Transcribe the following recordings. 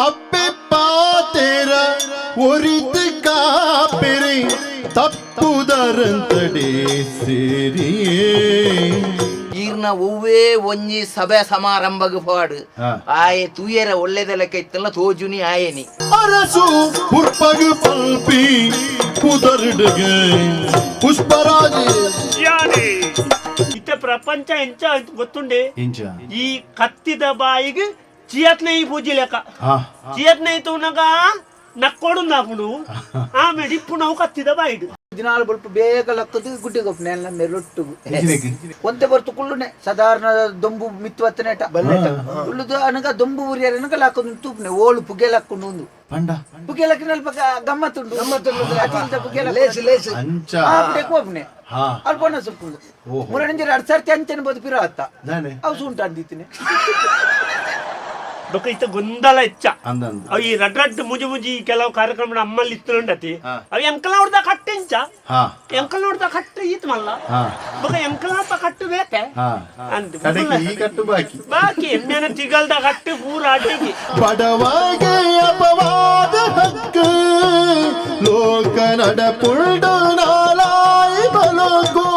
ಅಪ್ಪೆ ಪಾತೆರ ಒರಿತು ಕಾಪೆರೆ ತಪ್ಪುದರಂತಡೆ ಸೇರಿಯೇ. ಈರ್ನ ಒವ್ವೇ ಒಂಜಿ ಸಭೆ ಸಮಾರಂಭಗ್ ಪಾಡು ಆಯೆ ತೂಯರ ಒಳ್ಳೆದಲಕ್ಕೆ ಇತ್ತಲ್ಲ ತೋಜುನಿ ಆಯೇನಿ. ಅರಸು ಪುರ್ಪಗು ಪಲ್ಪಿ ಪುದರ್ಡುಗೆ ಪುಷ್ಪರಾಜ್. ಯಾನೆ ಇತ್ತ ಪ್ರಪಂಚ ಎಂಚ ಅಂತ ಗೊತ್ತುಂಡೆ? ಇಂಚ. ಈ ಕತ್ತಿದ ಬಾಯಿಗೆ ಚಿಯತ್ನ ಈ ಪೂಜೆ ಲೆಕ್ಕ. ಚಿಯತ್ನ ತೂನಗ ನಕ್ಕೊಡು ನಾಪುಂಡು, ಆಮೇಲೆ ಇಪ್ಪು ನಾವು ಕತ್ತಿದ ಬಾಯಿಡು. ದಿನಾಲು ಬಲ್ಪ ಬೇಗ ಲಕ್ಕದು ಗುಡ್ಡೆ ಗೊಪ್ಪನೆ ಎಲ್ಲ ಮೆರೊಟ್ಟುಗು ಒಂತೆ ಬರ್ತು ಕುಳ್ಳುನೆ ಸಾಧಾರಣ ದೊಂಬು ಮಿತ್ತು ಹತ್ತನೇಟ ಕುಳ್ಳುದು ಅನಗ ದೊಂಬು ಊರಿಯರ ಅನಗ ಲಾಕೊಂಡು ತೂಪ್ನೆ ಓಳು ಪುಗೆ ಲಕ್ಕೊಂಡು ಒಂದು ಪಂಡ ಪುಗೆ ಲಕ್ಕಿನ ಗಮ್ಮತ್ತುಂಡು ಗಮ್ಮತ್ತುಂಡು ಪುಗೆ ಲೇಸು ಲೇಸು. ಅಂಚ. ಕೋಪ್ನೆ ಅಲ್ಪ ಸುಪ್ಪುಂಡು ಮುರಣಿಂಜರ ಅಡ್ ಸರ್ತಿ ಅಂಚನೆ ಬೋದು ಪಿರ ಅತ್ತ. ದಾನೆ? ಅವು ಸುಂಟು ಅಂದಿತ್ತಿನಿ. ಬೊಕ ಇತ್ತ ಗೊಂದಲ ಹೆಚ್ಚ. ಅಂದಂದು. ಅವು ಈ ರಡ್ ರಡ್ ಮುಜಿ ಮುಜಿ ಕೆಲವು ಕಾರ್ಯಕ್ರಮ ಅಮ್ಮಲ್ಲಿ ಇತ್ತುಂಡತಿ. ಅವು ಎಂಕಲ ಹೊಡ್ದ ಕಟ್ಟೆಂಚ? ಎಂಕಲ್ ನೋಡ್ದ ಕಟ್ಟು ಈತ್ ಮಲ್ಲ. ಬೊಕ ಎಂಕಲಪ್ಪ ಕಟ್ಟು ಬೇಕೆ ಅಂದ್. ಕಡೆಗೆ ಈ ಕಟ್ಟು ಬಾಕಿ. ಬಾಕಿ ಎಮ್ಮೆನ ತಿಗಲ್ದ ಕಟ್ಟು ಪೂರ ಅಡಿಗೆ. ಬಡವಾಗೆ ಅಪವಾದ ಹಕ್ಕು ಲೋಕ ನಡಪುಂಡು ನಾಲಾಯಿ ಬಲಗೋ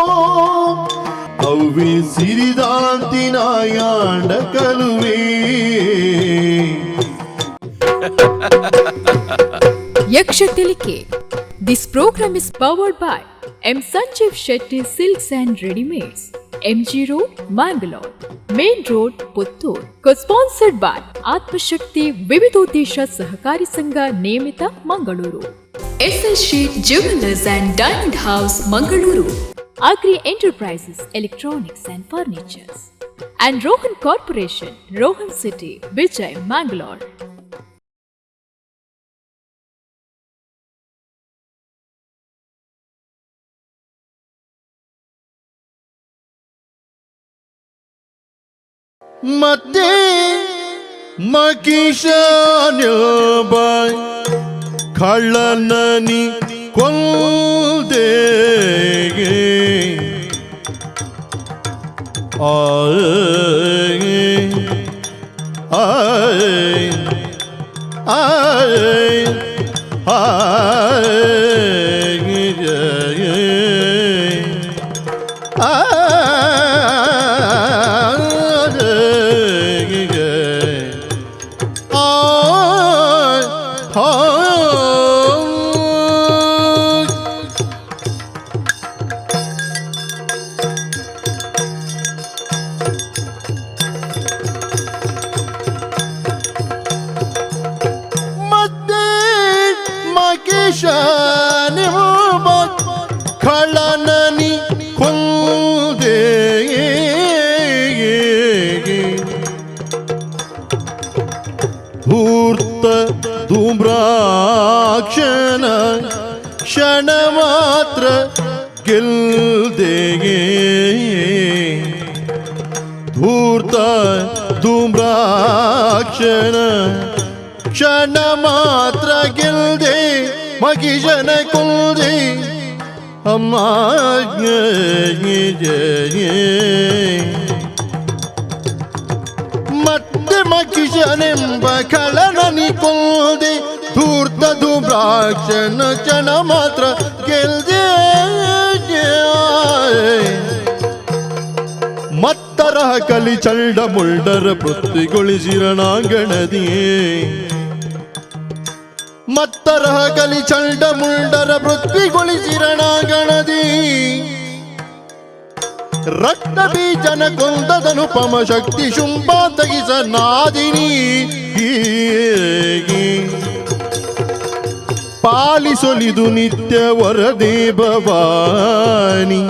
ಅವ್ವಿ ಸಿರಿದಾಂತಿ ನಾಯಾಂಡ ಕಲುವೆ. Yaksha Tilike. This program is powered by M. Sanjeev Shetty Silks and Readymades, MG Road, Mangalore, Main Road, Puttur. Co-sponsored by Atmashakti Vividodesha Sahakari Sangha Niyamita, Mangaluru. SS Sheet Jewelers and Diamond House, Mangaluru. Agri Enterprises, Electronics and Furnitures. And Rohan Corporation, Rohan City, Vijay, Mangalore. ಮತ್ತೆ ಮಕಿಶಾನ್ಯ ಕಳ್ಳನನಿ ಕೊಂದೆ ಆಯ್ ಆಯ್ ಆಯ್ ಆಯ್ ಮತ್ತೆ ಮಕಿಶಾನಿಂಬ ಕಳ್ಳನನಿ ಕೊಂದೆ ಧೂರ್ತ ಧೂಮ್ರಾಕ್ಷನ ಕ್ಷಣ ಮಾತ್ರ ಗೆಲ್ದೆಗೆ ಧೂರ್ತ ಧೂಮ್ರಾಕ್ಷನ ಕ್ಷಣ ಮಾತ್ರ ಗೆಲ್ದೆ ಮಗಿಜನ ಕೊಂದೆ ಅಮ್ಮ. ಮತ್ತೆ ಮಕಿಷನೆಂಬ ಕಳನನಿ ಕೊಂದೆ ಧೂರ್ತ ಧೂಮ್ರಾಕ್ಷನ ಕ್ಷಣ ಮಾತ್ರ ಗೆಲ್ದೆ ಮತ್ತರ ಕಲಿ ಚಂಡ ಮುಳ್ಡರ ಪೃಥ್ವಿಗೊಳಿಸಿರಣಾಂಗಣದಿಯೇ ಮತ್ತರ ಕಲಿ ಚಂಡ ಮುಳ್ಡರ ಪೃಥ್ವಿಗೊಳಿಸಿರಣಾಂಗಣದಿ ರಕ್ತ ಬೀಜನ ಕೊಂದದನುಪಮ ಶಕ್ತಿ ಶುಂಭ ತಗಿಸ ನಾದಿನಿ ಪಾಲಿಸೊಲಿದು ನಿತ್ಯ ವರದೇ ಭವಾನಿ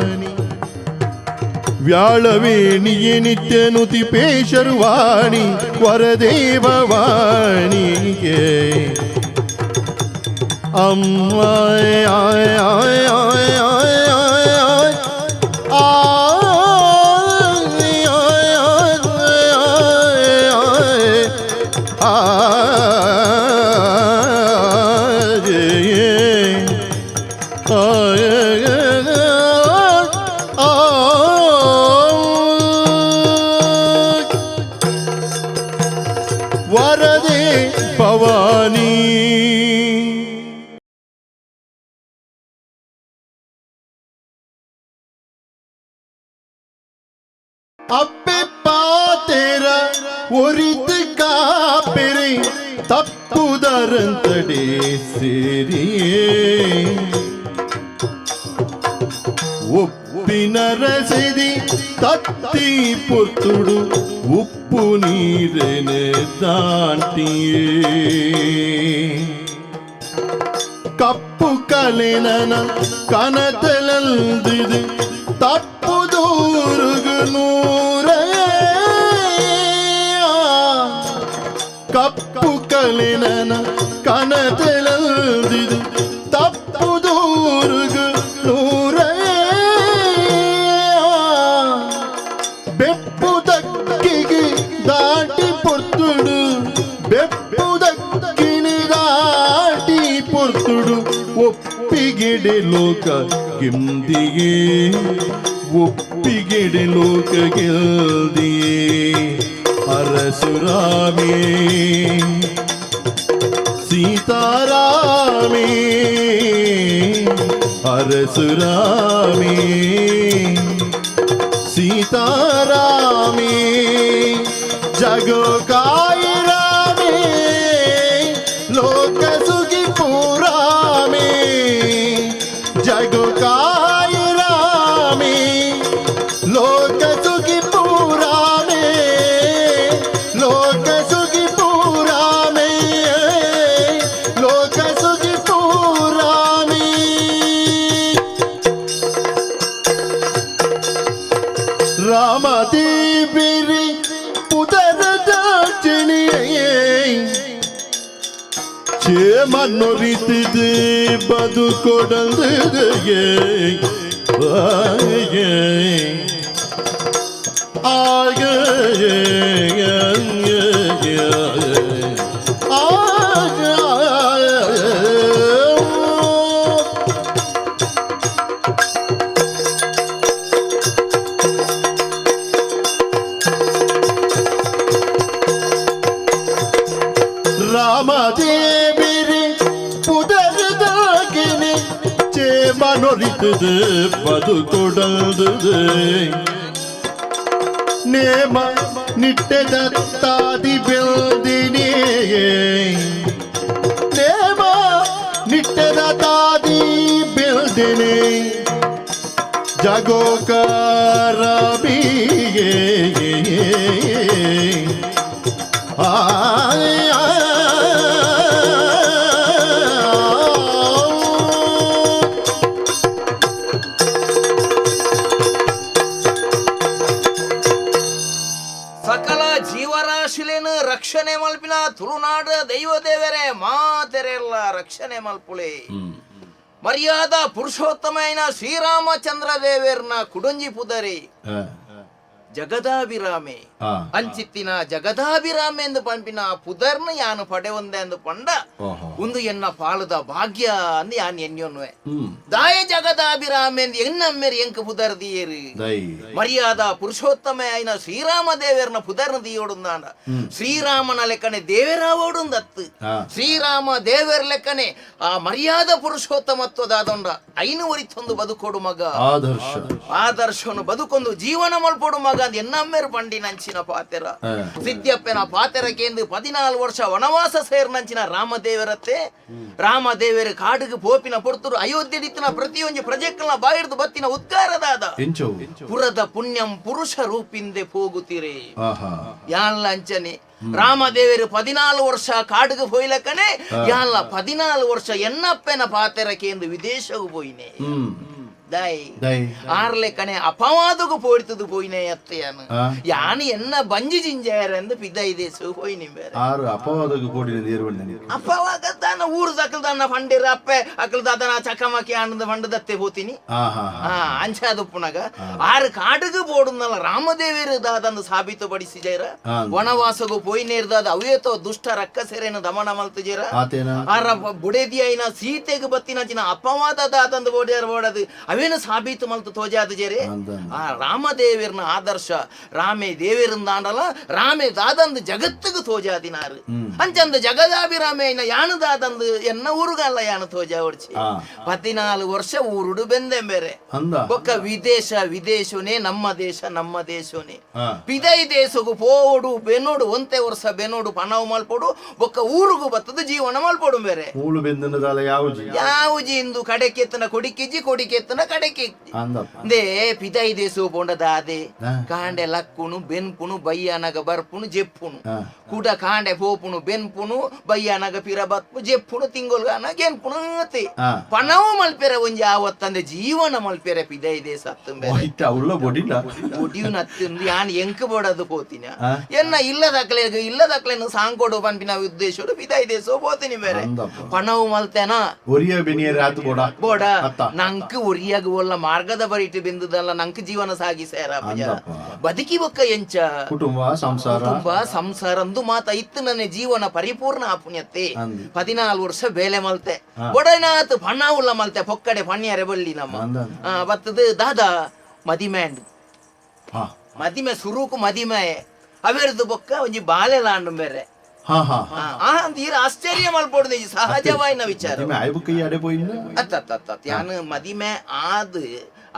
ವ್ಯಾಳವೇಣಿಯೇ ನಿತ್ಯ ನುತಿಪೇಶರ್ವಾಣಿ ವರದೇ ಭವಾನಿಗೆ ಅಮ್ಮ ಆಯ್ ಆಯ್ ಆಯ್ ಆಯ್ ಆಯ್ ಆಯ್ ಆಯ್ ಆಯ್ ವರದೆ ಭವಾನಿಗೆ. ಭವಾನಿ. ಅಪ್ಪೆ ಪಾತೆರ ಒರಿತು ಕಾಪೆರೆ ತಪ್ಪುದರಂತಡೆ ಸೇರಿಯೇ ಒಪ್ಪಿನ ರಸೆದಿ ತತ್ತಿ ಪೊರ್ತುಡು ಉಪ್ಪು ನೀರೆನೆ ದಾಂಟಿಯೇ ಕಪ್ಪು ಕಲೆನನ ಕನತಲಲ್ದಿದು ತಪ್ಪು ದೂರುಗು ನೂರೇ ಕಪ್ಪು ಕಲೆನನ ಕನತಲಲ್ದಿದು ತಪ್ಪು ದೂರುಗು ನೂರೇ ಬೆಪ್ಪುದಕ್ಕಿಗೆ ದಾಟಿ ಪೊರ್ತುಡು ಬೆಪ್ಪುದಕ್ಕಿನಿ ದಾಟಿ ಪೊರ್ತುಡು ಒಪ್ಪಿಗೆಡೆ ಲೋಕ ಗೆಂದಿಯೇ ಒಪ್ಪಿಗೆಡೆ ಲೋಕ ಗೆಲ್ದಿಯೇ ಅರಸುರಾಮೇ ಸೀತಾರಾಮೇ ಅರಸುರಾಮೇ ಸೀತಾರಾಮೇ ಜಗೋ ಕಾಯ ರಾಮೇ ಲೋಕ ಸುಖಿ ಪುರಾಮೇ ಜಗೋ ಕಾಯ ರಾಮೇ ಲೋಕ ಸುಖಿ ಪುರಾಮೇ ಲೋಕ ಸುಖಿ ಪುರಾಮೇ ಲೋಕ ಸುಖಿ ಪುರಾಮೇ. ರಾಮದೇವಿರಿ ಪುದರದ ಚಿಣಿಯೇ ಚೇಮನ್ನೊರಿತಿದೆ ಬದುಕೊಡಂದಿದೆ ಆಗ ಆಗ. ರಾಮದೇವಿರಿ ಪುದರದಾಗಿನಿ ಚೇಮನೊರಿತದೆ ಬದುಕೊಡಲ್ದುದೆ ನೇಮ ನಿಟ್ಟೆದ ತಾದಿ ಬೆಲ್ದಿನಿ ನೇಮ ನಿಟ್ಟೆದ ತಾದಿ ಬೆಲ್ದಿನಿ ಜಗೋಕಾರ ಬೀಗೆ ಆ. ಸಕಲ ಜೀವರಾಶಿಲೇನು ರಕ್ಷಣೆ ಮಲ್ಪಿನ ತುಳುನಾಡ ದೈವ ದೇವರೇ ಮಾತೆರೆಲ್ಲ ರಕ್ಷಣೆ ಮಲ್ಪುಳೆ. ಮರ್ಯಾದ ಪುರುಷೋತ್ತಮೈನ ಶ್ರೀರಾಮಚಂದ್ರ ದೇವೇರ್ನ ಕುಡುಂಜಿ ಪುದರಿ ಜಗದಾಭಿರಾಮೆ. ಅಂಚಿತ್ತಿನ ಜಗದಾಭಿರಾಮೆ ಎಂದು ಪಂಪಿನ ಪುದರ್ನ ಯಾನು ಪಡೆವಂದೆ ಎಂದು ಪಂಡ ಒಂದು ಎನ್ನ ಪಾಲದ ಭಾಗ್ಯ ಅಂದ್ ಯಾನ್ ಎನ್ಯೊನ್ವೆ. ದಾಯ ಜಗದಾಭಿರಾಮೆ ಎಂದು ಎನ್ನಮ್ಮೇರಿ ಎಂಕ ಪುದರ್ ದಿಯೇರು? ಮರ್ಯಾದ ಪುರುಷೋತ್ತಮ అయిన ಶ್ರೀರಾಮ ದೇವರನ ಪುದರ್ನ ದಿಯೋಡುಂದಾಂಡ ಶ್ರೀರಾಮನ ಲೆಕ್ಕನೆ ದೇವರಾವೋಡುಂದತ್ತು. ಶ್ರೀರಾಮ ದೇವರ ಲೆಕ್ಕನೆ ಆ ಮರ್ಯಾದ ಪುರುಷೋತ್ತಮತ್ವದಾದೊಂಡ ಐನು ಒರಿತೊಂದು ಬದುಕೋಡು ಮಗ, ಆದರ್ಶ ಆದರ್ಶನು ಬದುಕೊಂದು ಜೀವನ ಮಲ್ಪೋಡು ಮಗ ಅಂದ್ ಎನ್ನಮ್ಮೇರು ಪಂಡಿ ನಂಚಿನ ಪಾತೆರ. ಸಿದ್ಯಪ್ಪನ ಪಾತೆರ ಕೇಂದು 14 ವರ್ಷ ವನವಾಸ ಸೇರ್ನಂಚಿನ ರಾಮದೇವರತ್ತೆ. ರಾಮದೇವರು ಕಾಡುಗೆ ಪೋಪಿನ ಪೊರ್ತುರು ಅಯೋಧ್ಯೆ ಪ್ರತಿಯೊಂದು ಪ್ರಜೆಕ್ಕಲ್ನ ಬಾಯಿಡ್ದು ಬತ್ತಿನ ಉದ್ಗಾರದಾದ ಎಂಚವು? ಪುರದ ಪುಣ್ಯಂ ಪುರುಷ ರೂಪಿಂದೆ ಹೋಗುತ್ತೀರಿ. ಆಹಾ. ಯಾನ್ಲ ಅಂಚನೆ ರಾಮದೇವರು 14 ವರ್ಷ ಕಾಡುಗೆ ಹೋಯ್ಲಕನೆ ಯಾನ್ಲ 14 ವರ್ಷ ಎನ್ನಪ್ಪನ ಪಾತೆರ ಕೇಂದು ವಿದೇಶಗೂ ಪೋಯಿನೆ. ದೈ ದೈ. ಆರ್ಲೆ ಕಣೆ ಅಪವಾದಗೂ ಪೋಡ್ತದು ಪೋಯಿನೆ ಅತ್ತೆಯಾನು. ಯಾನು ಎನ್ನ ಬಂಜಿ ಜಿಂಜಾಯರೆಂದು ಪಿದೈ ದೇಶ ಪೋಯಿನಿ ಬೇರೆ. ಆರು ಅಪವಾದಕ್ಕೆ ಕೋಡಿನ ನೇರ್ವಣ್ಣ. ಅಪವಾಗ ತಾನ ಊರು ದಕ್ಕಲ್ದನ್ನ ಫಂಡಿರ ಅಪ್ಪೆ ಅಕ್ಕಲ್ದಾದನ ಚಕಮಕಿ ಆನಂದ ಫಂಡ ದತ್ತೆ ಹೋತೀನಿ. ಹಾ ಹಾ ಆ ಅಂಚಾದುಪ್ಪುನಗ ಆರು ಕಾಡುಗು ಬೋಡುನಲ್ಲ ರಾಮದೇವಿರು ದಾದಂದು ಸಾಬೀತುಪಡಿಸಿ ಜೈರ. ವನವಾಸಗು ಪೋಯಿ ನೇರ್ದಾದ ಅವೇತೋ ದುಷ್ಟ ರಕ್ಕಸೆರೇನು ದಮನ ಮಲ್ತು ಜೈರ. ಆತೇನ ಆರ ಬುಡೇದಿ ಐನ ಸೀತೆಗೆ ಬತ್ತಿನ ಚಿನ ಅಪವಾದ ದಾದಂದು ಬೋಡ್ಯಾರ ಬೋಡದು ಅವೇನು ಸಾಬೀತು ಮಲ್ತು ತೋಜಾದ ಜೇರೆ. ಆ ರಾಮದೇವಿರ್ನ ಆದರ್ಶ ರಾಮೇ ದೇವಿರಂದಾಂಡಲ ರಾಮೇ ದಾದಂದು ಜಗತ್ತಿಗೆ ತೋಜಾದಿನಾರು. ಅಂಚಂದ ಜಗದಾಭಿರಾಮೇನ ಯಾನು ದಾದಂದು ಎನ್ನ ಊರುಗಲ್ಲ ಯಾನು ತೋಜಾ ಒಡ್ಚಿ. 14 ವರ್ಷ ಊರುಡು ಬೆಂದೆ ಬೇರೆ. ಅಂದ ಬೊಕ್ಕ ವಿದೇಶ ವಿದೇಶನೇ ನಮ್ಮ ದೇಶ ನಮ್ಮ ದೇಶನೇ. ಪಿದೈ ದೇಶಗು ಪೋಡು ಬೆನೋಡು ಒಂತೆ ವರ್ಷ ಬೆನೋಡು ಪಣವು ಮಲ್ಪೋಡು ಬೊಕ್ಕ ಊರುಗು ಬತ್ತದ ಜೀವನ ಮಲ್ಪೋಡು ಬೇರೆ. ಮೂಳು ಬೆಂದನದಾಲ ಯಾವುಜಿ ಯಾವುಜಿ ಇಂದು ಕಡೆಕೆತ್ತನ ಕೊಡಿಕೆಜ್ಜಿ ಕೊಡಿಕೆತ್ತನ ಕಡೆಕೆ ಅಂದಪ್ಪ. ಅಂದೇ ಪಿದೈ ದೇಶ ಪೋಂಡ ದಾದೆ ಕಾಂಡೆ ಲಕ್ಕುಣು ಬೆನ್ಪುಣು ಬಯ್ಯನಗ ಬರ್ಪುಣು ಜೆಪ್ಪುಣು ಕುಡ ಕಾಂಡೆ ಪೋಪುಣು ಬೆನ್ಪುಣು ಬಯ್ಯನಗ ಪಿರ ಬತ್ಪು ಜೆಪ್ಪುಣು ತಿಂಗೊಲ್ಗಾನ ಗೆನ್ಪುಣು ಅತೆ. ಪಣವು ಮಲ್ಪೆರ ಒಂಜಿ ಆವತ್ತಂದೆ ಜೀವನ ಮಲ್ಪೆರೆ ಪಿದೈ ದೇಶ ಅತ್ತಂಬೆ. ಇತ್ತ ಉಳ್ಳ ಬೊಡಿಲ್ಲ. ಒಡಿಯುನ ಅತ್ತಿಂದು ಯಾನ್ ಎಂಕ್ ಬೋಡದು ಪೋತಿನ ಎನ್ನ ಇಲ್ಲದಕ್ಲೆ ಇಲ್ಲದಕ್ಲೆನು ಸಾಂಕೋಡು ಪನ್ಪಿನ ಉದ್ದೇಶೋಡು ಪಿದೈ ದೇಶ ಪೋತಿನಿ ಬೇರೆ. ಅಂದಪ್ಪ. ಪಣವು ಮಲ್ತೆನ ಒರಿಯ ಬೆನಿಯರ್ ಆತು ಬೋಡ ಬೋಡ ಅತ್ತ. ನಂಕ್ ಒರಿಯಾಗ ಒಲ್ಲ ಮಾರ್ಗದ ಬರಿಟು ಬಿಂದುದಲ್ಲ ನಂಕ್ ಜೀವನ ಸಾಗಿಸೇರ ಅಂದಪ್ಪ. ಬದುಕಿ ಬೊಕ್ಕ ಎಂಚ ಕುಟುಂಬ ಸಂಸಾರ ಕುಟುಂಬ ಸಂಸಾರ ಅಂದು ಮಾತ ಇತ್ತು ನನ್ನ ಜೀವನ ಪರಿಪೂರ್ಣ ಆಪುಣ್ಯತೆ. ಅಂದು. 14 ವರ್ಷ ಬೇಲೆ ಮಲ್ತೆ ಬೊಡನಾತ್ ಪಣ್ಣ ಉಲ್ಲ ಮಲ್ತೆ ಪೊಕ್ಕಡೆ ಪಣ್ಯರೆ ಬಲ್ಲಿ ನಮ್ಮ ಅಂದ. ಬತ್ತದು ದಾದಾ ಮದಿಮ್ಯಾಂಡ್ ಹಾ ಮದಿಮೆ ಸುರುಕು ಮದಿಮೆ ಅವೆರ್ದು ಬೊಕ್ಕ ಒಂಜಿ ಬಾಲೆ ಲಾಂಡು ಬೇರೆ. ಹಾ ಹಾ ಅಂತ ಈರ ಆಶ್ಚರ್ಯ ಮಲ್ಪೊಡ್ದು ಈ ಸಹಜವಾಯಿನ ವಿಚಾರ. ಮದಿಮೆ ಆಯ್ಬು ಕೈ ಅಡೆ ಪೋಯಿನ ಅತ್ತ ಅತ್ತ ಅತ್ತ ಅತ್ತ. ಯಾನ್ ಮದಿಮೆ ಆದ್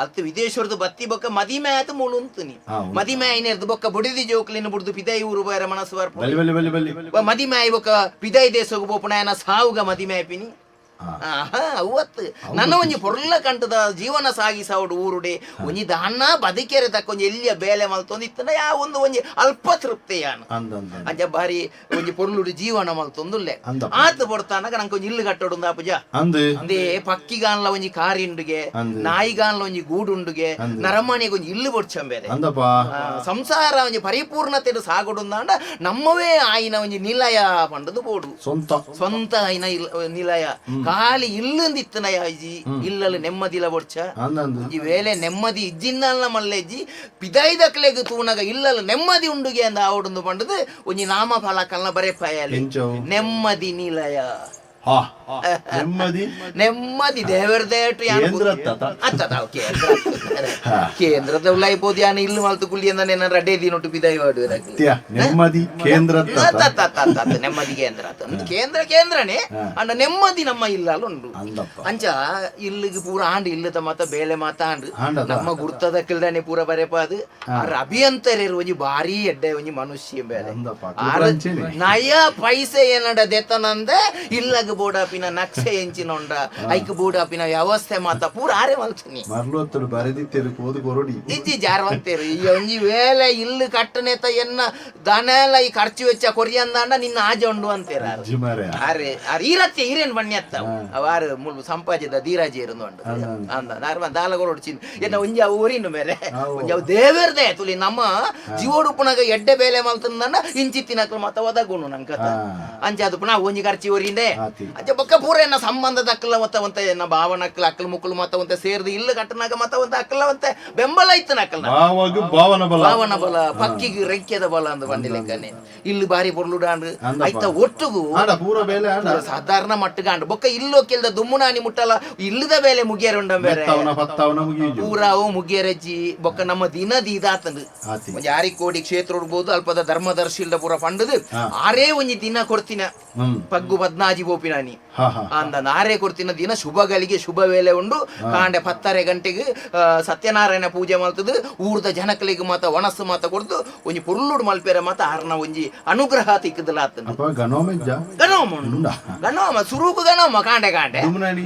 ಅಲ್ತು ವಿದೇಶರ್ದು ಬತ್ತಿ ಬೊಕ್ಕ ಮದಿಮೆ ಆತು ಮುಳುಂತುನಿ. ಉಂಟು. ಮದಿಮೆ ಐನೆರ್ದು ಬೊಕ್ಕ ಬುಡಿದಿ ಜೋಕ್ಲಿನ ಬುಡ್ದು ಪಿದೈ ಊರು ಬೇರೆ ಮನಸ್ಸು ಬರ್ಪು. ಬಲಿ ಬಲಿ ಬಲಿ ಬಲಿ ಮದಿಮೆ ಆಯ್ ಬೊಕ್ಕ ಪಿದೈ ದೇಶಗ್ ಪೋಪುಣ ಏನ ಸಾವುಗ ಮದಿಮೆ ಆಯ್ಪಿನಿ. ಆಹಾ ಅವತ್ತು ನನ್ನ ಒಂಜಿ ಪೊರ್ಲ ಕಂಟದ ಜೀವನ ಸಾಗಿಸಾವಡು ಊರುಡೆ ಒಂಜಿ ದಾನ್ನ ಬದುಕೆರೆ ತಕ್ಕ ಒಂಜಿ ಎಲ್ಲಿಯ ಬೇಲೆ ಮಲ್ತೊಂದು ಇತ್ತಂಡ ಯಾ ಒಂದು ಒಂಜಿ ಅಲ್ಪ ತೃಪ್ತಿ ಯಾನು. ಅಂದ ಅಂದ ಅಂಚ ಬಾರಿ ಒಂಜಿ ಪೊರ್ಲುಡು ಜೀವನ ಮಲ್ತೊಂದುಲ್ಲೆ. ಅಂದಪ್ಪ. ಆತು ಬೊಡ್ತಾನಗ ನಂಗೆ ಒಂಜಿ ಇಲ್ಲು ಕಟ್ಟೋಡು ಪೂಜಾ ಅಂದು ಅಂದೇ ಪಕ್ಕಿಗಾನ್ಲ ಒಂಜಿ ಕಾರಿಂಡುಗೆ ಅಂದು. ನಾಯಿಗಾನ್ಲ ಒಂಜಿ ಗೂಡುಂಡುಗೆ ಅಂದು. ನರಮಣಿಗೆ ಒಂಜಿ ಇಲ್ಲು ಬೊಡ್ಚಂಬೇರೆ. ಅಂದಪ್ಪ. ಸಂಸಾರ ಒಂಜಿ ಪರಿಪೂರ್ಣತೆ ಸಾಗುಡುಂದಾಂಡ ನಮ್ಮವೇ ಆಯಿನ ಒಂಜಿ ನಿಲಯ ಪಂಡದು ಬೋಡು. ಸ್ವಂತ ಸ್ವಂತ ಆಯಿನ ನಿಲಯ ಖಾಲಿ ಇಲ್ಲಂದಿತ್ತನ ಯಾಜಿ ಇಲ್ಲಲ್ಲಿ ನೆಮ್ಮದಿಲ ಬೊಡ್ಚ. ಅಂದ ಅಂದು ಈ ವೇಳೆ ನೆಮ್ಮದಿ ಇಜ್ಜಿನ್ನಲ್ಲ ಮಲ್ಲೆಜ್ಜಿ ಪಿದಾಯ್ದಕ್ಲೆಗ್ ತೂನಗ ಇಲ್ಲಲ್ಲ ನೆಮ್ಮದಿ ಉಂಡುಗೆ ಅಂದ ಆವಡುಂದು ಪಂಡದು ಒಂಜಿ ನಾಮ ಫಲಕಲ್ನ ಬರೆಪಾಯಲಿ ಎಂಚವು? ನೆಮ್ಮದಿ ನಿಲಯ. ಹಾ ನೆಮ್ಮದಿ ನೆಮ್ಮದಿ ದೇವರ ದೇಟು ಯಾನ್ ಕೇಂದ್ರ ಅತ್ತ. ಅತ್ತ ತಾವು ಕೇಂದ್ರ ಕೇಂದ್ರದ ಉಳ್ಳಾಯ್ಬೋದು ಯಾನ್ ಇಲ್ಲು ಮಲ್ತು ಕುಲ್ಲಿ ಅಂದ ನೆನ್ನ ರಡ್ಡೆ ದಿನೊಟ್ಟು ಪಿದಾಯಿ ವಾಡುವೆರ್ ಅಕ್ಲು. ಸತ್ಯ ನೆಮ್ಮದಿ ಕೇಂದ್ರ ಅತ್ತ ಅತ್ತ ಅತ್ತ ಅತ್ತ ಅತ್ತ ನೆಮ್ಮದಿ ಕೇಂದ್ರ ಅತ್ತ. ಒಂದು ಕೇಂದ್ರ ಕೇಂದ್ರನೇ ಅಂಡ ನೆಮ್ಮದಿ ನಮ್ಮ ಇಲ್ಲಲ್ಲ ಉಂಡು. ಅಂದಪ್ಪ. ಅಂಚ ಇಲ್ಲಿಗೆ ಪೂರ ಆಂಡ್ ಇಲ್ಲದ ಮಾತ ಬೇಲೆ ಮಾತ ಆಂಡ್ ಆಂಡದ. ನಮ್ಮ ಗುರ್ತದ ಕಿಲ್ದಾನೆ ಪೂರ ಬರೆಪಾದು ಆರ್ ಅಭಿಯಂತರೇರು ಒಂಜಿ ಭಾರಿ ಎಡ್ಡೆ ಒಂಜಿ ಮನುಷ್ಯ ಬೇರೆ. ಅಂದಪ್ಪ, ಆರ್ ಅಂಚೆನೆ. ನಯ ಪೈಸೆ ಏನಡ ದೆತ್ತನಂದೆ ಇಲ್ಲಗ ಬೋಡಾಪಿನ ನಕ್ಷೆ ಎಂಚಿನೊಂಡ ಐಕ್ ಬೋಡಾಪಿನ ವ್ಯವಸ್ಥೆ ಮಾತ ಪೂರ ಆರೆ ಮಲ್ತಿನಿ. ಮರ್ಲೊತ್ತಡು ಬರೆದಿತ್ತೇರು ಕೋದು ಕೊರಡಿ. ಇಜ್ಜಿ ಜಾರವಂತೇರು ಈ ಒಂಜಿ ವೇಳೆ ಇಲ್ಲು ಕಟ್ಟನೇತ ಎನ್ನ ದನ ಎಲ್ಲ ಈ ಖರ್ಚು ವೆಚ್ಚ ಕೊರಿಯಂದಾಂಡ ನಿನ್ನ ಆಜೆ ಉಂಡು ಅಂತೀರ ಆರು. ಅಜ್ಜಿ ಮಾರ್ರೆ. ಆರೆ ಆರ್ ಈರತ್ತೆ ಈರೇನ್ ಬಣ್ಣಿ ಅತ್ತ ಅವಾರು ಮುಲ್ಲು ಸಂಪಾಜದ ಧೀರಾಜಿ ಇರಂದು ಉಂಡು ಅಂದ ನಾರ್ಮ ದಾಲ ಕೊರೊಡು ಎನ್ನ ಒಂಜಿ ಅವು ಊರಿನ ಮೇರೆ ಒಂಜಿ ಅವು ದೇವೇರ್ದೆ ತುಲಿ ನಮ್ಮ ಜೀವೋಡುಪುನಗ ಎಡ್ಡೆ ಬೇಲೆ ಮಲ್ತಂದನ್ನ ಇಂಚಿತ್ತಿನಕ್ಲು ಮತ ಒದಗುಣು ನಂಕತ. ಅಂಚೆ ಅದು ಪುನಃ ಒಂಜಿ ಖರ್ಚಿ ಊರಿಂದೆ. ಆತಿ. ಅಂಚೆ ಬೊಕ್ಕ ಪೂರ ಎನ್ನ ಸಂಬಂಧದ ಅಕ್ಕಲ ಮತ್ತ ಒಂತೆ ಎನ್ನ ಭಾವನಕ್ಕಲ ಅಕ್ಕಲ ಮುಕ್ಕಲು ಮತ್ತ ಒಂತೆ ಸೇರ್ದು ಇಲ್ಲು ಕಟ್ಟನಾಗ ಮತ್ತ ಒಂತೆ ಅಕ್ಕಲ ಒಂತೆ ಬೆಂಬಲ ಇತ್ತು ನಕ್ಕಲ್ನ. ಭಾವಗು ಭಾವನ ಬಲ. ಭಾವನ ಬಲ ಪಕ್ಕಿಗೆ ರೆಕ್ಕೆದ ಬಲ ಅಂದ್ ಬಂದಿಲೆಕ್ಕನೆ ಇಲ್ಲು ಬಾರಿ ಪೊರ್ಲುಡಾಂಡ್ ಅಂದಪ್ಪ. ಐತ ಒಟ್ಟುಗು ಆಡ ಪೂರ ಬೇಲೆ ಆಡ. ಪೂರ ಸಾಧಾರಣ ಮಟ್ಟಗಾಂಡ್ ಬೊಕ್ಕ ಇಲ್ಲೋ ಕೆಲ್ದ ದುಮ್ಮುನಾನಿ ಮುಟ್ಟಲ ಇಲ್ಲದ ಬೇಲೆ ಮುಗಿಯರುಂಡ ಬೇರೆ. ಮೆತ್ತವನ ಪತ್ತವನ ಮುಗಿಯುಜು. ಪೂರ ಅವು ಮುಗಿಯರಜ್ಜಿ ಬೊಕ್ಕ ನಮ್ಮ ದಿನದ ಇದಾತಂದು ಆತಿ. ಒಂಜಿ ಆರಿಕೋಡಿ ಕ್ಷೇತ್ರ ಇರ್ಬೋದು ಅಲ್ಪದ ಧರ್ಮದರ್ಶಿಲ್ದ ಪೂರ ಪಂಡದು ಆರೇ ಒಂಜಿ ದಿನ ಕೊಡ್ತಿನ ಪಗ್ಗು ಪದ್ನಾಜಿ ಪೋಪಿನಾನಿ ಹಾ ಹಾ ಅಂದ ನಾರೇ ಕೊಡ್ತಿನ ದಿನ ಶುಭಗಳಿಗೆ ಶುಭ ವೇಳೆ ಉಂಡು ಕಾಂಡೆ 10:30 ಗಂಟೆಗೆ ಸತ್ಯನಾರಾಯಣ ಪೂಜೆ ಮಲ್ತದು ಊರ್ದ ಜನಕಲಿಗೆ ಮಾತ ಒಣಸು ಮಾತ ಕೊಡ್ದು ಒಂಜಿ ಪುರ್ಲುಡು ಮಲ್ಪೆರೆ ಮಾತ ಆರ್ನ ಒಂಜಿ ಅನುಗ್ರಹ ತಿಕ್ಕದಲ ಆತಂದು. ಅಪ್ಪ ಗಣೋಮೆಜ್ಜ ಗಣೋಮ ಉಂಡು. ಉಂಡಾ? ಗಣೋಮ ಸುರೂಕು ಗಣೋಮ ಕಾಂಡೆ ಕಾಂಡೆ ದುಮ್ನಾನಿ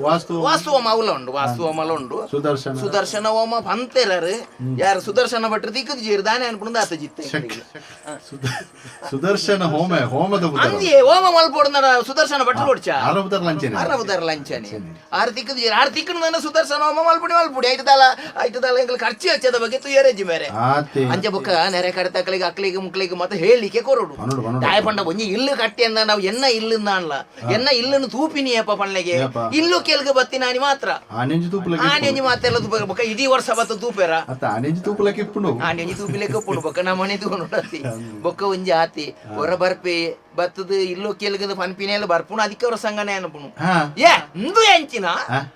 ವಾಸ್ತು ವಾಸು ಹೋಮ ಅವಲ ಉಂಡು ವಾಸು ಹೋಮಲ ಉಂಡು. ಸುದರ್ಶನ ಸುದರ್ಶನ ಹೋಮ ಪಂತೆರರು ಯಾರು ಸುದರ್ಶನ ಭಟ್ರು ತಿಕ್ಕದು ಜೀರು ದಾನೆ ಅನ್ಕೊಂಡು ಆತ ಜಿತ್ತ ಸುದರ್ಶನ ಹೋಮ ಹೋಮದ ಬುದ್ಧ ಅಂದಿಯೇ ಹೋಮ ಮಲ್ಪೊಡ್ನಡ ಸುದರ್ಶನ ಭಟ್ರು ಕೊಡ್ಚಾ. ಆರಬುದರ್ ಲಂಚನೆ. ಆರಬುದರ್ ಲಂಚನೆ. ಆರ್ ತಿಕ್ಕದು ಆರ್ ತಿಕ್ಕಣ ಸುದರ್ಶನ ಹೋಮ ಮಲ್ಪುಡಿ ಮಲ್ಪುಡಿ ಐತದಲ್ಲ ಐತದಲ್ಲ ಎಂಕಲ್ ಖರ್ಚು ಹಚ್ಚದ ಬಗ್ಗೆ ತುಯರೆಜ್ಜಿ ಬೇರೆ. ಆತೆ. ಅಂಚ ಬೊಕ್ಕ ನೆರೆ ಕಡೆತಕ್ಕಲಿಗೆ ಅಕ್ಲಿಗೆ ಮುಕ್ಲಿಗೆ ಮತ್ತೆ ಹೇಳಿಕೆ ಕೊರಡು. ಪನೋಡು, ಪನೋಡು. ದಾಯ ಪಂಡ ಒಂಜಿ ಇಲ್ಲು ಕಟ್ಟಿ ಅಂದ ನಾವು ಎನ್ನ ಇಲ್ಲುಂದ ಅನ್ಲ ಎನ್ನ ಇಲ್ಲನ್ನು ತೂಪಿನಿಯಪ್ಪ ಪಣ್ಲೆಗೆ. ಏಪ. ಇಲ್ಲು ಕೇಳ್ಗೆ ಬತ್ತಿನಾನಿ ಮಾತ್ರ. ಆನೆಂಜಿ ತೂಪುಲಕ್ಕೆ. ಆನೆಂಜಿ ಮಾತೆಲ್ಲ ತೂಪೆರ ಬೊಕ್ಕ ಇಡೀ ವರ್ಷ ಬತ್ತ ತೂಪೆರ. ಅತ್ತ ಆನೆಂಜಿ ತೂಪುಲಕ್ಕೆ ಇಪ್ಪುಂಡು. ಆನೆಂಜಿ ತೂಪಿಲೆಕ್ಕ ಪುಂಡು ಬೊಕ್ಕ ನಮ್ಮನೆ ತೂನು ಬೊಕ್ಕ ಒಂಜಿ ಆತಿ ಹೊರ ಬರ್ಪೆ ಬತ್ತದ ಇಲ್ಲೋ ಕೇಳ್ಗದ ಪನ್ಪಿನೆಲ್ಲ ಬರ್ಪುಣು ಅದಕ್ಕೆ ಅವರ ಸಂಗನೆ ಅನ್ಪುಣು. ಏ ಇಂದು ಎಂಚಿನ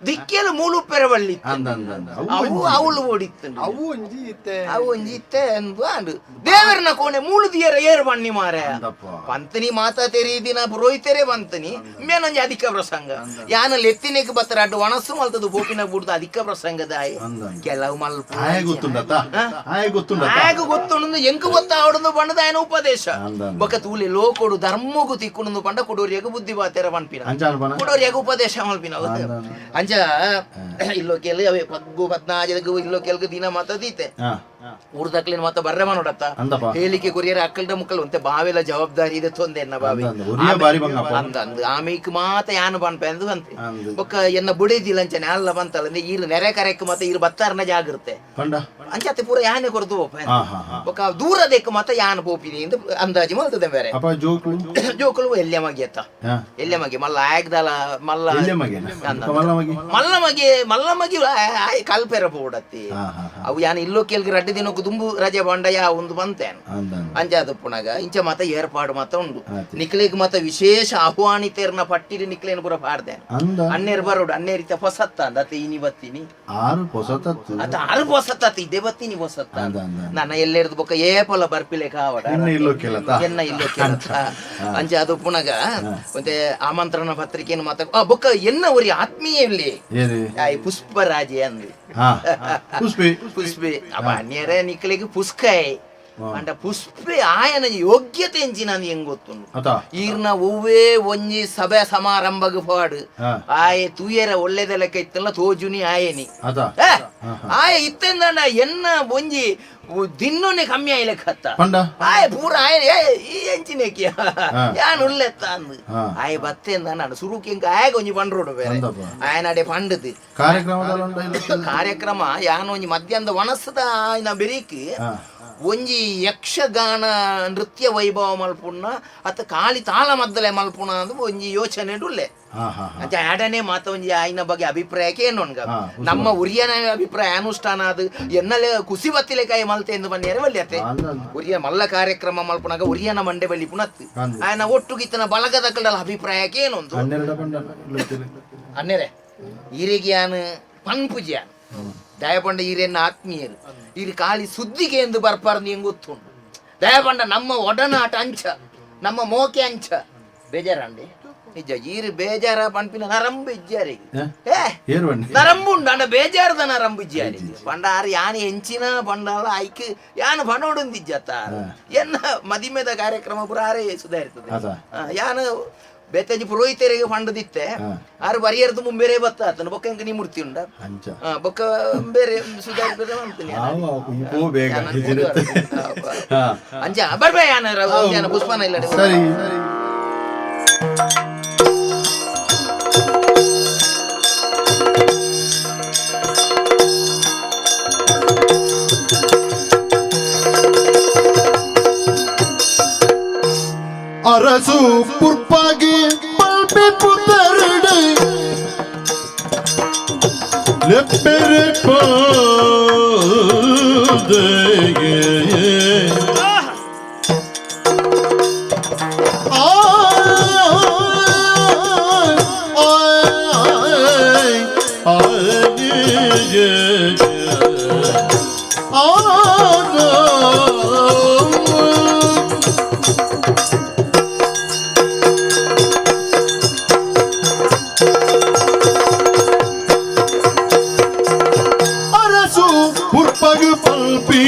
ದಿಕ್ಕೆಲ್ಲ ಮೂಲು ಪೆರವಳ್ಳಿ. ಅಂದ ಅಂದ ಅಂದ ಅವು ಅವಳು ಓಡಿತ್ತು. ಅವು ಒಂಜಿ ಇತ್ತೆ. ಅವು ಒಂಜಿ ಇತ್ತೆ ಅಂದು ಅಂಡು ದೇವರನ ಕೋಣೆ ಮೂಲು ದಿಯರ ಏರು ಬಣ್ಣಿ ಮಾರೆ. ಅಂದಪ್ಪ. ಪಂತನಿ ಮಾತಾ ತೆರಿ ದಿನ ಪುರೋಹಿತರೇ ಬಂತನಿ ಮೇನೊಂಜಿ ಅಧಿಕ ಪ್ರಸಂಗ ಯಾನ ಲೆತ್ತಿನೆಗ್ ಬತ್ತರ ಅಡ್ಡು ಒಣಸು ಮಲ್ತದು ಬೋಪಿನ ಬುಡ್ದು ಅಧಿಕ ಪ್ರಸಂಗದಾಯ. ಅಂದ ಅಂದ. ಕೆಲವು ಮಲ್ಪ ಆಯ ಗೊತ್ತುಂಡತ್ತ, ಆಯ ಗೊತ್ತುಂಡತ್ತ. ಆಗ ಗೊತ್ತುಂಡು ಎಂಕು ಗೊತ್ತಾವಡುಂದು ಬಣ್ಣದ ఆయన ಉಪದೇಶ. ಅಂದ ಅಂದ. ಬೊಕ್ಕ ತೂಲೆ ಲೋಕೊಡು ಧರ್ಮಗು ತಿಕ್ಕುಂಡು ಪಂಡ ಕೊಡೋರಿಯಾಗ ಬುದ್ಧಿ ಬಾತೆರ ಪನ್ಪಿನ. ಅಂಚ ಅನ್ಪನ. ಕೊಡೋರಿಯಾಗ ಉಪದೇಶ ಮಲ್ಪಿನ. ಅಂದ ಅಂದ. ಅಂಚ ಇಲ್ಲೋ ಕೇಳಿ ಅವೇ ಪಗ್ಗು ಪದ್ನಾಜಗ ಇಲ್ಲೋ ಕೇಳ್ಗ ದಿನ ಮಾತ ದೀತೆ. ಊರ್ದಕ್ಲಿನ ಮಾತ ಬರ್ರೆ ಮಾಡೋಡತ್ತ. ಅಂದಪ್ಪ. ಹೇಳಿಕೆ ಕೊರಿಯರ ಅಕ್ಕಲ್ದ ಮುಕ್ಕಲ್ ಒಂತೆ ಬಾವೆಲ್ಲ ಜವಾಬ್ದಾರಿ ಇದೆ ತೊಂದೆ ಎನ್ನ ಬಾವಿ. ಅಂದ ಅಂದ. ಒರಿಯ ಬಾರಿ ಬಂಗಪ್ಪ. ಅಂದ ಅಂದ ಆಮೇಕ್ ಮಾತ ಯಾನು ಪನ್ಪೆ ಅಂದು ಅಂತೆ. ಅಂದು. ಬೊಕ್ಕ ಎನ್ನ ಬುಡೇದಿಲ್ಲ ಅಂಚನೆ ಅಲ್ಲ ಬಂತಲ್ಲ ಅಂದ್ರೆ ಈರು ನೆರೆ ಕರೆಕ್ ಮಾತ ಈರು ಬತ್ತಾರನ ಜಾಗಿರುತ್ತೆ. ಪಂಡ. ಅಂಚೆ ಪೂರ ಯಾನೆ ಕೊರ್ದು ಪೋಪ. ಹಾ ಹಾ ಹಾ. ಬೊಕ್ಕ ದೂರದಕ್ಕೆ ಮಾತ ಯಾನ್ ಪೋಪಿನಿ ಎಂದು ಅಂದಾಜು ಮಲ್ತದೆ ಬೇರೆ. ಅಪ್ಪ ಜೋಕ್ಲು. ಜೋಕುಲು ಎಲ್ಯ ಮಗಿಯತ್ತ. ಎಲ್ಯ ಮಗಿ ಮಲ್ಲ ಆಯ್ದಲ್ಲ ಮಲ್ಲ. ಎಲ್ಯ ಮಗೆನಾ? ಅಂದ. ಮಲ್ಲ ಮಗಿ? ಮಲ್ಲ ಮಗಿ ಮಲ್ಲ ಮಗಿ ಕಲ್ಪೆರ ಪೋಡತ್ತಿ. ಹಾ ಹಾ ಹಾ. ಅವು ಯಾನ್ ಇಲ್ಲೋ ಕೇಳ್ಗೆ ರಡ್ಡು ದಿನಕ್ಕೂ ದುಂಬು ರಜೆ ಬಂಡ ಯಾ ಒಂದು ಬಂತೇನು. ಅಂದ ಅಂದ. ಅಂಜಾದ ಪುನಗ ಇಂಚ ಮಾತ ಏರ್ಪಾಡು ಮಾತ ಉಂಡು. ಆತು. ನಿಕ್ಲೆಗ್ ಮಾತ ವಿಶೇಷ ಆಹ್ವಾನಿತೇರ್ನ ಪಟ್ಟಿಡಿ ನಿಕ್ಲೇನು ಪೂರ ಪಾಡ್ದೇನು. ಅಂದ. ಅನ್ನೇರ್ ಬರೋಡು ಅನ್ನೇರಿತ ಪೊಸತ್ತ ಅಂದ ಅತ್ತೆ ಇನಿ ಬತ್ತೀನಿ. ಆರು ಪೊಸತತ್ತು. ಅತ್ತ ಆರು ಪೊಸತ್ತ ಇದೇ ಬತ್ತೀನಿ ಪೊಸತ್ತ. ಅಂದ ಅಂದ ಅಂದ. ನನ್ನ ಎಲ್ಲೆರ್ದು ಬೊಕ್ಕ ಏಪಲ ಬರ್ಪಿಲೆ ಕಾವಡ. ಎನ್ನ ಇಲ್ಲೋ ಕೇಳತ್ತ? ಎನ್ನ ಇಲ್ಲೋ ಕೇಳತ್ತ. ಅಂಚ ಅದು ಪುನಗ ಮತ್ತೆ ಆಮಂತ್ರಣ ಪತ್ರಿಕೆಯನ್ನು ಮಾತ ಬೊಕ್ಕ ಎನ್ನ ಒರಿ ಆತ್ಮೀಯ ಇಲ್ಲಿ. ಏರಿ. ಆಯ್ ಪುಷ್ಪರಾಜೆ ಅಂದು. ಹಾ ಪುಷ್ಪಿ. ಪುಷ್ಪೆ ಅವ ಅನ್ಯರ ನಿಕ್ಲೆಗ್ ಪುಷ್ಕಾಯ್ ಅಂಡ ಪುಷ್ಪೆ ಆಯನ ಯೋಗ್ಯತೆ ಎಂಚಿನ ಹೆಂಗ್ ಗೊತ್ತುಂಡು. ಅತ. ಈರ್ನ ಒವ್ವೇ ಒಂಜಿ ಸಭೆ ಸಮಾರಂಭಗ್ ಪಾಡು ಆಯೆ ತೂಯರ ಒಳ್ಳೆದ ಲೆಕ್ಕ ಇತ್ತಲ್ಲ ತೋಜುನಿ ಆಯನಿ. ಅತ. ಏ, ಆಯೆ ಇತ್ತೆಂದಂಡ ಎನ್ನ ಒಂಜಿ ದಿನ್ನೊನೆ ಕಮ್ಮಿ ಆಯ್ ಲೆಕ್ಕ ಅತ್ತ. ಪಂಡ. ಆಯೆ ಪೂರ ಆಯೆ ಏ, ಈ ಎಂಚಿನೆಕ್ಕಿಯ ಯಾನ್ ಉಲ್ಲೆತ್ತ ಅಂದು. ಆಯೆ ಬತ್ತೆಂದ ನಾನು ಸುರುಕಿ ಎಂಕ್ ಆಯಗ ಒಂಜಿ ಪಂಡ್ರೋಡು ಬೇರೆ. ಅಂದಪ್ಪ. ಆಯನಡೆ ಪಂಡದು. ಕಾರ್ಯಕ್ರಮದಲ್ಲ ಉಂಡ ಇಲ್ಲ? ಕಾರ್ಯಕ್ರಮ ಯಾನ್ ಒಂಜಿ ಮಧ್ಯಾಹ್ನದ ವನಸದ ಆಯ್ನ ಬೆರೀಕ್ ಒಂಜಿ ಯಕ್ಷಗಾನ ನೃತ್ಯ ವೈಭವ ಮಲ್ಪುಣ್ಣ ಅತ್ತ ಕಾಳಿ ತಾಳ ಮದ್ದಲೆ ಮಲ್ಪುಣ ಅಂದು ಒಂಜಿ ಯೋಚನೆ ಉಲ್ಲೆ. ಹಾ ಹಾ ಹಾ. ಅಂಚ ಆಡನೆ ಮಾತ ಒಂಜಿ ಆಯ್ನ ಬಗ್ಗೆ ಅಭಿಪ್ರಾಯಕ್ಕೆ ಏನು ನಮ್ಮ ಉರಿಯನ ಅಭಿಪ್ರಾಯ ಅನುಷ್ಠಾನ ಅದು ಎನ್ನಲೆ ಕುಸಿ ಬತ್ತಿಲೆ ಕಾಯಿ ಮಲ್ತೆ ಎಂದು ಬನ್ನಿಯರೆ ಒಳ್ಳೆಯತ್ತೆ. ಅಂದ ಅಂದ. ಉರಿಯ ಮಲ್ಲ ಕಾರ್ಯಕ್ರಮ ಮಲ್ಪುನಾಗ ಉರಿಯನ ಮಂಡೆ ಬಲ್ಲಿ ಪುನತ್ತು. ಅಂದು. ಆಯನ ಒಟ್ಟುಗಿತ್ತನ ಬಳಗದ ಕಡಲ ಅಭಿಪ್ರಾಯಕ್ಕೆ ಏನೊಂದು. ಹನ್ನೆರಡ ಪಂಡ ಇಲ್ಲೋ ಕೇಳಿ. ಅನ್ನೆರೆ ಈರಿಗ್ಯಾನ್ ಪನ್ಪುಜಿಯಾನ್ ದಯಪಂಡ ಈರೆನ್ನ ಆತ್ಮೀಯರು ಈರು ಖಾಲಿ ಸುದ್ದಿಗೆ ಎಂದು ಬರ್ಪಾರ್ದು ಹೆಂಗ್ ಗೊತ್ತುಂಟು. ದಯಪಂಡ ನಮ್ಮ ಒಡನಾಟ ಅಂಚ ನಮ್ಮ ಮೋಕೆ ಅಂಚ ಬೇಜಾರಂಡಿ ನಿಜ ಈರು ಬೇಜಾರ ಪನ್ಪಿನ ನರಂಬು ಇಜ್ಜಾರಿ. ಏ ಏರು ಬಣ್ಣಿ. ನರಂಬು ಉಂಡು ಅಂಡ ಬೇಜಾರದ ನರಂಬು ಇಜ್ಜಾರಿ ಪಂಡ ಆರು ಯಾನ್ ಎಂಚಿನ ಪಂಡಲ ಐಕ್ ಯಾನ್ ಪಣೋಡುಂದಿಜ್ಜತ್ತ ಎನ್ನ ಮದಿಮೆದ ಕಾರ್ಯಕ್ರಮ ಪೂರ ಆರೇ ಸುಧಾರಿತದೆ. ಅದ. ಯಾನ್ ಬೇತಂಜಿ ಪುರೋಹಿತರಿಗೆ ಫಂಡದಿತ್ತೆ ಆರು ಬರಿಯರ್ದು ಮುಂಬೇರೆ ಬತ್ತ ಆತನ ಬೊಕ್ಕ ಎಂಕ ನಿಮೂರ್ತಿ ಉಂಡ. ಅಂಚ. ಬೊಕ್ಕ ಬೇರೆ ಸುಧಾರಿ ಬೇರೆ ಮಾಡ್ತೀನಿ. ಆವು ಪೋ ಬೇಗ ಇದಿರುತ್ತೆ. ಹಾ. ಅಂಚ ಬರ್ಬೇ ಯಾನ ಯಾನ ಪುಷ್ಪನ ಇಲ್ಲ. ಸರಿ. ಅರಸು ಪುರ್ಪಾಗಿ ಪಲ್ಪಿ ಪುತ್ತರಡೆ ಲೆಪ್ಪೆರೆ ಪಾದೆಗೆ ಅರಸು ಪುರ್ಪಗು ಪಲ್ಪಿ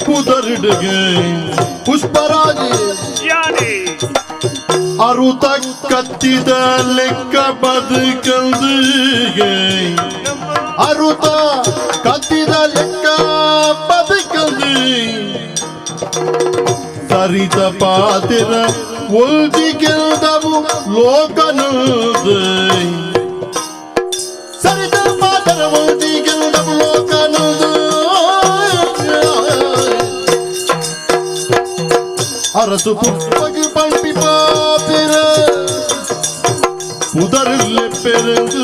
ಪುದರ್ಡುಗೆ ಪುಷ್ಪರಾಜಿ ಯಾನೆ ಅರುತ ಕತ್ತಿದ ಲೆಕ್ಕ ಬದುಕಲ್ದಿಗೆ ಅರುತ ಕತ್ತಿದ ಲೆಕ್ಕ ಬದುಕಲ್ದಿ ಸರಿತ ಪಾತಿರ ಒಲ್ದಿ ಗೆಲ್ದವು ಲೋಕನಂದು ಸರಿತ ಪಾತರ ಒಂಜಿ ಗೆಂದವು ಲೋಕನಂದು ಅರಸು ಪುಷ್ಪಗೆ ಪಂಪಿ ಪಾತಿರ புதரில் பெருந்து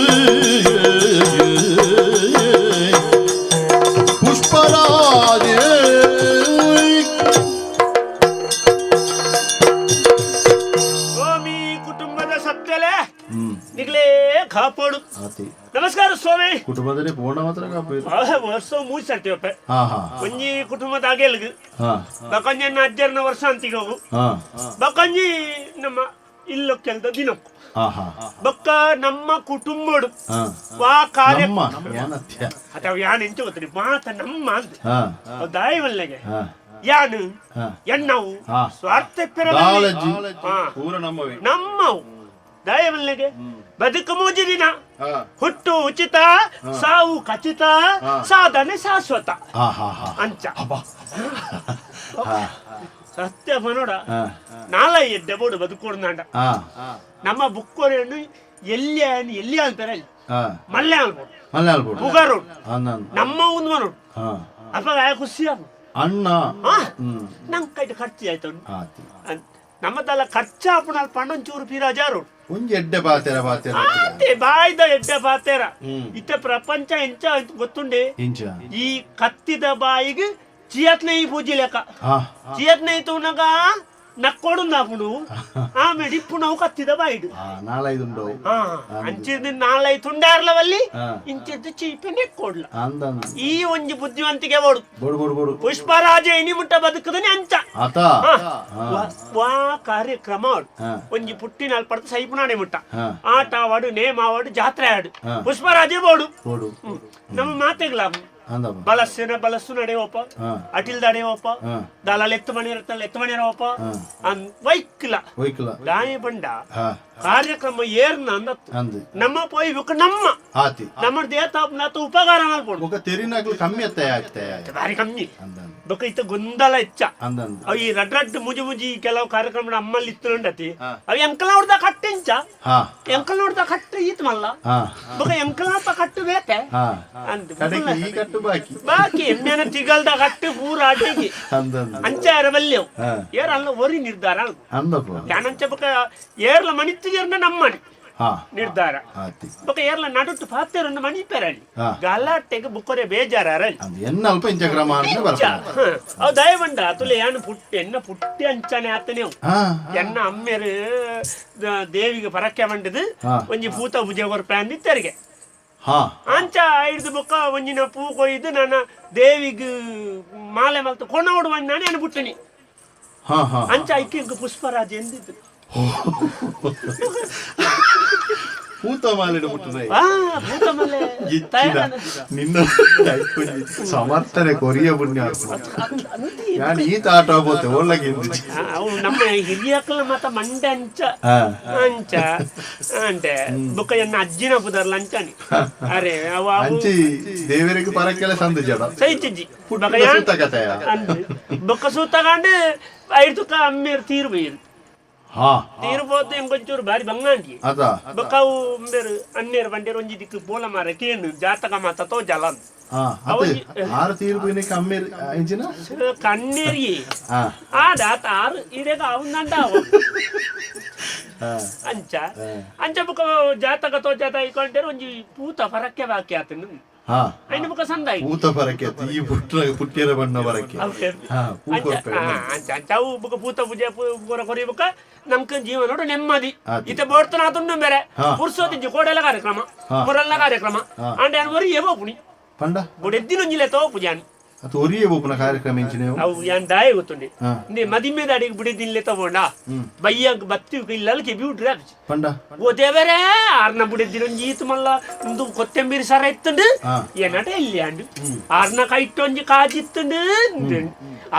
புஷ்பராஜே. ಸ್ವಾಮಿ, ಕುಟುಂಬದ ಸತ್ಯಲೆ ನಿಗ್ಲೇ ಕಾಪಾಡು. ನಮಸ್ಕಾರ ಸ್ವಾಮಿ. ಕುಟುಂಬದಲ್ಲಿ ಪೂರ್ಣ ಮಾತ್ರ ಕಾಪು. ವರ್ಷ ಮೂಜಿ ಸರ್ತಿವಪ್ಪ. ಹಾ ಹಾ. ಒಂಜಿ ಕುಟುಂಬದ ಅಗೆಲ್ಗ್ ಬಕೊಂಜಿ ಅಜ್ಜರ್ನ ವರ್ಷ ಅಂತಿಗೆ ಹೋಗು. ಬಕೊಂಜಿ ನಮ್ಮ ಇಲ್ಲೊಕ್ಕೆಲ್ದ ದಿನಕ್ಕು. ಹಾ ಹಾ. ಬೊಕ್ಕ ನಮ್ಮ ಕುಟುಂಬಡು ವಾ ಕಾರ್ಯ ನಮ್ಮ ಏನತ್ಯ ಅಥವಾ ಯಾನ್ ಎಂಚ ಗೊತ್ತರಿ ಮಾತ ನಮ್ಮ ಅಂತ ಅವು ದಾಯವಲ್ಲೆಗೆ ಯಾನು ಎನ್ನವು ಸ್ವಾರ್ಥ ದಾಳಜಿ. ಹಾ. ಪೂರ ನಮ್ಮವೇ. ನಮ್ಮವು ದಯವಲ್ಲೆಗೆ ಬದುಕು ಮೂಜಿ ದಿನ, ಹುಟ್ಟು ಉಚಿತ, ಸಾವು ಖಚಿತ, ಸಾಧನೆ ಶಾಶ್ವತ. ಹಾ ಹಾ ಹಾ. ಅಂಚ ಸತ್ಯ ಮನೋಡ ನಾಲ ಎಡ್ಡೆ ಬೋಡು ಬದುಕೋಡ್ನಾಂಡ. ನಮ್ಮ ಬುಕ್ಕೋರೆಯನ್ನು ಎಲ್ಲಿ ಎಲ್ಲಿ ಅಂತಾರೆ ಅಲ್ಲಿ ಮಲ್ಲೆ ಅನ್ಬೋದು. ಮಲಯಾಳ ಬೋಡು. ಮುಗರೋಡು. ಅನ್ನನ್. ನಮ್ಮ ಒಂದು ಮನೋಡು. ಅಪ್ಪ ಖುಷಿ ಆಗ ಅಣ್ಣ. ನಂಗೆ ಕೈಟ್ ಖರ್ಚು ಆಯ್ತು. ಆತಿ. ನಮ್ಮದೆಲ್ಲ ಖರ್ಚಾಪುಣ ಪಂಡೊಂಚೂರು ಪಿರಾಜಾರು. ಒಂಜಿ ಎಡ್ಡೆ ಪಾತೆರ ಪಾತೆರ. ಆತೆ ಬಾಯ್ದ ಎಡ್ಡೆ ಪಾತೆರ. ಇತ್ತ ಪ್ರಪಂಚ ಎಂಚ ಅಂತ ಗೊತ್ತುಂಡೆ. ಇಂಚ. ಈ ಕತ್ತಿದ ಬಾಯಿಗೆ ಚಿಯತ್ನ ಈ ಪೂಜೆ ಲೆಕ್ಕ. ಚಿಯತ್ನ ತೂನಗ ನಕ್ಕೊಡು ಆಮೇಲೆ ಇಪ್ಪು ನಾವು ಕತ್ತಿದ ಬಾಯಿಡು. ನಾಲೈದು ಉಂಡು. ಅಂಚಿರ್ದು ನಾಲೈ ತುಂಡಾರ್ಲವಲ್ಲಿ ಇಂಚಿರ್ದು ಚೀಪೆ ನೆಕ್ಕೊಡ್ಲ. ಈ ಒಂಜಿ ಬುದ್ಧಿವಂತಿಕೆ ಬೋಡು. ಬೋಡು ಬೋಡು ಬೋಡು. ಪುಷ್ಪರಾಜ ಇನಿ ಮುಟ್ಟ ಬದುಕದನೆ ಅಂಚ. ಆತ. ವಾ ಕಾರ್ಯಕ್ರಮ ಒಂಜಿ ಪುಟ್ಟಿನ ಪಡ್ದು ಸೈಪುನಾಡೆ ಮುಟ್ಟ ಆಟ ಆವಾಡು, ನೇಮ ಆವಾಡು, ಜಾತ್ರೆ ಆಡು, ಪುಷ್ಪರಾಜೆ ಬೋಡು. ಬೋಡು. ನಮ್ಮ ಮಾತೆಗ್ಲ ಬಲಸ್ಸೇನ ಬಲಸ್ಸು ನಡೆಯೋಪ, ಅಟಿಲ್ ನಡೆಯೋಪ, ದಲಾಲ್ ಎತ್ತು ಮಣಿ ಇರುತ್ತಲ್ಲ ಎತ್ತು ಮಣಿ ಇರೋಪ ವೈಕ್ಲ ವೈಕ್ಲ ದಾಯ ಬಂಡ ಕಾರ್ಯಕ್ರಮ ಏರ್ನ ಅಂದತ್ತು ನಮ್ಮ ಪೋಯ್ಬೇಕು ನಮ್ಮ ಆತಿ ನಮ್ಮ ದೇಹತಾಪನಾತ ಉಪಕಾರ ಮಾಡ್ಬೋದು. ಬೊಕ ತೆರಿನಾಗ್ಲು ಕಮ್ಮಿ ಅತ್ತೆ ಆಗ್ತೆ. ಬಾರಿ ಕಮ್ಮಿ ಬೊಕ ಇತ್ತ ಗೊಂದಲ ಹೆಚ್ಚ. ಅವು ಈ ರಡ್ ರಡ್ ಮುಜಿ ಮುಜಿ ಕೆಲವು ಕಾರ್ಯಕ್ರಮ ಅಮ್ಮಲ್ಲಿ ಇತ್ತು ಅವು ಎಂಕಲ ಹೊಡ್ದ ಕಟ್ಟೆಂಚ ಎಂಕಲ್ ನೋಡ್ದ ಕಟ್ಟು ಈತ್ ಮಲ್ಲ ಬೊಕ ಎಂಕಲಪ್ಪ ಕಟ್ಟು ಬೇತೆ ಅಂದ್ ಈ ಕಟ್ಟು ಬಾಕಿ ಬಾಕಿ ಎಮ್ಮೆನ ತಿಗಲ್ದ ಕಟ್ಟು ಪೂರ ಅಡಿಗೆ ಅಂಚಾರ ಬಲ್ಯವು ಏರ್ ಅಲ್ಲ ಒರಿ ನಿರ್ಧಾರ ಯಾನಂಚ ಬೊಕ ಏರ್ಲ ಮಣಿತ್ತಿಗೇರ್ನ ನಮ್ಮಣಿ ನಿರ್ಧಾರ ಬೊಕ ಏರ್ಲ ನಡುಟ್ಟು ಪಾತೆರನ್ನು ಮಣಿಪೆರಳಿ ಗಲಾಟೆಗೆ ಬುಕ್ಕೊರೆ ಬೇಜಾರ ಎನ್ನ ಅಲ್ಪ ಇಂಚ ಕ್ರಮ ಅವು ದಯವಂಡ ಅತುಲೆ ಯಾನು ಪುಟ್ಟಿ ಎನ್ನ ಪುಟ್ಟಿ ಅಂಚನೆ ಆತನೇ ಎನ್ನ ಅಮ್ಮೆರು ದೇವಿಗೆ ಪರಕ್ಕೆ ಮಂಡದು ಒಂಜಿ ಪೂತ ಪೂಜೆ ಕೊರ್ಪೆ ಅಂದಿತ್ತೆರಿಗೆ ಅಂಚ ಹಿಡ್ದು ಬೊಕ್ಕ ಒಂಜಿನ ಪೂ ಕೊಯ್ದು ನಾನು ದೇವಿಗೆ ಮಾಲೆ ಮಲ್ತು ಕೊಣ ಹೊಡುವ ನಾನು ಏನು ಪುಟ್ಟಿನಿ ಅಂಚ ಐಕೆ ಪುಷ್ಪರಾಜ ಎಂದಿದ್ದು ಪೂತ ಮಾಲೆ ಮುಟ್ಟುನ ಪೂತ ಮಾಲೆ ನಿನ್ನ ಸಮರ್ಥನೆ ಕೊರಿಯ ಪುಣ್ಯ ನಾನು ಈ ತಾಟ ಹೋತೆ ಒಳ್ಳಗೆ. ಅವು ನಮ್ಮ ಹಿರಿಯಕ್ಕಲ ಮಾತ ಮಂಡೆ ಅಂಚ ಅಂಚ ಅಂಟೆ ಬೊಕ್ಕ ಎನ್ನ ಅಜ್ಜಿನ ಪುದರ್ಲ ಅಂಚಾನಿ ಅರೆ ಅವ ಅಂಚಿ ದೇವರಿಗೆ ಪರಕ್ಕೆಲ್ಲ ಸಂದು ಜಡ ಸೈತಿಜ್ಜಿ ಬೊಕ್ಕ ಸೂತಗಾಂಡು ಐದುಕ ಅಮ್ಮೇರು ತೀರು ಬೈರು ತೀರ್ಬೋದು ಎಂಕೊಂಚೂರು ಬಾರಿ ಬಂಗಾಂಡಿ ಬೊಕ್ಕ ಅವು ಬೇರು ಅನ್ನೇರು ಬಂಡೇರು ಒಂಜಿ ದಿಕ್ಕು ಬೋಲ ಮಾರ ಕೇನು ಜಾತಕ ಮಾತ ತೋಜಲ. ಆರು ತೀರ್ಪು ಕಮ್ಮೇರು ಇಂಚಿನ ಕಣ್ಣೇರಿ ಆಡ ಆತ ಆರು ಇಡೇಗ ಅವನಂಡ ಅಂಚ ಅಂಚ ಬೊಕ್ಕ ಜಾತಕ ತೋಜಾತ ಇಕೊಂಡೇರು ಒಂಜಿ ಪೂತ ಪರಕ್ಕೆ ಬಾಕಿ ಆತನು ಐನ ಬೊಕ್ಕ ಸಂದಾಯಿ ಪೂತ ಪರಕ್ಕೆ ಈ ಪುಟ್ಟ ಪುಟ್ಟಿಯರ ಬಣ್ಣ ಪರಕ್ಕೆ ಅಂಚ ಅಂಚ ಅವು ಬೊಕ್ಕ ಪೂತ ಪೂಜೆ ಕೊರ ಕೊರಿ ಬೊಕ್ಕ ನಮ್ಕ ಜೀವನೋಡು ನೆಮ್ಮದಿ ಇತ್ತ ಬೋಡ್ತನ ಆತುಂಡು ಬೇರೆ ಪುರ್ಸೋತಿಜ್ಜಿ ಕೋಡೆಲ ಕಾರ್ಯಕ್ರಮ ಮೊರಲ್ಲ ಕಾರ್ಯಕ್ರಮ ಅಂಡ ಒರಿ ಏವೋ ಪುಣಿ ಪಂಡ ಬೊಡೆದ್ದಿನೊಂಜಿಲೆ ತೋ ಪೂಜಾನ್ ಅದು ಒರಿಯೇ ಬೋಪುನ ಕಾರ್ಯಕ್ರಮ ಇಂಚಿನ ಅವು ಯಾನ್ ದಾಯ ಗೊತ್ತುಂಡಿ ನೇ ಮದಿಮೆದ ಅಡಿಗೆ ಬಿಡಿದಿಲ್ಲೆ ತಗೊಂಡ ಬಯ್ಯಂಗ್ ಬತ್ತಿ ಇಲ್ಲಲ್ ಕೆಬಿ ಉಡ್ರಿ ಪಂಡ ಓ ದೇವರೇ ಆರ್ನ ಬುಡಿದಿನೊಂಜಿ ಈತು ಮಲ್ಲ ಒಂದು ಕೊತ್ತಂಬರಿ ಸರ ಇತ್ತುಂಡು ಏನಟ ಇಲ್ಲಿ ಅಂಡು ಆರ್ನ ಕೈಟೊಂಜಿ ಕಾಜಿತ್ತುಂಡು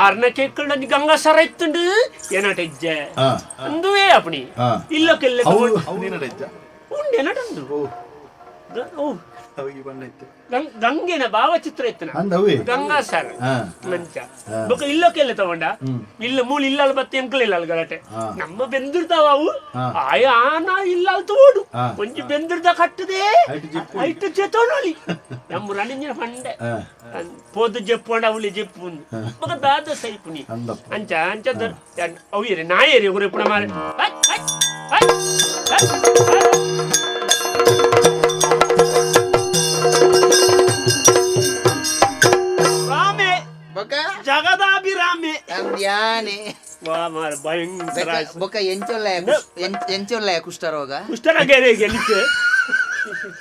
ಆರ್ನ ಕೇಕ್ಕಂಡೊಂಜಿ ಗಂಗಾ ಸರ ಇತ್ತುಂಡು ಏನಟ ಇಜ್ಜೆ ಅಂದುವೇ ಅಪಣಿ ಇಲ್ಲಕ್ಕೆಲ್ಲ ಉಂಡು ಏನಟ ಉಂಡು ಓ ಗಂಗೆನ ಭಾವಚಿತ್ರ ಇತ್ತನ. ಅಂದವೇ. ಗಂಗಾ ಸರ್ ಮಂಚ ಬೊಕ ಇಲ್ಲಕ್ಕೆಲ್ಲ ತಗೊಂಡ ಇಲ್ಲ ಮೂಲ ಇಲ್ಲ ಬತ್ತೆ ಎಂಕಲ್ ಇಲ್ಲ ಗಲಾಟೆ ನಮ್ಮ ಬೆಂದಿರ್ತಾವ ಅವು ಆಯ ಆನ ಇಲ್ಲ ತೋಡು ಒಂಜಿ ಬೆಂದಿರ್ದ ಕಟ್ಟದೆ ಐಟ್ ಜೆತೋನೊಲಿ ನಮ್ಮ ರಣಿಂಜನ ಪಂಡೆ ಪೋದು ಜೆಪ್ಪುಂಡ ಅವಳಿ ಜೆಪ್ಪು ಬೊಕ ದಾದ ಸೈಪುನಿ ಅಂಚ ಅಂಚ ಅವು ಏರಿ ನಾಯೇರಿ ಉರೆ ಪುಣ ಮಾರೆ. High, high, high, high, high. ರಾಮೆ. ಬೊಕ ಜಗದಾಭಿರಾಮೆ. ಅಂದ್ಯಾನೆ. ವಾ ಮಾರ ಭಯಂಕರ. ಬೊಕ ಎಂಚೊಲ್ಲ ಎಂಚೊಲ್ಲ ಕುಷ್ಠರೋಗ? ಕುಷ್ಠರೋಗ ಗೆಲಿಕ್ಕೆ.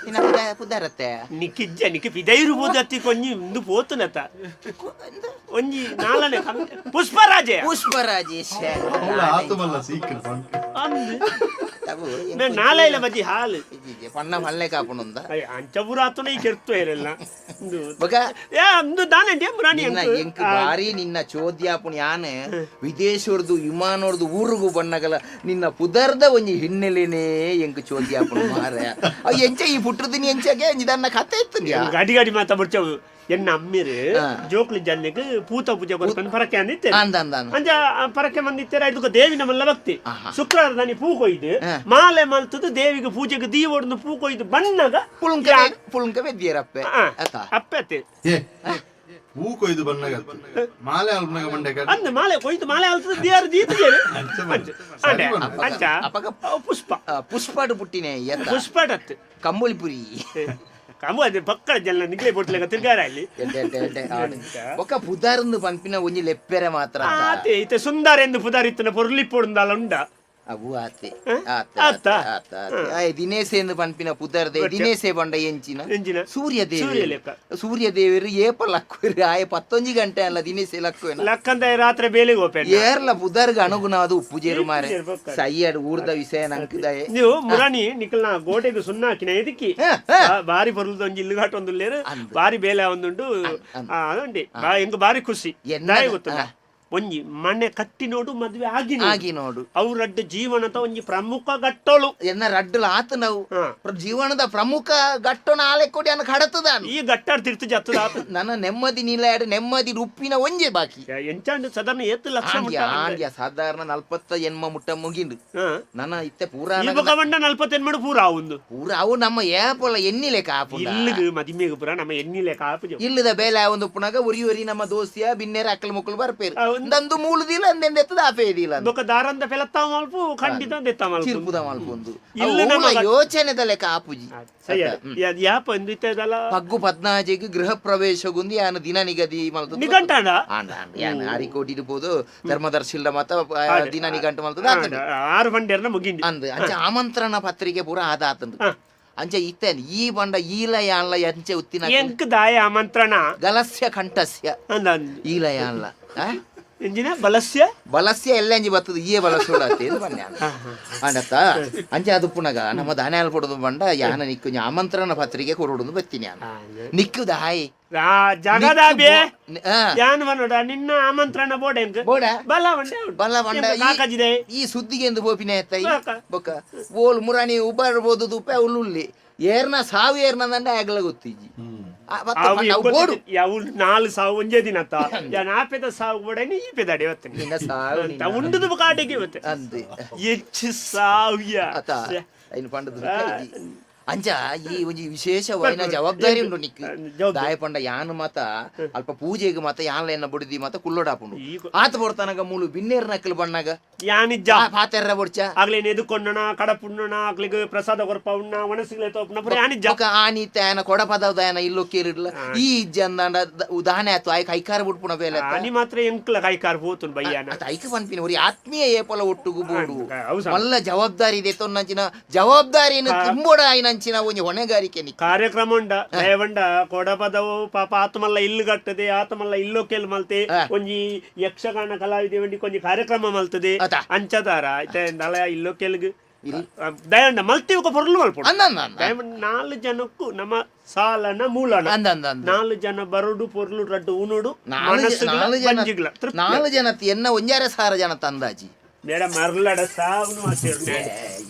ನಿನ್ನ ಪುದಾರತ್ತೆ. ನಿಕ್ಕಿಜ್ಜ ನಿಕ್ಕ ಪಿದೈರು ಬೋದತ್ತಿ ಕೊಂಜಿ ಇಂದು ಪೋತುನತ ಒಂಜಿ ನಾಲನೆ ಪುಷ್ಪರಾಜೆ. ಪುಷ್ಪರಾಜೇಶ. ಆತಮಲ್ಲ ಸೀಕ್ರೆ. ಅಂದು ನಾಲೈಲ ಬಜ್ಜಿ ಹಾಲು. ಪಣ್ಣ ಮಲ್ಲೆ ಕಾಪುಣುಂದ. ಅಂಚ ಪೂರ ಆತುನ ಈ ಕೆರ್ತು ಇರಲ್ಲ. ಬೊಕ ಏ ಅಂದು ದಾನೆ ಮುರಾಣಿ. ನಿನ್ನ ಎಂಕ್ ಬಾರಿ ನಿನ್ನ ಚೋದ್ಯಾಪುಣಿ ಯಾನೆ ವಿದೇಶರ್ದು ವಿಮಾನೋರ್ದು ಊರುಗು ಬಣ್ಣಗಲ ನಿನ್ನ ಪುದರ್ದ ಒಂಜಿ ಹಿನ್ನೆಲೆನೇ ಎಂಕ್ ಚೋದ್ಯಾಪುಣು ಮಾರ. ಎಂಚ ಈ ಪುಟ್ಟದಿನಿ ಎಂಚಗೆ ನಿದನ್ನ ಕತೆ ಇತ್ತು. ಗಾಡಿ ಗಾಡಿ ಮಾತಾ ಬರ್ಚವು ಎನ್ನ ಅಮ್ಮಿರು ಜೋಕ್ಲಿ ಜನ್ನಿಗೆ ಪೂತ ಪೂಜೆ ಕೊಡ್ತಾನೆ ಪರಕೆ ಅಂದಿತ್ತೇನೆ. ಅಂದ ಅಂದ ಅಂಚ ಪರಕೆ ಬಂದಿತ್ತೇನೆ. ಇದಕ್ಕೆ ದೇವಿ ನಮ್ಮಲ್ಲ ಭಕ್ತಿ. ಶುಕ್ರವಾರ ದಾನಿ ಪೂ ಕೊಯ್ದು ಮಾಲೆ ಮಲ್ತದ್ದು ದೇವಿಗೆ ಪೂಜೆಗೆ ದೀ ಒಡ್ದು ಪೂ ಕೊಯ್ದು ಬಣ್ಣಗ ಪುಳುಂಕ ಪುಳುಂಕ ಬೆದ್ದಿಯರಪ್ಪೆ. ಅಪ್ಪೆ ಅತ್ತೆ. ಹೂ ಕೊಯ್ದು ಬಣ್ಣಗ ಮಾಲೆ ಅಲ್ಪನಾಗ ಮಂಡೆ. ಅಂದ್ ಮಾಲೆ ಕೊಯ್ದು ಮಾಲೆ ಅಲ್ತದ ದಿಯಾರು ದೀತಿಗೆ ಅಂಚ ಅಪಗ ಪುಷ್ಪ ಪುಷ್ಪಾಡು ಪುಟ್ಟಿನೇ. ಪುಷ್ಪಾಡತ್ತು. ಕಂಬುಳಿಪುರಿ. ಕಂಬು ಅದೇ ಪಕ್ಕದ ಜನ ನಿಗ್ಲೆ ಬೊಟ್ಲೆಗ ತಿರ್ಗಾರ ಅಲ್ಲಿ. ಒಕ್ಕ ಪುದಾರಂದು ಪನ್ಪಿನ ಒಂಜಿ ಲೆಪ್ಪೆರೆ ಮಾತ್ರ. ಆತೆ ಇತ್ತೆ ಸುಂದರ ಎಂದು ಪುದಾರ್ ಇತ್ತನ ಪೊರ್ಲಿಪ್ಪೊಡುಂದಾಲ ಉಂಡ. ಅವು ಆತೆ ಆತೆ ಆತೆ ಆತೆ. ದಿನೇಶೆ ಎಂದು ಪನ್ಪಿನ ಪುದರ್ದೆ ದಿನೇಶೆ ಬಂಡ ಎಂಚಿನ ಸೂರ್ಯ ದೇವಿ. ಸೂರ್ಯ ದೇವರು ಏಪ ಲಕ್ಕುರಿ ಆಯ 11 ಗಂಟೆ ಅಲ್ಲ ದಿನೇಶೆ ಲಕ್ಕುವೇನ ಲಕ್ಕಂದ ರಾತ್ರಿ ಬೇಲೆಗೆ ಹೋಪೆ. ಏರ್ಲ ಪುದರ್ಗ ಅನುಗುಣವಾದ ಉಪ್ಪುಜೇರು ಮಾರೆ ಸೈಯಡ್ ಊರ್ದ ವಿಷಯ ನಂಕುದಾಯೆ. ನೀವು ಮುರಾಣಿ ನಿಕಲ್ನ ಗೋಡೆಗೆ ಸುಣ್ಣ ಹಾಕಿನ ಎದಕ್ಕಿ ಬಾರಿ ಪೊರ್ಲದ ಒಂಜಿ ಇಲ್ಲುಗಾಟ ಒಂದುಲ್ಲೇರು ಬಾರಿ ಬೇಲೆ ಒಂದುಂಡು ಅದುಂಡಿ ಎಂಕ್ ಬಾರಿ ಖುಷಿ ದಾಯ ಗೊತ್ತುಂಡ. ಒಂಜಿ ಮನೆ ಕಟ್ಟಿ ನೋಡು ಮದುವೆ ಆಗಿ ಆಗಿ ನೋಡು ಅವ್ರಡ್ಡ ಜೀವನದ ಒಂಜಿ ಪ್ರಮುಖ ಘಟ್ಟೋಳು. ಎನ್ನ ರಡ್ಡಲ ಆತ ನಾವು ಜೀವನದ ಪ್ರಮುಖ ಘಟ್ಟೋನ ಆಲೆ ಕೊಡಿ ಅನ್ನ ಕಡತದ ಈ ಘಟ್ಟ ತಿರ್ತು ಜತ್ತದ. ನನ್ನ ನೆಮ್ಮದಿ ನಿಲ ನೆಮ್ಮದಿ ಉಪ್ಪಿನ ಒಂಜೆ ಬಾಕಿ. ಎಂಚಾಂಡು ಸಾಧಾರಣ ಏತ್ ಲಕ್ಷ ಆಂಡ್ಯ ಸಾಧಾರಣ 48 ಮುಟ್ಟ ಮುಗಿಂಡು ನನ್ನ ಇತ್ತೆ ಪೂರ 48 ಪೂರ ಒಂದು ಪೂರ ಅವು ನಮ್ಮ ಏಪೊಲ ಎನ್ನಿಲೆ ಕಾಪು ಇಲ್ಲಿಗೆ ಮದಿಮೆಗೆ ಪೂರ ನಮ್ಮ ಎನ್ನಿಲೆ ಕಾಪು ಇಲ್ಲದ ಬೇಲೆ ಒಂದು ಪುನಗ ಉರಿ ಉರಿ ನಮ್ಮ ದೋಸ್ತಿಯ ಬಿನ್ನೇರ ಅಕ್ಕಲ ಮುಕ್ಕಲು ಬರ್ಪೇರು ಅಂದು ಮೂಲದಿಲ್ಲ ಅಂದೆಂದೆತ್ತದ ಆಪೆ ಇದಿಲ್ಲ. ಬೊಕ ದಾರಂದ ಪೆಲತ್ತಾವ ಮಲ್ಪು ಖಂಡಿತ ದೆತ್ತ ಮಲ್ಪು ಚಿರ್ಪುದ ಮಲ್ಪು ಒಂದು ಇಲ್ಲ ಯೋಚನೆದ ಲೆಕ್ಕ ಆಪುಜಿ. ಯಾಪ ಅಂದಿತ್ತದಲ್ಲ ಪಗ್ಗು ಪದ್ನಾಜೆಗೆ ಗೃಹ ಪ್ರವೇಶಗುಂದಿ ಯಾನ ದಿನ ನಿಗದಿ ಮಲ್ತದ ನಿಘಂಟಾಂಡ ಆಂಡ ಆಂಡ ಯಾನ ಆರಿಕೋಟಿಡ್ ಪೋದು ಧರ್ಮದರ್ಶಿಲ್ಡ ಮತ ದಿನ ನಿಘಂಟು ಮಲ್ತದ ಆತಂಡು 6 ಬಂಡೆರ್ನ ಮುಗಿಂಡಿ ಅಂದ್ ಅಂಚ ಆಮಂತ್ರಣ ಪತ್ರಿಕೆ ಪೂರ ಆದ ಆತಂಡು ಅಂಚ ಇತ್ತೇನೆ ಈ ಬಂಡ ಈಲ ಯಾನ್ಲ ಎಂಚೆ ಉತ್ತಿನ ಎಂಕ್ ದಾಯ ಆಮಂತ್ರಣ ಗಲಸ್ಯ ಕಂಠಸ್ಯ ಅಂದ ಈಲ ಯಾನ್ಲ ಎಂಜಿನ ಬಲಸ್ಯ ಬಲಸ್ಯ ಎಲ್ಲ ಎಂಜಿ ಬರ್ತದೆ ಈಯೇ ಬಲಸೋಡತ್ತೆ ಇದು ಬನ್ನಿ ಅಂಡತ್ತ ಅಂಚೆ ಅದು ಪುನಗ ನಮ್ಮ ದಾನ ಕೊಡೋದು ಬಂಡ ಯಾನ ನಿಕ್ಕು ಆಮಂತ್ರಣ ಪತ್ರಿಕೆ ಕೊಡೋದು ಬತ್ತೀನಿ ಯಾನ ನಿಕ್ಕು ದಾಯಿ ಜಗದಾಬೆ ಯಾನ್ ಬನ್ನೋಡ ನಿನ್ನ ಆಮಂತ್ರಣ ಬೋಡ ಎಂಕ್ ಬೋಡ ಬಲ ಬಂಡೆ ಬಲ ಬಂಡ ಕಾಕಜಿದೆ ಈ ಸುದ್ದಿಗೆ ಎಂದು ಬೋಪಿನ ಎತ್ತೈ ಬೊಕ್ಕ ಓಲ್ ಮುರಾಣಿ ಉಬಾರ್ಬೋದು ತುಪ್ಪೆ ಉಳ್ಳುಳ್ಳಿ ಏರ್ನ ಸಾವು ಏರ್ನ ದಂಡ ಆಗಲ ಗೊತ್ತಿಜ್ಜಿ ಅವು ನಾಲ್ ಸಾವು ಒಂಜೇ ದಿನ ಯಾನ್ ಆಪೆದ ಸಾವು ಬೋಡನಿ ಈ ಪೆದಾಡಿ ನಿನ್ನ ಸಾವು ಉಂಡುದು ಕಾಟಿಗೆ ಇವತ್ತೆ ಅಂದೆ ಹೆಚ್ಚು ಸಾವಿಯ ಅತ ಐನು ಪಂಡದು ಅಂಚ ಈ ಒಂಜಿ ವಿಶೇಷವಾಯಿನ ಜವಾಬ್ದಾರಿ ಉಂಟು ನಿಕ್ ದಾಯ ಪಂಡ ಯಾನು ಮಾತ ಅಲ್ಪ ಪೂಜೆಗೆ ಮಾತ ಯಾನ್ಲ ಎನ್ನ ಬುಡಿದಿ ಮಾತ ಕುಲ್ಲೋಡಾಪುಂಡು ಆತ ಬೊಡ್ತಾನಗ ಮೂಲು ಬಿನ್ನೇರ್ ನಕ್ಕಲು ಬಣ್ಣಗ ಯಾನಿಜ್ಜ ಪಾತೆರ್ರ ಬೊಡ್ಚ ಆಗ್ಲೇನ್ ಎದುಕೊಂಡಣ ಕಡಪುಣ್ಣಣ ಆಗ್ಲಿಗೆ ಪ್ರಸಾದ ಕೊರ್ಪ ಉಣ್ಣ ಒಣಸಿಗ್ಲೆ ತೋಪುನ ಪುರ ಯಾನಿಜ್ಜ ಆನಿ ತೇನ ಕೊಡಪದವ ದಾಯನ ಇಲ್ಲೋ ಕೇರಿಡ್ಲ ಈ ಇಜ್ಜ ಅಂದಾಂಡ ದಾನೆ ಆತು ಆಯ್ ಕೈಕಾರ ಬುಡ್ಪುಣ ಬೇಲೆ ಆನಿ ಮಾತ್ರ ಎಂಕ್ಲ ಕೈಕಾರ ಪೋತುನ್ ಬಯ್ಯಾನ ಐಕ ಪನ್ಪಿನ ಒರಿ ಆತ್ಮೀಯ ಏಪಲ ಒಟ್ಟುಗು ಬೋಡು ಮಲ್ಲ ಜವಾಬ್ದಾರಿ ಇದೆ ತೊನ್ನಂಚಿನ ಜವಾಬ್ದಾರಿಯನ್ನು ತುಂಬೋಡ ಆಯ್ನಂಚಿನ ಒಂಜಿ ಹೊಣೆಗಾರಿಕೆ ನಿಕ್ ಕಾರ್ಯಕ್ರಮ ಉಂಡ ದಯವಂಡ ಕೊಡಪದವು ಪಾಪ ಆತಮಲ್ಲ ಇಲ್ಲು ಕಟ್ಟದೆ ಆತಮಲ್ಲ ಇಲ್ಲೋ ಕೇಲ್ ಮಲ್ತೆ ಒಂಜಿ ಯಕ್ಷಗಾನ ಕಲಾವಿದೆ ಒಂಜಿ ಕೊಂಜಿ ಕಾರ್ಯಕ್ರಮ ಮಲ್ತದೆ ಅಂಚದಾರ ದಳ ಇಲ್ಲೋ ಕೆಲ್ಗ್ ದಯಂಡ ಮಲ್ತಿ ఒక పొరులు ಮಲ್ಪೊಡು ನಾಲ್ ಜನಕ್ಕೂ ನಮ್ಮ ಸಾಲನ ಮೂಲನ ನಾಲ್ ಜನ ಬರುಡು ಪೊರ್ಲು ರಡ್ಡು ಉನುಡು ನಾಲ್ ಜನ ಎನ್ನ ಒಂಜಾರೆ ಸಾರ ಜನ ತಂದಾಜಿ. ಮೇಡ ಮರ್ಲಡ ಸಾವುನು ಮಾತಿರ್ನೆ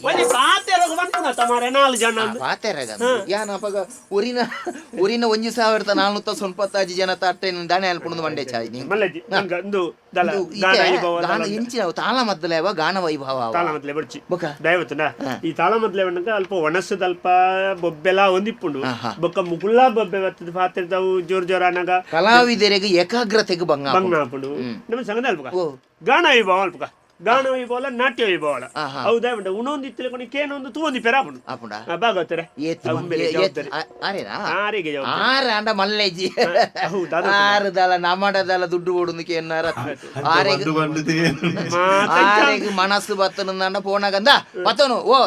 ಒಂಜಿ ಪಾತೆರಗ ಪನ್ಪುನ ತಮಾರೆ ನಾಲ್ ಜನ ಅಂದ್. ಪಾತೆರಗ ಯಾನ್ ಅಪಗ ಒರಿನ ಒರಿನ 1495 ಜನ ತಟ್ಟೆನ್ ದಾನೆ ಅಲ್ಪುಂಡು ಮಂಡೆ ಚಾಯ್ ನೀ. ಮಲ್ಲಜ್ಜಿ ನಂಗೆ ಅಂದು ದಲ ಉಂದು ಗಾನ ಇತ್ತೆ ವೈಭವ ಗಾನ ದಲ ಇಂಚಿನ ತಾಳ ಮದ್ದಲೇವ ಗಾನ ವೈಭವ ಅವ. ತಾಳ ಮದ್ಲೆ ಬಡ್ಚಿ ಬೊಕ ದಯವತ್ತುಂಡ ಈ ತಾಳ ಮದ್ಲೆ ಬಣ್ಣಗ ಅಲ್ಪ ಒಣಸದಲ್ಪ ಬೊಬ್ಬೆಲ ಒಂದಿಪ್ಪುಂಡು ಬೊಕ್ಕ ಮುಗುಳ್ಳ ಬೊಬ್ಬೆ ಬತ್ತದ ಪಾತ್ರೆದವು ಜೋರ್ ಜೋರ್ ಅನಗ ಕಲಾವಿದರಿಗೆ ಏಕಾಗ್ರತೆಗೆ ಭಂಗ ಆಪುಂಡು. ಬಂಗ ಆಪುಂಡು ನಮ್ಮ ಸಂಗದ ಅಲ್ಪಕ ಓ. ಗಾನ ವೈಭವ ಅಲ್ಪಕ ಗಾನ ವೈಭವಲ ನಾಟ್ಯ ವೈಭವಲ ಆಹಾ. ಹೌದಾ ಉಂಡ ಉಣೊಂದು ಇತ್ತಲೆ ಕೇನೊಂದು ತೂವೊಂದು ಪೆರಾಪುಂಡು ಆಪುಂಡ ಭಾಗವತರೆ ಏತ್ ಉಂಬೆಲೆ ಜವಾಬ್ದಾರಿ ಆರೇನಾ ಆರಿಗೆ ಜವಾಬ್ದಾರಿ ಆರು ಅಂಡ ಮಲ್ಲೇಜಿ ಹೌದು, ಅದು ಆರು ದಲ ನಮಡದಲ ದುಡ್ಡು ಓಡುಂದು ಕೇನ್ನಾರ ಆರೆಗ್ ಆರೆಗ್ ಮನಸ್ಸು ಬತ್ತನು ಪೋನಾಗಂದ ಪತೋನು ಓ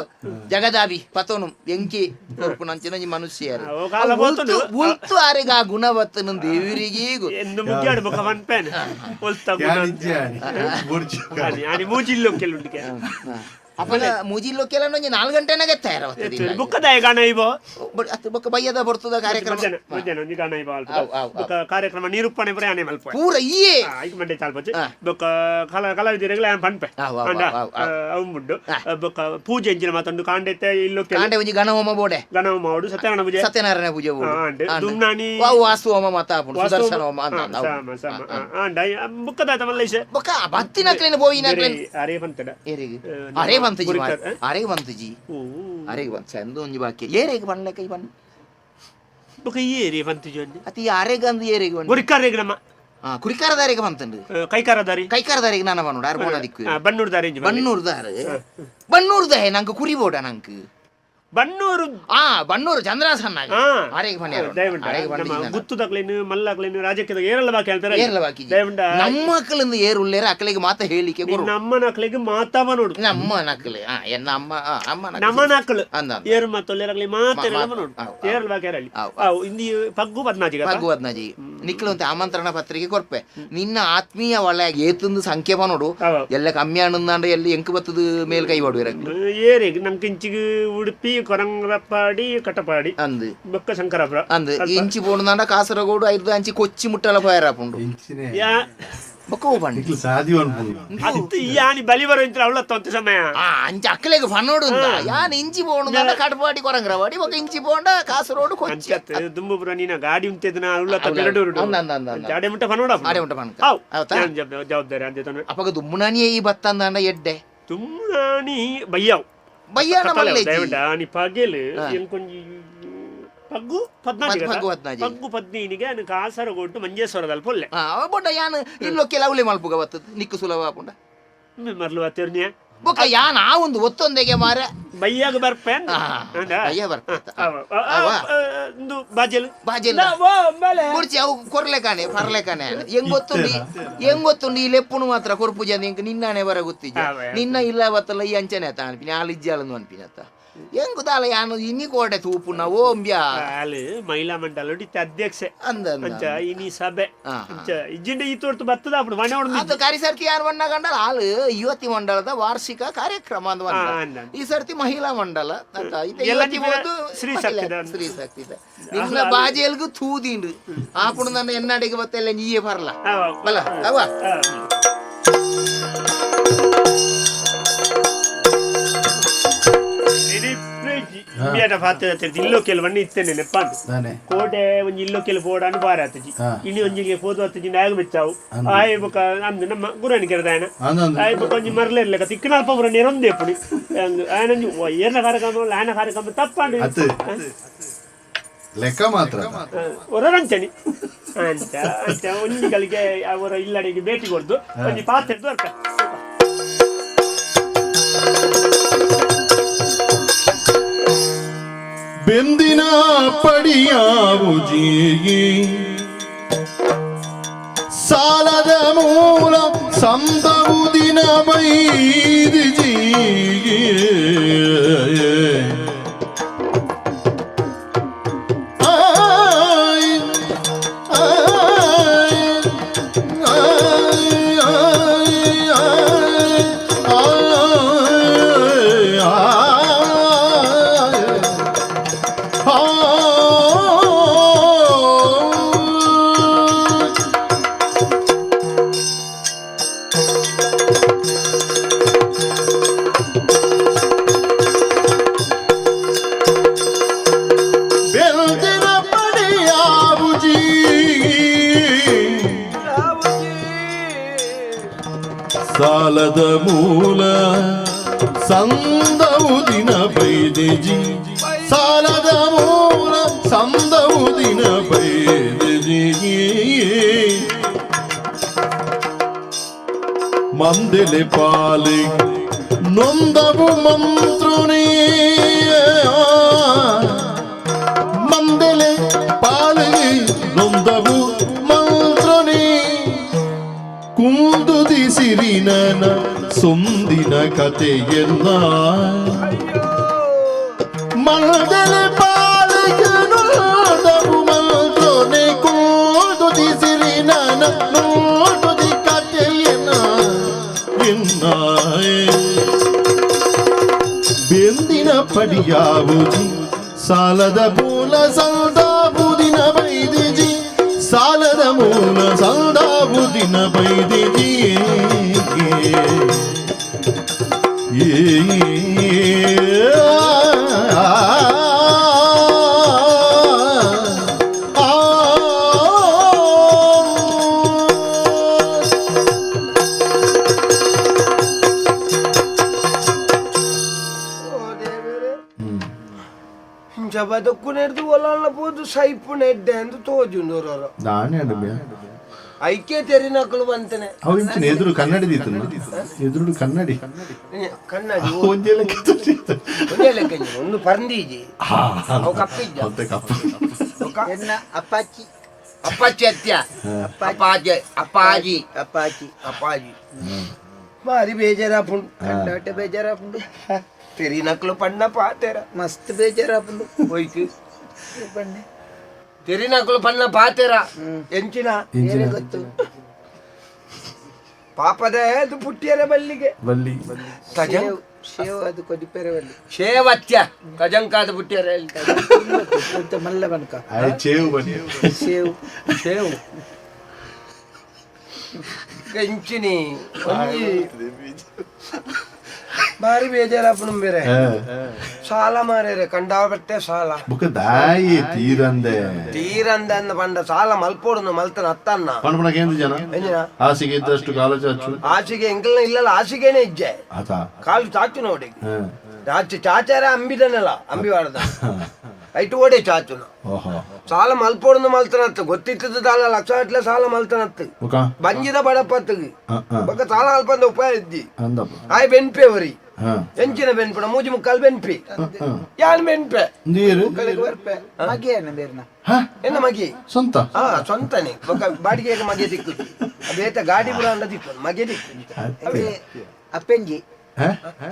ಜಗದಾಬಿ ಪತೋನು ಎಂಕಿ ಕೊರ್ಪುನಂಚಿನ ಈ ಮನುಷ್ಯರು ಓ ಕಾಲ ಪೋತುಂಡು. ಉಲ್ತು ಆರೆಗ್ ಆ ಗುಣ ಬತ್ತನು ದೇವರಿಗೆ ಗೊತ್ತು. ಎಂದು ಮುಗ್ಯಾಡು ಬೊಕ್ಕ ಪನ್ಪೇನೆ ಒಲ್ತ ಗುಣ ಆನಿ ಮೂಜಿಲ್ಲೋ ಕೆಲುಂಡಿಕೆ ಅಪ್ಪನ ಮೂಜಿಲ್ಲೋ ಕೆಲವೊಂದು ಒಂಜಿ 4 ಗಂಟೆನಾಗೆ ತಯಾರಾಗ್ತದೆ ಬುಕ್ಕದಾಯ ಗಾನ ಇಬೋ ಅತ್ತು ಬೊಕ್ಕ ಬಯ್ಯದ ಬರ್ತದ ಕಾರ್ಯಕ್ರಮ ಮಧ್ಯಾಹ್ನ ಮಧ್ಯಾಹ್ನ ಒಂಜಿ ಗಾನ ಇಬೋ ಅಲ್ಪ ಆವ್, ಆವ್, ಆವ್. ಬೊಕ್ಕ ಕಾರ್ಯಕ್ರಮ ನಿರೂಪಣೆ ಪೂರ ಆನೆ ಮಲ್ಪ ಪೂರ ಈಯೇ ಐಕ್ ಮಂಡೆ ಚಾಲ್ಪಚ್ಚಿ ಆ. ಬೊಕ್ಕ ಕಲಾ ಕಲಾವಿದರಿಗೆಲ್ಲ ಆನ್ ಪನ್ಪೆ ಆವ್, ಆವ್, ಅಂಡ ಆವ್, ಆವ್. ಅವು ಮುಡ್ಡು ಆ. ಬೊಕ್ಕ ಪೂಜೆ ಎಂಚಿನ ಮಾತಂಡು ಕಾಂಡೆತ್ತೆ ಇಲ್ಲೋ ಕೆಲ ಕಾಂಡೆ ಒಂಜಿ ಗಣಹೋಮ ಬೋಡೆ ಗಣ ಮಾಡು ಸತ್ಯನಾರಾಯಣ ಪೂಜೆ ಸತ್ಯನಾರಾಯಣ ಪೂಜೆ ಬೋಡು. ಆ, ಅಂಡ್ ಅಂಡ್. ದುಮ್ನಾನಿ ವಾವು ವಾಸ್ತು ಹೋಮ ಮಾತ ಆಪುಂಡು ವಾಸ್ತು ಸುದರ್ಶನ ಹೋಮ ಅಂತ ಆ, ಅಂದ್ ಅವು. ಸಾಮ ಸಾಮ ಆ, ಅಂಡ ಬುಕ್ಕದಾತ ಮಲ್ಲೇಶ ಬೊಕ್ಕ ಬತ್ತಿನಕ್ಲೇನ ಪೋಯಿನಕ್ಲೇನ ಅರೇ ಪಂತಡ ಏರೆಗ್ ನಮ್ಮ ಅರೇ ಬಂತಜಿ ಗುರಿಕಾರ್, ಆ? ಅರೆಗ್ ಬಂತಜಿ ಓ ಅರೆಗ್ ಬಂತ ಚಂದ ಒಂಜಿ ಬಾಕಿ ಏರೆಗ್ ಪನ್ಲೆಕ ಈ ಪನ್ ಬೊಕ್ಕ ಏರಿ ಪಂತಜಿ ಒಂಜಿ ಅತಿ ಅರೆಗ್ ಅಂದ್ ಏರೆಗ್ ಬಂದು ಗುರಿಕಾರೆಗ್ ನಮ್ಮ ಆ ಕುರಿಕಾರದಾರೆಗ್ ಬಂತಂಡು ಕೈಕಾರದಾರಿ ಕೈಕಾರದಾರೆಗ್ ನಾನ ಬನ್ನೋಡು ಆರ್ ಬೋಣ ದಿಕ್ಕು ಬನ್ನೂರ್ದಾರಿ ಇಂಜಿ ಬನ್ನಿ. ಬನ್ನೂರ್ದಾರು ಬನ್ನೂರ್ದಾರೆ ನಂಗೆ ಕುರಿ ಬೋಡ ನಂಗೆ ಬನ್ನೂರು ಆ ಬನ್ನೂರು ಚಂದ್ರಾಸನ್ನ ಆ. ಅರೆಗ್ ಬನ್ನಿ ದಯವಿಟ್ಟು ಅರೆಗ್ ನಮ್ಮ ಬಂದು ಗುತ್ತುದಕ್ಲೇನು ಮಲ್ಲಕ್ಲೇನು ರಾಜಕೀಯದ ಏರಲ್ಲ ಬಾಕಿ ಹೇಳ್ತಾರೆ ಏರ್ಲ ಬಾಕಿ ದಯವಿಟ್ಟು ನಮ್ಮ ಮಕ್ಕಳಿಂದ ಏರು ಉಳ್ಳೇರ ಅಕ್ಕಲಿಗೆ ಮಾತ ಹೇಳಿಕೆ ಕೊರು ನಮ್ಮ ನಕ್ಲಿಗೆ ಮಾತಾವ ನೋಡು ನಮ್ಮ ನಕಲೆ ಆ ಎನ್ನ ಅಮ್ಮ ಆ, ಅಮ್ಮ ನಕಲೆ. ನಮ್ಮ ನಕ್ಲು ಅಂದ ಅಂದ. ಏರು ಮಾತೊಲ್ಲೇರಗ್ಲಿ ಮಾತೇರಲ್ಲ ನೋಡು ಆವ್, ಆವ್. ಏರಲ್ ಬಾಕಿ ಏರಲಿ ಆವ್, ಅವು ಇಂದಿ ಪಗ್ಗು ಪದ್ನಾಜಿಗ ಪಗ್ಗು ಹದ್ನಾಜಿ ನಿಕ್ಲಂತೆ ಆಮಂತ್ರಣ ಪತ್ರಿಕೆ ಕೊರ್ಪೆ ನಿನ್ನ ಆತ್ಮೀಯ ಒಳ್ಳೆ ಏತಂದು ಸಂಖ್ಯೆ ನೋಡು ಆವ್. ಎಲ್ಲ ಕಮ್ಮಿ ಅಣ್ಣಂದಾಂಡ ಎಲ್ಲಿ ಎಂಕ್ ಬತ್ತದ ಮೇಲ್ ಕೈ ಬಾಡುವಿರ ಏರಿಗೆ ನಮ್ ಕಿಂಚಿಗೆ ಉಡುಪಿ ಕೊರಂಗ್ರಪಾಡಿ ಕಟಪಾಡಿ ಅಂದು ಬೊಕ್ಕ ಶಂಕರಾಪುರ ಅಂದು ಇಂಚಿ ಪೋಣದಾಂಡ ಕಾಸರಗೋಡು ಐದು ಅಂಚಿ ಕೊಚ್ಚಿ ಮುಟ್ಟಲ ಪೋಯರಾಪುಂಡು ಇಂಚಿನೆ ಯಾ ಬೊಕ್ಕ ಹೋಗ್ಬಂಡಿ ನಿಕ್ಲು ಸಾದಿ ಅನ್ಪುಂಡು ಅತ್ತು ಈ ಆನಿ ಬಲಿ ಬರೋ ಇಂತ್ರ ಅವಳ ತೊಂತ ಸಮಯ ಆ ಅಂಚಿ ಅಕ್ಕಲೆಗ್ ಫನ್ನೋಡು ಯಾನ್ ಇಂಚಿ ಪೋಣದಾಂಡ ಕಟಪಾಡಿ ಕೊರಂಗ್ರವಾಡಿ ಬೊಕ್ಕ ಇಂಚಿ ಪೋಂಡ ಕಾಸರಗೋಡು ಕೊಚ್ಚಿ ಅಂಚತ್ ದುಂಬುಪುರ ನೀನ ಗಾಡಿ ಉಂತಿದ್ನ ಅವಳ ಅವ್ಲ- ಪೆರಡೂರು ಅಂದ ಅಂದ ಅಂದ ಅಂದ. ಆಡೆ ಮುಟ್ಟ ಫನೋಡ ಆಡೆ ಮುಟ್ಟ ಪನ್ಕ. ಅವ್ ಹೌದಾ? ನಾನ್ ಜವಾಬ್ದಾರಿ ಅಂದೆ ತೊಂದ್ರೆ ಅಪಗ ದುಮ್ಮುನಾನಿಯೇ ಈ ಬತ್ತಂದಾಂಡ ಎಡ್ಡೆ ತುಮ್ನಾನಿ ಬಯ್ಯಾವ್ ಬಯ್ಯಾನ ಮಲ್ಲೆಜ್ಜಿ. ದಯವಿಟ್ಟು ಆನಿ ಪಗೆಲ್ ಎಂಕೊಂಜಿ ಪಗ್ಗು ಪದ್ನಾಜಿ ಪಗ್ಗು ಪದ್ನಾಜಿ. ಪಗ್ಗು ಪದ್ನೀನಿಗೆ ಅನು ಕಾಸರಗೋಡು ಮಂಜೇಶ್ವರದಲ್ಲಿ ಪೊಲ್ಲೆ ಆ ಬೊಡ್ಡ ಯಾನ್ ಇಲ್ಲೋ ಕೆಲವುಲೆ ಮಲ್ಪುಗ ಬತ್ತದ ನಿಕ್ಕು ಸುಲಭ ಆಪುಂಡ ಮರ್ಲು ಅತ್ತಿರ್ನಿಯ ಬೊಕ್ಕ ಯಾನ್ ಆ ಒಂದು ಒತ್ತೊಂದೆಗೆ ಮಾರ ಬಯ್ಯಾಗ ಬರ್ಪೆ ಅಂದ. ಆ, ಅಂದ? ಬಯ್ಯ ಬರ್ಪೆ. ಅವ, ಅವ, ಅವ. ಅವ, ಇಂದು ಬಾಜೆಲ್ ಬಾಜೆಲ್. ನಾ, ಓ, ಬಲೆ. ಕುರ್ಚಿ ಅವು ಕೊರ್ಲೆಕಾನೆ ಪರ್ಲೆಕಾನೆ ಹೆಂಗ್ ಗೊತ್ತುಂಡು ಹೆಂಗ್ ಗೊತ್ತುಂಡು ಈ ಲೆಪ್ಪುನು ಮಾತ್ರ ಕೊರ್ಪುಜ ಎಂಕ್ ನಿನ್ನಾನೆ ಬರ ಗೊತ್ತಿಜ್ಜ ಅವೇ. ನಿನ್ನ ಇಲ್ಲ ಬತ್ತಲ್ಲ ಈ ಅಂಚನೆ ಆತ ಅನ್ಪಿನಿ ಆಲ್ ಇಜ್ಜಾಲಂದು ಅನ್ಪಿನಿ ಅತ್ತ ಹೆಂಗ್ ದಾಲ ಯಾನು ಇನ್ನಿ ಕೋಟೆ ತೂಪುನ ಓಂಬ್ಯಾ ಆಲ್ ಮಹಿಳಾ ಮಂಡಲ ಇತ್ತೆ ಅಧ್ಯಕ್ಷೆ ಅಂದ ಅಂದ ಅಂಚ ಇನಿ ಸಭೆ ಆ, ಅಂಚ ಇಜ್ಜಿಂಡ ಈ ತೋರ್ತು ಬತ್ತದ ಅప్పుడు ಮನೆ ಹೊಡ್ದು ಅದು ಕರಿ ಸರ್ತಿ ಯಾರು ಬಣ್ಣ ಕಂಡಲ ಆಲ್ ಯುವತಿ ಮಂಡಲದ ವಾರ್ಷಿಕ ಕಾರ್ಯಕ್ರಮ ಅಂದ್ ಆ, ಬಂದ. ಅಂದ. ಈ ಸರ್ತಿ ಮಹಿಳಾ ಮಂಡಲ ಅಂತ ಇತ್ತೆ ಎಲ್ಲ ಯುವತಿ ನಿಮಗೆ ಹೋದು ಸ್ತ್ರೀ ಮಹಿಳಾ- ಶಕ್ತಿದ ಅಂದ. ಸ್ತ್ರೀ ಶಕ್ತಿದ ನಿನ್ನ ಬಾಜೆಲ್ಗು ತೂದಿಂಡು ಆಪುಣ ನನ್ನ ಎನ್ನಡಿಗೆ ಬತ್ತೆಲ್ಲ ನೀಯೇ ಬರಲ್ಲ ಅವ. ಬಲ ಅವ ಆ. ಇಂಬಿಯಾಟ ಪಾತ್ರ ಇಲ್ಲೋ ಕೆಲವಣ್ಣಿ ಇತ್ತೇನೆ ನೆಪ್ಪಾಂಡು ದಾನೆ ಕೋಟೆ ಒಂಜಿ ಇಲ್ಲೋ ಕೆಲ ಪೋಡಾನು ಬಾರ ಆತಜಿ ಹಾ. ಇನಿ ಒಂಜಿಗೆ ಪೋದು ಆತಜಿ ನಾಯಗ ಬೆಚ್ಚಾವು ಆಯ್ ಬೊಕ ಅಂದು ನಮ್ಮ ಗುರಾಣಿ ಕೆರದಾಯನ ಅಂದ ಅಂದ. ಆಯ್ ಬೊಕ ಒಂಜಿ ಮರ್ಲೆ ಇರ್ಲೆಕ ತಿಕ್ಕನಲ್ಪ ಪುರ ನೆರೊಂದೇ ಪುಡಿ ಆಯನಂಜಿ ಏರ್ನ ಕಾರ್ಯಕ್ರಮ ಆಯನ ಕಾರ್ಯಕ್ರಮ ತಪ್ಪಾಂಡು ಅತ್ತು ಲೆಕ್ಕ ಮಾತ್ರ ಒರರಂಚನಿ ಅಂಚ ಅಂಚ ಒಂಜಿ ಗಳಿಗೆ ಅವರ ಇಲ್ಲಡೆಗೆ ಭೇಟಿ ಕೊಡ್ದು ಒಂಜಿ ಪಾತ್ರೆ ದೊರಕ ಬೆಂದಿನ ಪಡಿಯಾವು ಜೀಗಿ ಸಾಲದ ಮೂಲ ಸಂದವು ದಿನ ಬೈದಿ ಜೀಗಿ ಆಯ್ ಆಯ್ ಆಯ್ ಆಯ್ ಆಯ್ ಆಯ್ ಆ ಸಾಲದ ಮೂಲ ಸಂದವು ದಿನ ಬೈದಿಜಿ, ಸಾಲದ ಮೂಲ ಸಂದವು ದಿನ ಬೈದಿಜಿ. ಮಂದಿಲೆ ಪಾಲಿ ನೊಂದವು ಮಂತ್ರುನಿ, ಮಂದೆಲೆ ಪಾಲಿ ನೊಂದವು ಮಂತ್ರುನಿ. ಕುಂದುದಿ ಸಿರಿನನ ಸೊಂದಿನ ಕಥೆಯನ್ನ, ಮಂದೆಲೆ ಪಾಲಿಗೆ ನೊಂದವು ಮಂತ್ರುನಿ. ಕುಂದುದಿ ಸಿರಿನನ ನೋಡುದಿ ಕಥೆಯನ್ನ ಎನ್ನ. ಬೆಂದಿನ ಪಡಿಯಾವುಜಿ, ಸಾಲದ ಮೂಲ ಸಂದಾಬುದಿನ ಬೈದಿಜಿ, ಸಾಲದ ಮೂಲ ಸಂದಾಬುದಿನ ಬೈದಿಜಿ. ಏ ಆ ಆ. ಇಂಚ ಬದುಕು ನೆಡ್ದು ಒಲಲ್ಲ ಪೋದು ಸೈಪು ನೆಡ್ಡೆ ಅಂದು ತೋಜುಂಡು. ದಾನೆ ಅಡ್ಬೆ. ಐಕೆ ತೆರಿನಕಲು ಬಂತನೆ. ಅವು ಇಂಚಿನ ಎದುರು ಕನ್ನಡಿ ದೀತನ, ಎದುರು ಕನ್ನಡಿ. ಕನ್ನಡಿ. ಒಂದೇ ಲೆಕ್ಕ ತೋರಿಸಿತ್ತು. ಒಂದೇ ಲೆಕ್ಕ ಇಜ್ಜಿ, ಒಂದು ಪರಂದೀಜಿ ಅವು ಕಪ್ಪಿಜ್ಜ. ಮತ್ತೆ ಕಪ್ಪ. ಎನ್ನ ಅಪ್ಪಾಚಿ. ಅಪ್ಪಾಚಿ ಅತ್ಯ ಅಪ್ಪಾಜಿ ಅಪ್ಪಾಜಿ. ಅಪ್ಪಾಚಿ. ಅಪ್ಪಾಜಿ ಮಾರಿ ಬೇಜಾರಾಪುಂಡು. ಕಂಡಾಟ ಬೇಜಾರಾಪುಂಡು. ತೆರಿನಕಲು ಪಣ್ಣ ಪಾತೆರ. ಮಸ್ತ್ ಬೇಜಾರಾಪುಂಡು. ಹೋಯ್ತು. ಬನ್ನಿ. ತೆರಿನಕಲು ಪಣ್ಣ ಪಾತೆರ ಎಂಚಿನ. ಇಂಚಿನ. ಏನೇ ಗೊತ್ತು. ಪಾಪದ ಅದು ಪುಟ್ಟಿಯರ ಬಲ್ಲಿಗೆ. ಬಲ್ಲಿ. ತಜಂ. ಶೇವ್ ಶೇವ್ ಅದು ಕೊಡಿಪೆರವಲ್ಲಿ. ಶೇವತ್ಯ ತಜಂಕಾದ ಪುಟ್ಟಿಯರ. ಅಂತ ಮಲ್ಲ ಬನಕ. ಆಯ್ ಚೇವು ಬನ್ನಿ. ಶೇವ್. ಶೇವು ಎಂಚಿನಿ ಒಂಜಿ ಬಾರಿ ಬೇಜಾರಾಪುಂಡು ಬೇರೆ. ಸಾಲ ಮಾರೇರೆ ಕಂಡಾಪಟ್ಟೆ ಸಾಲ. ಬುಕ್ಕ ದಾಯಿ ತೀರಂದೆ. ತೀರಂದ ಅಂದ ಪಂಡ ಸಾಲ ಮಲ್ಪೋಡುನು ಮಲ್ತನ ಅತ್ತನ್ನ. ಪಣಪಣ ಕೇಂದ್ರ ಜನ. ಎಂಜಿನ. ಹಾಸಿಗೆ ಇದ್ದಷ್ಟು ಕಾಲು ಚಾಚು. ಹಾಸಿಗೆ ಎಂಕಲ್ನ ಇಲ್ಲಲ್ಲ, ಹಾಸಿಗೆನೆ ಇಜ್ಜೆ. ಆತ. ಕಾಲು ಚಾಚು ನೋಡಿ. ಚಾಚು ಚಾಚಾರ ಅಂಬಿದನಲ್ಲ ಅಂಬಿ ವಾಡದ ಐಟು ಓಡೆ ಚಾಚುನ. ಓಹೋ. ಸಾಲ ಮಲ್ಪೋಡುನು ಮಲ್ತನತ್ತು ಗೊತ್ತಿತ್ತದ ದಾಲ ಲಕ್ಷ ಗಟ್ಟಲೆ ಸಾಲ ಮಲ್ತನತ್ತು. ಬುಕ್ಕ. ಬಂಜಿದ ಬಡಪತ್ತು. ಬೊಕ್ಕ ಸಾಲ ಅಲ್ಪಂದ ಉಪಾಯ ಇದ್ದಿ. ಅಂದಪ್ಪ. ಆಯ್ ಬೆನ್ಪೆ ವರಿ. ಎಂಚಿನ ಬೆನ್ಪುಣ ಮೂಜಿ ಮುಕ್ಕಾಲ್ ಬೆನ್ಪಿ ಯಾನ್ ಬೆನ್ಪೆ. ನೀರು. ಬರ್ಪೆ ಮಗೆಯನ್ನ ಬೇರ್ನ. ಎನ್ನ ಮಗಿ. ಸ್ವಂತ. ಹಾ ಸ್ವಂತನೇ. ಬೊಕ್ಕ ಬಾಡಿಗೆಗೆ ಮಗೆ ತಿಕ್ಕುಜಿ, ಬೇತ ಗಾಡಿ ಪುರ ಅಂಡ ತಿಕ್ಕು ಮಗೆ ತಿಕ್ಕು. ಅವೇ ಅಪ್ಪೆಂಜಿ.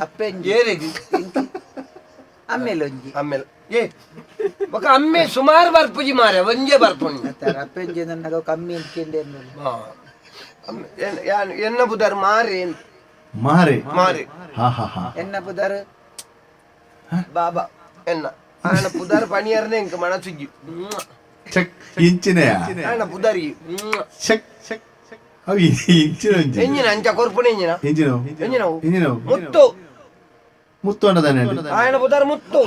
ಅಪ್ಪೆಂಜಿ. ಏರೆಗ್? ಆಮೇಲೆ ಒಂಜಿ. ಆಮೇಲೆ ಏ ಬೊಕ್ಕ ಅಮ್ಮೆ ಸುಮಾರು ಬರ್ಪುಜಿ ಮಾರೆ, ಒಂಜೆ ಬರ್ಪುಣಿ. ಆತರ ಅಪ್ಪೆಂಜಿ ನನ್ನ ಕಮ್ಮಿ ಅಂತ ಕೇಂದ್ರ. ಹಾ. ಅಮ್ಮೆ, ಯಾನ್ ಎನ್ನ ಬುದಾರ್ ಮಾರೆ. ಮಾರೆ. ಮಾರೆ. ಹಾ ಹಾ ಹಾ. ಎನ್ನ ಪುದಾರು? ಬಾಬಾ ಎನ್ನ ಆನ ಪುದಾರ್ ಪಣಿಯರ್ನೆ ಇಂಕ ಮನಸುಜ್ಜಿ. ಚೆಕ್ ಇಂಚಿನೆಯ. ಆನ ಪುದಾರಿ. ಚೆಕ್ ಚೆಕ್ ಅವು ಇಂಚಿನ ಒಂಜಿ. ಎಂಜಿನ ಅಂಚ ಕೊರ್ಪುಣ ಎಂಜಿನ. ಇಂಚಿನ. ಎಂಜಿನ ಅವು? ಇಂಚಿನ. ಮುತ್ತು. ಮುತ್ತು ಅಂಡದಾನೆ. ಆಯನ ಪುದಾರ್ ಮುತ್ತು.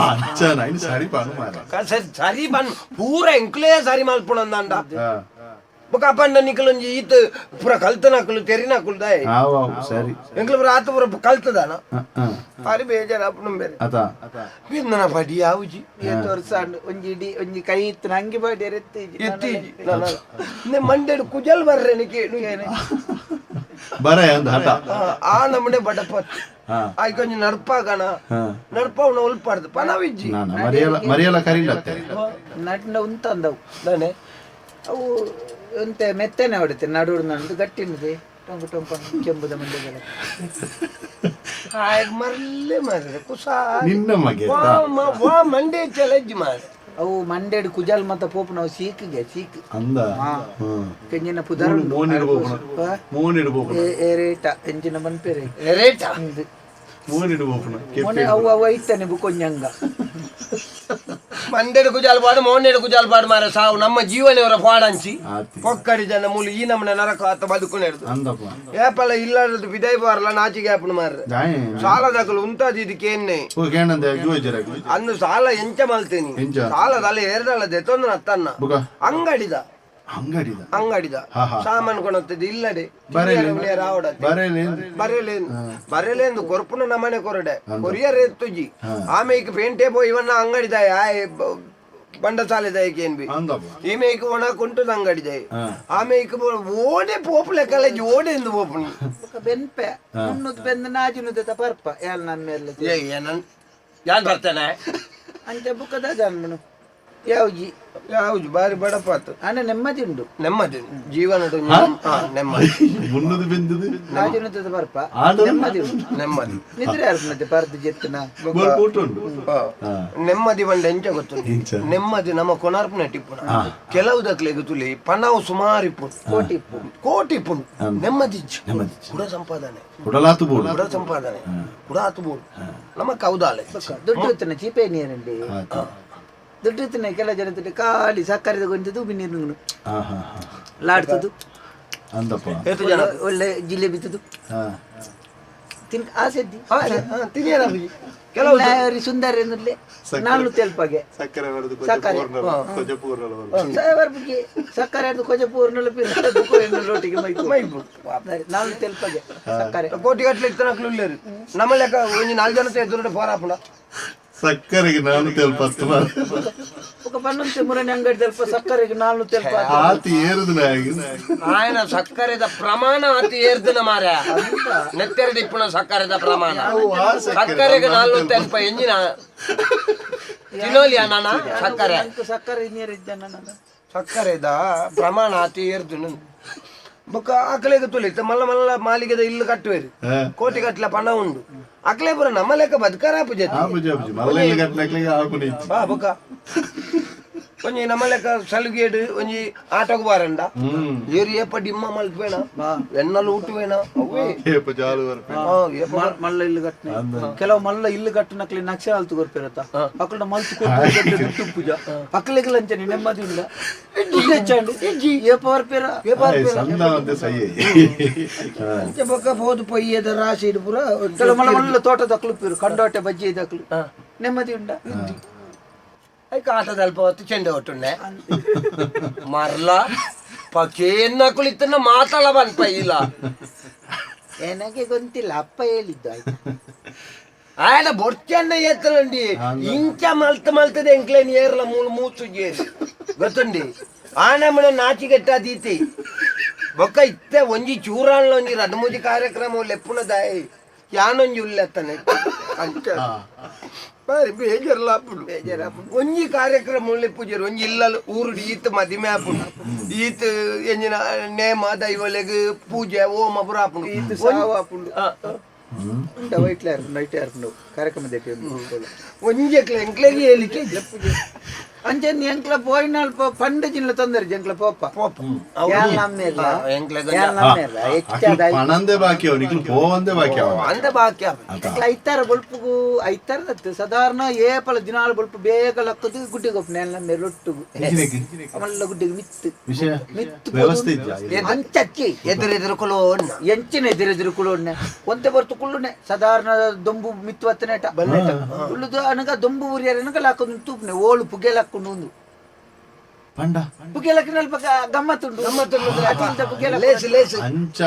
ಅಂಚನ ಇನ್ನು ಸರಿ ಪಾನು ಮಾರ. ಸರಿ ಸರಿ ಬನ್ ಪೂರ ಎಂಕ್ಲೇ ಸರಿ ಮಲ್ಪುಣಂದಾಂಡ. ಬೊಕ ಅಪ್ಪಂಡ ನಿಕಲೊಂಜಿ ಈತ್ ಪೂರ ಕಲ್ತನಕುಲು ತೆರಿನಕುಲು ದಾಯೆ. ಆವ್ ಆವ್ ಸರಿ. ಎಂಕ್ಲು ಪೂರ ಆತ ಪೂರ ಕಲ್ತದಾನ. ಬಾರಿ ಬೇಜಾರಾಪುಣ ಬೇರೆ. ಅತ. ಬಿಂದನ ಪಡಿ ಯಾವುಜಿ. ಏತ್ ವರ್ಷ ಆಂಡ್ ಒಂಜಿ ಇಡೀ ಒಂಜಿ ಕೈ ಇತ್ತು ನಂಗೆ ಬಾಡಿ ಎತ್ತಿ. ಎತ್ತಿ ನೆ ಮಂಡೆಡ್ ಕುಜಲ್ ಬರ್ರೆ ನಿಕೆ. ಬರ ಅಂದ ಹಠ. ಆ ನಮ್ಮನೆ ಬಡಪತ್. ಆಯ್ ಕೊಂಚ ನಡ್ಪಾಗಣ. ನಡ್ಪವನ ಉಲ್ಪಾಡ್ದು ಪನವಿಜ್ಜಿ. ನಾನ ಮರಿಯಲ ಮರಿಯಲ ಕರಿಲ್ಲತ್ತೆ. ನಡ್ನ ಉಂತಂದವು. ದಾನೆ. ಅವು ಒಂತೆ ಮೆತ್ತನೆ ಹೊಡಿತೆ ನಡುಡು ನಂದು ಗಟ್ಟಿ ಉಂಟು ಟೊಂಕು ಟೊಂಕು ಕೆಂಬುದ ಮಂಡೆಗೆಲ್ಲ. ಆಯ್ ಮರ್ಲೆ ಮಾರ್ರೆ ಕುಸಾ. ನಿನ್ನ ಮಗೆ. ವಾ ವಾ ಮಂಡೆ ಚಲಜ್ಜಿ ಮಾರೆ. ಅವು ಮಂಡೆಡ್ ಕುಜಲ್ ಮತ್ತ ಪೋಪುನವು ಸೀಕ್ಗೆ ಸೀಕ್. ಅಂದ. ಕೆಂಜಿನ ಪುದರ್. ಮೋನ್ ಇಡ್ಬೋಪುಣ ಮೋನ್ ಇಡ್ಬೋಪುಣ. ಏರೇಟ ಎಂಜಿನ ಬನ್ಪೆರೆ. ರೇಟ. ಮೋನ್ ಇಡ್ಬೋಪುಣ. ಮೊನ್ನೆ ಅವು ಅವು ಐತಾನೆ ಬುಕೊಂಜಂಗ. ಮಂಡೆಡ್ ಕುಜಾಲ್ ಪಾಡು ಮೋನೆಡ್ ಕುಜಾಲ್ ಪಾಡು ಮಾರೆ ಸಾವು ನಮ್ಮ ಜೀವನವರ ಪಾಡಂಚಿ. ಆತಿ. ಪೊಕ್ಕಡಿ ಜನ ಮೂಲು ಈ ನಮ್ಮನೆ ನರಕ ಆತ ಬದುಕುನೆಡ್ದು. ಅಂದಪ್ಪ. ಏಪಲ ಇಲ್ಲಾಡದು ಬಿದೈ ಬಾರಲ ನಾಚಿಗೆ ಆಪುಣ ಮಾರ್ರೆ. ದಾಯೆ. ಸಾಲದಕಲು ಉಂತಾದ ಇದಕ್ಕೆ ಎನ್ನೆ. ಓ ಕೇಣಂದೆ ಜೋಜರ. ಅಂದು ಸಾಲ ಎಂಚ ಮಲ್ತೇನಿ. ಎಂಚ? ಸಾಲ ತಲೆ ಎರಡಲ್ಲ ದೆತ್ತೊಂದು ನತ್ತನ್ನ. ಬುಕ. ಅಂಗಡಿದ. ಅಂಗಡಿದ ಅಂಗಡಿದ ಹಾ, ಹಾ. ಸಾಮಾನು ಕೊಣತ್ತದೆ ಇಲ್ಲಡೆ ಬರೇಲೆ ಬರೇಲೆ ಬರೇಲೆಂದು ಕೊರ್ಪುನ ನಮನೆ ಕೊರಡೆ ಕೊರಿಯರ್ ಎತ್ತುಜಿ ಆಮೇಕ್ ಪೇಂಟೆ ಪೋ ಇವನ್ನ ಅಂಗಡಿದಾಯ ಬಂಡಸಾಲೆದಾಯಕ್ಕೆ ಏನ್ ಬಿ ಅಂದಪ್ಪ ಈಮೇಕ್ ಒಣ ಕುಂಟುದ ಅಂಗಡಿದಾಯ ಆಮೇಕ್ ಓಡೆ ಪೋಪುಲೆ ಕಾಲೇಜ್ ಓಡೆ ಎಂದು ಪೋಪುನಿ ಬೊಕ ಬೆನ್ಪೆ ಮುನ್ನೂದು ಬೆಂದ ನಾಜಿನುದ ಪರ್ಪ ಏಲ್ ನನ್ನ ಮೇಲೆ ಏ ಏನನ್ ಯಾನ್ ಬರ್ತೇನೆ ಅಂಚ ಬುಕ್ಕದ ಜನ್ಮನು ಯಾವ್ಜಿ ಯಾವ್ದು ಬಾರಿ ಬಡಪಾತು ಅಣ್ಣ ನೆಮ್ಮದಿ ಉಂಡು ನೆಮ್ಮದಿ ಜೀವನದ ನೆಮ್ಮದಿ ಮುನ್ನದು ಬೆಂದದು ನಾಜಿನುದ ಪರ್ಪ ಆಂಡಲ? ನೆಮ್ಮದಿ ಉಂಡು ನೆಮ್ಮದಿ ನಿದ್ರೆ ಅರ್ಪಣತೆ ಪರ್ದು ಜೆತ್ತನ ಬೋಲ್ ಉಂಟು ಆ, ನೆಮ್ಮದಿ ಬಂಡ ಎಂಚ ಗೊತ್ತು ಎಂಚ? ನೆಮ್ಮದಿ ನಮ್ಮ ಕೊನಾರ್ಪುನ ಟಿಪ್ಪುನ ಕೆಲವು ದಕ್ಲೆಗ್ ತುಲಿ ಪಣವು ಸುಮಾರು ಇಪ್ಪುಂಡು ಕೋಟಿ ಇಪ್ಪು ಕೋಟಿ ಇಪ್ಪುಂಡು ನೆಮ್ಮದಿ ಇಜ್ಜಿ. ನೆಮ್ಮದಿ ಇಜ್ಜಿ. ಕುಡ ಸಂಪಾದನೆ ಕುಡಲಾತು ಬೋಡು ಕುಡ ಸಂಪಾದನೆ ಕುಡ ಆತು ಬೋಡು ನಮ್ಮ ಕೌದಾಲೆ ದುಡ್ಡು ಇತ್ತನ ಚೀಪೆ ನೀರಂಡಿ ಆಯ್ತು. ದುಡ್ಡು ಇತ್ತನ ಕೆಲ ಜನ ತುಟಿ ಖಾಲಿ ಸಕ್ಕರೆ ಗೊಂಜದು ಉಬ್ಬಿ ನೀರು ಹಾ ಹಾ ಹಾ ಲಾಡ್ತದು ಅಂದಪ್ಪ ಏತು ಜನ ಒಳ್ಳೆ ಜಿಲೇಬಿ ತುದು ಹಾ ತಿನ್ಕ ಆಸೆ ಇದ್ದಿ. ಹಾ, ಹಾ, ತಿನಿಯರ ಬಿ. ಕೆಲವು ಸುಂದರ ಎನ್ನುರ್ಲೆ ನಾಲ್ಕು ತೆಲ್ಪಾಗೆ ಸಕ್ಕರೆ ಬರೆದು ಸಕ್ಕರೆ. ಕೊಜಪೂರ್ನಲ್ಲ ಸಾವರ್ಪಿಗೆ ಸಕ್ಕರೆ ಅದು ಕೊಜ ಪೂರ್ಣಲ ರೋಟಿಗೆ ಮೈಪು ಮೈಪು. ನಾಲ್ಕು ತೆಲ್ಪಾಗೆ ಸಕ್ಕರೆ ಕೋಟಿ ಗಟ್ಟಲೆ ಇತ್ತನಕ್ಲು ಇಲ್ಲೇರು ನಮ್ಮ ಲೆಕ್ಕ ಒಂಜಿ ನಾಲ್ಕು ಜನ ಎದುರು ಪೋರಾಪುಣ ಸಕ್ಕರೆಗೆ ನಾನು ತೆಲ್ಪತ್ತು ಮಾರ್ರೆ. ఒక పన్నంతే మురని అంగడి తెల్ప ಸಕ್ಕರೆಗೆ ನಾಲ್ಕು ತೆಲ್ಪ ಆತಿ ಏರುದು ನಾಯಿ. ఆయన ಸಕ್ಕರೆದ ಪ್ರಮಾಣ ಅತಿ ಏರ್ದನ ಮಾರ ನೆತ್ತೆರಡು ಇಪ್ಪುನ ಸಕ್ಕರೆದ ಪ್ರಮಾಣ ಆ ಸಕ್ಕರೆ ಸಕ್ಕರೆಗೆ ನಾಲ್ಕು ತೆಲ್ಪ ಎಂಜಿನ ತಿನ್ನೋಲಿಯ ನಾನ ಸಕ್ಕರೆ ಸಕ್ಕರೆ ನೀರಿದ್ದ ನಾನು ಸಕ್ಕರೆದ ಪ್ರಮಾಣ ಅತಿ ಏರ್ದು ಬೊಕ್ಕ ಆಕಲೆಗೆ ತುಲಿತ ಮಲ್ಲ ಮಲ್ಲ ಮಾಲಿಗೆದ ಇಲ್ಲು ಕಟ್ಟುವೇರು ಹಾ. ಕೋಟಿ ಕಟ್ಲ ಪಣ ಉಂಡು ಅಕ್ಲೆ ಪುರ ನಮ್ಮ ಲೆಕ್ಕ ಬದುಕಾರ ಪೂಜೆ ಆಪುಜಿ ಆಪುಜಿ ಮಲ್ಲ ಇಲ್ಲು ಕಟ್ಟನಕ್ಲೆಗೆ ಆಪುನಿ ಇಜ್ಜಿ. ಬಾ ಬೊಕ್ಕ ಒಂಜಿ ನಮ್ಮ ಲೆಕ್ಕ ಸಲುಗೇಡು ಒಂಜಿ ಆಟೋಗ್ ಬಾರಂಡ ಏರು ಏಪ ಡಿಮ್ಮ ಮಲ್ಪೇಣ ಎಣ್ಣಲು ಊಟುವೇಣ ಅವೇ ಏಪ ಜಾಲು ಬರ್ಪೆ ಹಾ, ಏಪ ಮಲ್ಲ ಇಲ್ಲು ಕಟ್ಟನೆ ಕೆಲವು ಮಲ್ಲ ಇಲ್ಲು ಕಟ್ಟನಕ್ಲಿ ನಕ್ಷೆ ಆಲ್ತು ಕೊರ್ಪಿರತ್ತ ಅಕ್ಕಳ ಮಲ್ತು ಕೊಟ್ಟು ದುಡ್ಡು ಪೂಜ ಅಕ್ಕಲಿಗೆ ಲಂಚನೆ ನೆಮ್ಮದಿ ಇಲ್ಲ ದುಡ್ಡು ಹೆಚ್ಚಾಂಡು ಏಪ ಬರ್ಪೇರ ಏಪ ಆಯ್, ಬರ್ಪೇರ ಸಂದ ಅಂತೆ ಸಹಿ ಹಾ. ಅಂಚೆ ಬೊಕ್ಕ ಪೋದು ಪೊಯ್ಯದ ರಾಶಿ ಇಡು ಪೂರ ಕೆಲವು ಮಲ್ಲ ಮಲ್ಲ ತೋಟದ ಅಕ್ಲು ಕಂಡೋಟೆ ಬಜ್ಜಿ ಇದಕ್ಲು ನೆಮ್ಮದಿ ಉಂಡ ಐಕ್ ಆಟದ ಅಲ್ಪ ಹೊತ್ತು ಚೆಂಡೆ ಒಟ್ಟುಂಡೆ ಮರ್ಲ ಪಕೇನ್ನ ಕುಳಿತನ್ನ ಮಾತಾಡ ಬಂತ ಇಲ್ಲ ನನಗೆ ಗೊತ್ತಿಲ್ಲ ಅಪ್ಪ ಹೇಳಿದ್ದು ಆಯ್ತು ఆయన బొచ్చన్న ఎత్తలండి ఇంచ మల్త మల్తది ఎంక్లేని ఏర్ల మూడు మూసు చేసి ಗೊತ್ತುಂಡಿ ಆನಮನ ನಾಚಿಗೆಟ್ಟ ದೀತಿ ಬೊಕ್ಕ ಇತ್ತೆ ಒಂಜಿ ಚೂರಾನ್ಲ ಒಂಜಿ ರಡ್ಡು ಮೂಜಿ ಕಾರ್ಯಕ್ರಮ ಲೆಪ್ಪುನ ದಾಯಿ ಯಾನೊಂಜಿ ಉಲ್ಲೆತ್ತನೆ ಅಂಚ ಬಾರಿ ಬೇಜಾರ್ಲಾಪುಂಡು ಒಂಜಿ ಕಾರ್ಯಕ್ರಮ ಲೆಪ್ಪುಜೆರು ಒಂಜಿ ಇಲ್ಲಲ್ ಊರು ಈತ್ ಮದಿಮೆ ಆಪುಂಡು ಈತ್ ಎಂಜಿನ ನೇಮ ದೈವಲೆಗ್ ಪೂಜೆ ಓಮ ಪೂರ ಆಪುಂಡು ಈತ್ ಸಾವು ಆಪುಂಡು. ಉಂಡ ವೈಟ್ಲೆ ಆರ್ಪುಂಡು ಐಟೆ ಆರ್ಪುಂಡು ಕಾರ್ಯಕ್ರಮ ದೇಪಿ ಒಂಜಿ ಎಂಕ್ಲೆಗ್ ಹೇಳಿಕೆ ಅಂಚೆ ಎಂಕ್ಲ ಪೋಯಿನ ಅಲ್ಪ ಪಂಡ ಜಿಲ್ಲ ತೊಂದರೆ ಜಂಕ್ಲ ಪೋಪ ಯಾಲ್ ನಮ್ಮೆಲ್ಲ ಯಾಲ್ ನಮ್ಮೆಲ್ಲ ಅಕ್ಲು ಹೆಚ್ಚಾದ ಪಣಂದೇ ಬಾಕಿ ಅವ ನಿಕ್ಲು ಪೋವಂದೇ ಬಾಕಿ ಅವ ಅಂದ ಬಾಕಿ ಆಪುಂಡು. ಅತ. ಐತಾರ ಬೊಲ್ಪುಗು ಐತಾರದತ್ತು ಸಾಧಾರಣ ಏಪಲ ದಿನಾಲು ಬೊಲ್ಪು ಬೇಗ ಲಕ್ಕದು ಗುಡ್ಡಿಗೆ ಒಪ್ಪನೆ ಎಲ್ಲ ರೊಟ್ಟುಗು ಇಂಚಿನೆಗ್? ಮಲ್ಲ ಗುಡ್ಡಿಗೆ ಮಿತ್ತು ವಿಷಯ ಮಿತ್ತು ವ್ಯವಸ್ಥೆ ಇಜ್ಜಾ? ಅಂಚಚ್ಚಿ ಎದುರೆದುರು ಕುಲೋನ್ನ ಎಂಚಿನ ಎದುರೆದುರು ಕುಲೋಣ್ಣೆ ಒಂತೆ ಬರ್ತು ಕುಳ್ಳುನೆ ಸಾಧಾರಣ ದೊಂಬು ಮಿತ್ತು ಹತ್ತನೇಟ ಉಳ್ಳುದು ಅನಗ ದೊಂಬು ಊರಿಯರನಗ ಲಾಕೊಂಡು ತೂಪ್ನೆ ಓಳು ಪುಗೆಲಕ್ಕೊಂಡು ಒಂದು ಪಂಡ ಪುಗೆಲಕ್ಕಿನ ಅಲ್ಪ ಗಮ್ಮತ್ತುಂಡು ಗಮ್ಮತ್ತುಂಡು ಪುಗೆಲಕ್ಕ ಲೇಸ್ ಲೇಸ್ ಅಂಚ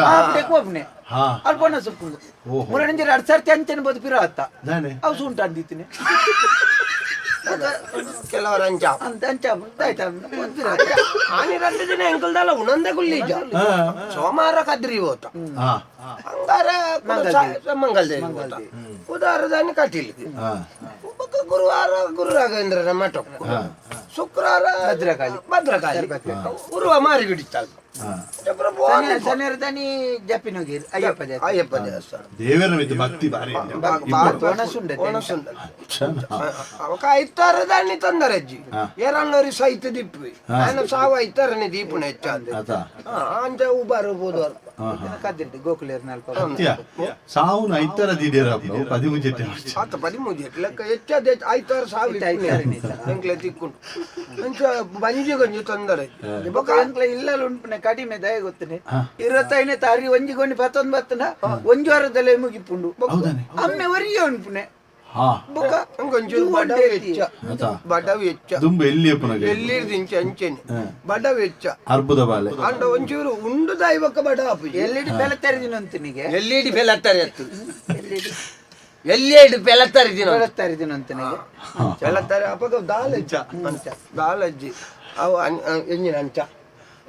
ಹೋಗ್ನೆ ಹಾ ಅಲ್ಪ ಸುಪ್ಪುಂಡು ಓಹೋ. ಮುರಣಿಂಜರ ಅಡ್ ಸರ್ತಿ ಅಂಚನೆ ಬೋದು ಪಿರ ಅತ್ತ ದಾನೆ ಅವು ಸೂಂಟ ಅಂದಿತ್ತಿನಿ ಕೆಲವರ ಅಂಚ ಅಂತ ಅಂಚ ಆಯ್ತಾ ಪಿರ ಆನಿ రెండు ದಿನ ಎಂಕಲ್ದಲ್ಲ ಉಣಂದೆ ಗುಲ್ಲಿಜ ಸೋಮವಾರ ಕದ್ರಿ ಹೋತ ಹಾ ಅಂಗಾರ ಮಂಗಲ್ದೇವಿ ಹೋತ ಬುಧವಾರದಾನಿ ಕಟೀಲ್ ಹಾ ಬೊಕ್ಕ ಗುರುವಾರ ಗುರು ರಾಘವೇಂದ್ರನ ಮಠ ಶುಕ್ರವಾರ ಭದ್ರಕಾಳಿ. ಭದ್ರಕಾಳಿ ಗುರುವ ಮಾರಿಗುಡಿ ತಾಲೂಕು ಹಾ ಶನಿವಾರ ದನಿ ಜಪಿನೋಗಿರ್ ಅಯ್ಯಪ್ಪ ದೇವಸ್ಥಾನ. ಅಯ್ಯಪ್ಪ ದೇವಸ್ಥಾನ ದೇವರ ಮಿತ್ತು ಭಕ್ತಿ ಬಾರಿ ಒಣಸುಂಡೆ ಒಣಸುಂಡ ಅವಕ ಐತಾರ ದಾನಿ ತಂದರೆ ಅಜ್ಜಿ ಏರನ್ನೋರಿ ಸಹಿತ ದಿಪ್ಪಿ ఆయన ಸಾವು ಐತಾರನೆ ದೀಪುನ ಹೆಚ್ಚಾದ ಅತ ಅಂಚ ಉಬಾರು ಬೋದವಾರ ಕದ್ದಿರ್ತಿ ಗೋಕುಲೇರ್ನ ಅಲ್ಪ ಸತ್ಯ ಸಾವುನ ಐತರ ದಿಡೀರ ಪದಿಮೂಜೆಟ್ಟೆ ಆತ ಪದಿಮೂಜೆ ಲೆಕ್ಕ ಹೆಚ್ಚಾದ ಐತಾರ ಸಾವು ಐತಾರನೆ ಎಂಕ್ಲೆ ತಿಕ್ಕೊಂಡು ಅಂಚ ಬಂಜಿ ಗೊಂಜಿ ತೊಂದರೆ ಬೊಕ್ಕ ಎಂಕ್ಲ ಇಲ್ಲಲ್ ಉಂಪುನೆ ಕಡಿಮೆ ದಯ ಗೊತ್ತನೆ ಇರತ್ತೈನೆ ತಾರಿ ಒಂಜಿ ಗೊಂಡಿ ಪತ್ತೊಂದು ಬತ್ತನ ಒಂಜಿ ವಾರದಲ್ಲೇ ಮುಗಿಪುಂಡು ಹೌದಾನೆ? ಅಮ್ಮೆ ಒರಿಯ ಉಂಪುನೆ ಬೊಕ ಅಂಕೊಂಚೂರು ಬಡವು ಹೆಚ್ಚ. ಆತಾ. ಬಡವು ಹೆಚ್ಚ. ದುಂಬು ಎಲ್ಲಿ ಅಪ್ಪನಗ ಎಲ್ಲಿರ್ದು ಇಂಚ ಅಂಚೆನೆ ಬಡವು ಹೆಚ್ಚ. ಅರ್ಬುದ ಬಾಲೆ ಅಂಡ ಒಂಚೂರು ಉಂಡು ದಾಯಿಬೊಕ್ಕ ಬಡವ ಆಪುಜಿ. ಎಲ್ಲಿಡಿ ಬೆಲೆ ತೆರೆದಿನಂತನಿಗೆ. ಎಲ್ಲಿಡಿ ಬೆಲತ್ತಾರೆ ಅತ್ತು. ಎಲ್ಲಿಡಿ ಬೆಲತ್ತಾರೆ ದಿನ. ಬೆಲೆ ತೆರೆದಿನಂತನಿಗೆ. ಬೆಲತ್ತಾರೆ ಅಪಗ ದಾಲಜ್ಜ ಅಂಚ ದಾಲಜ್ಜಿ ಅವು ಎಂಜಿನ ಅಂಚ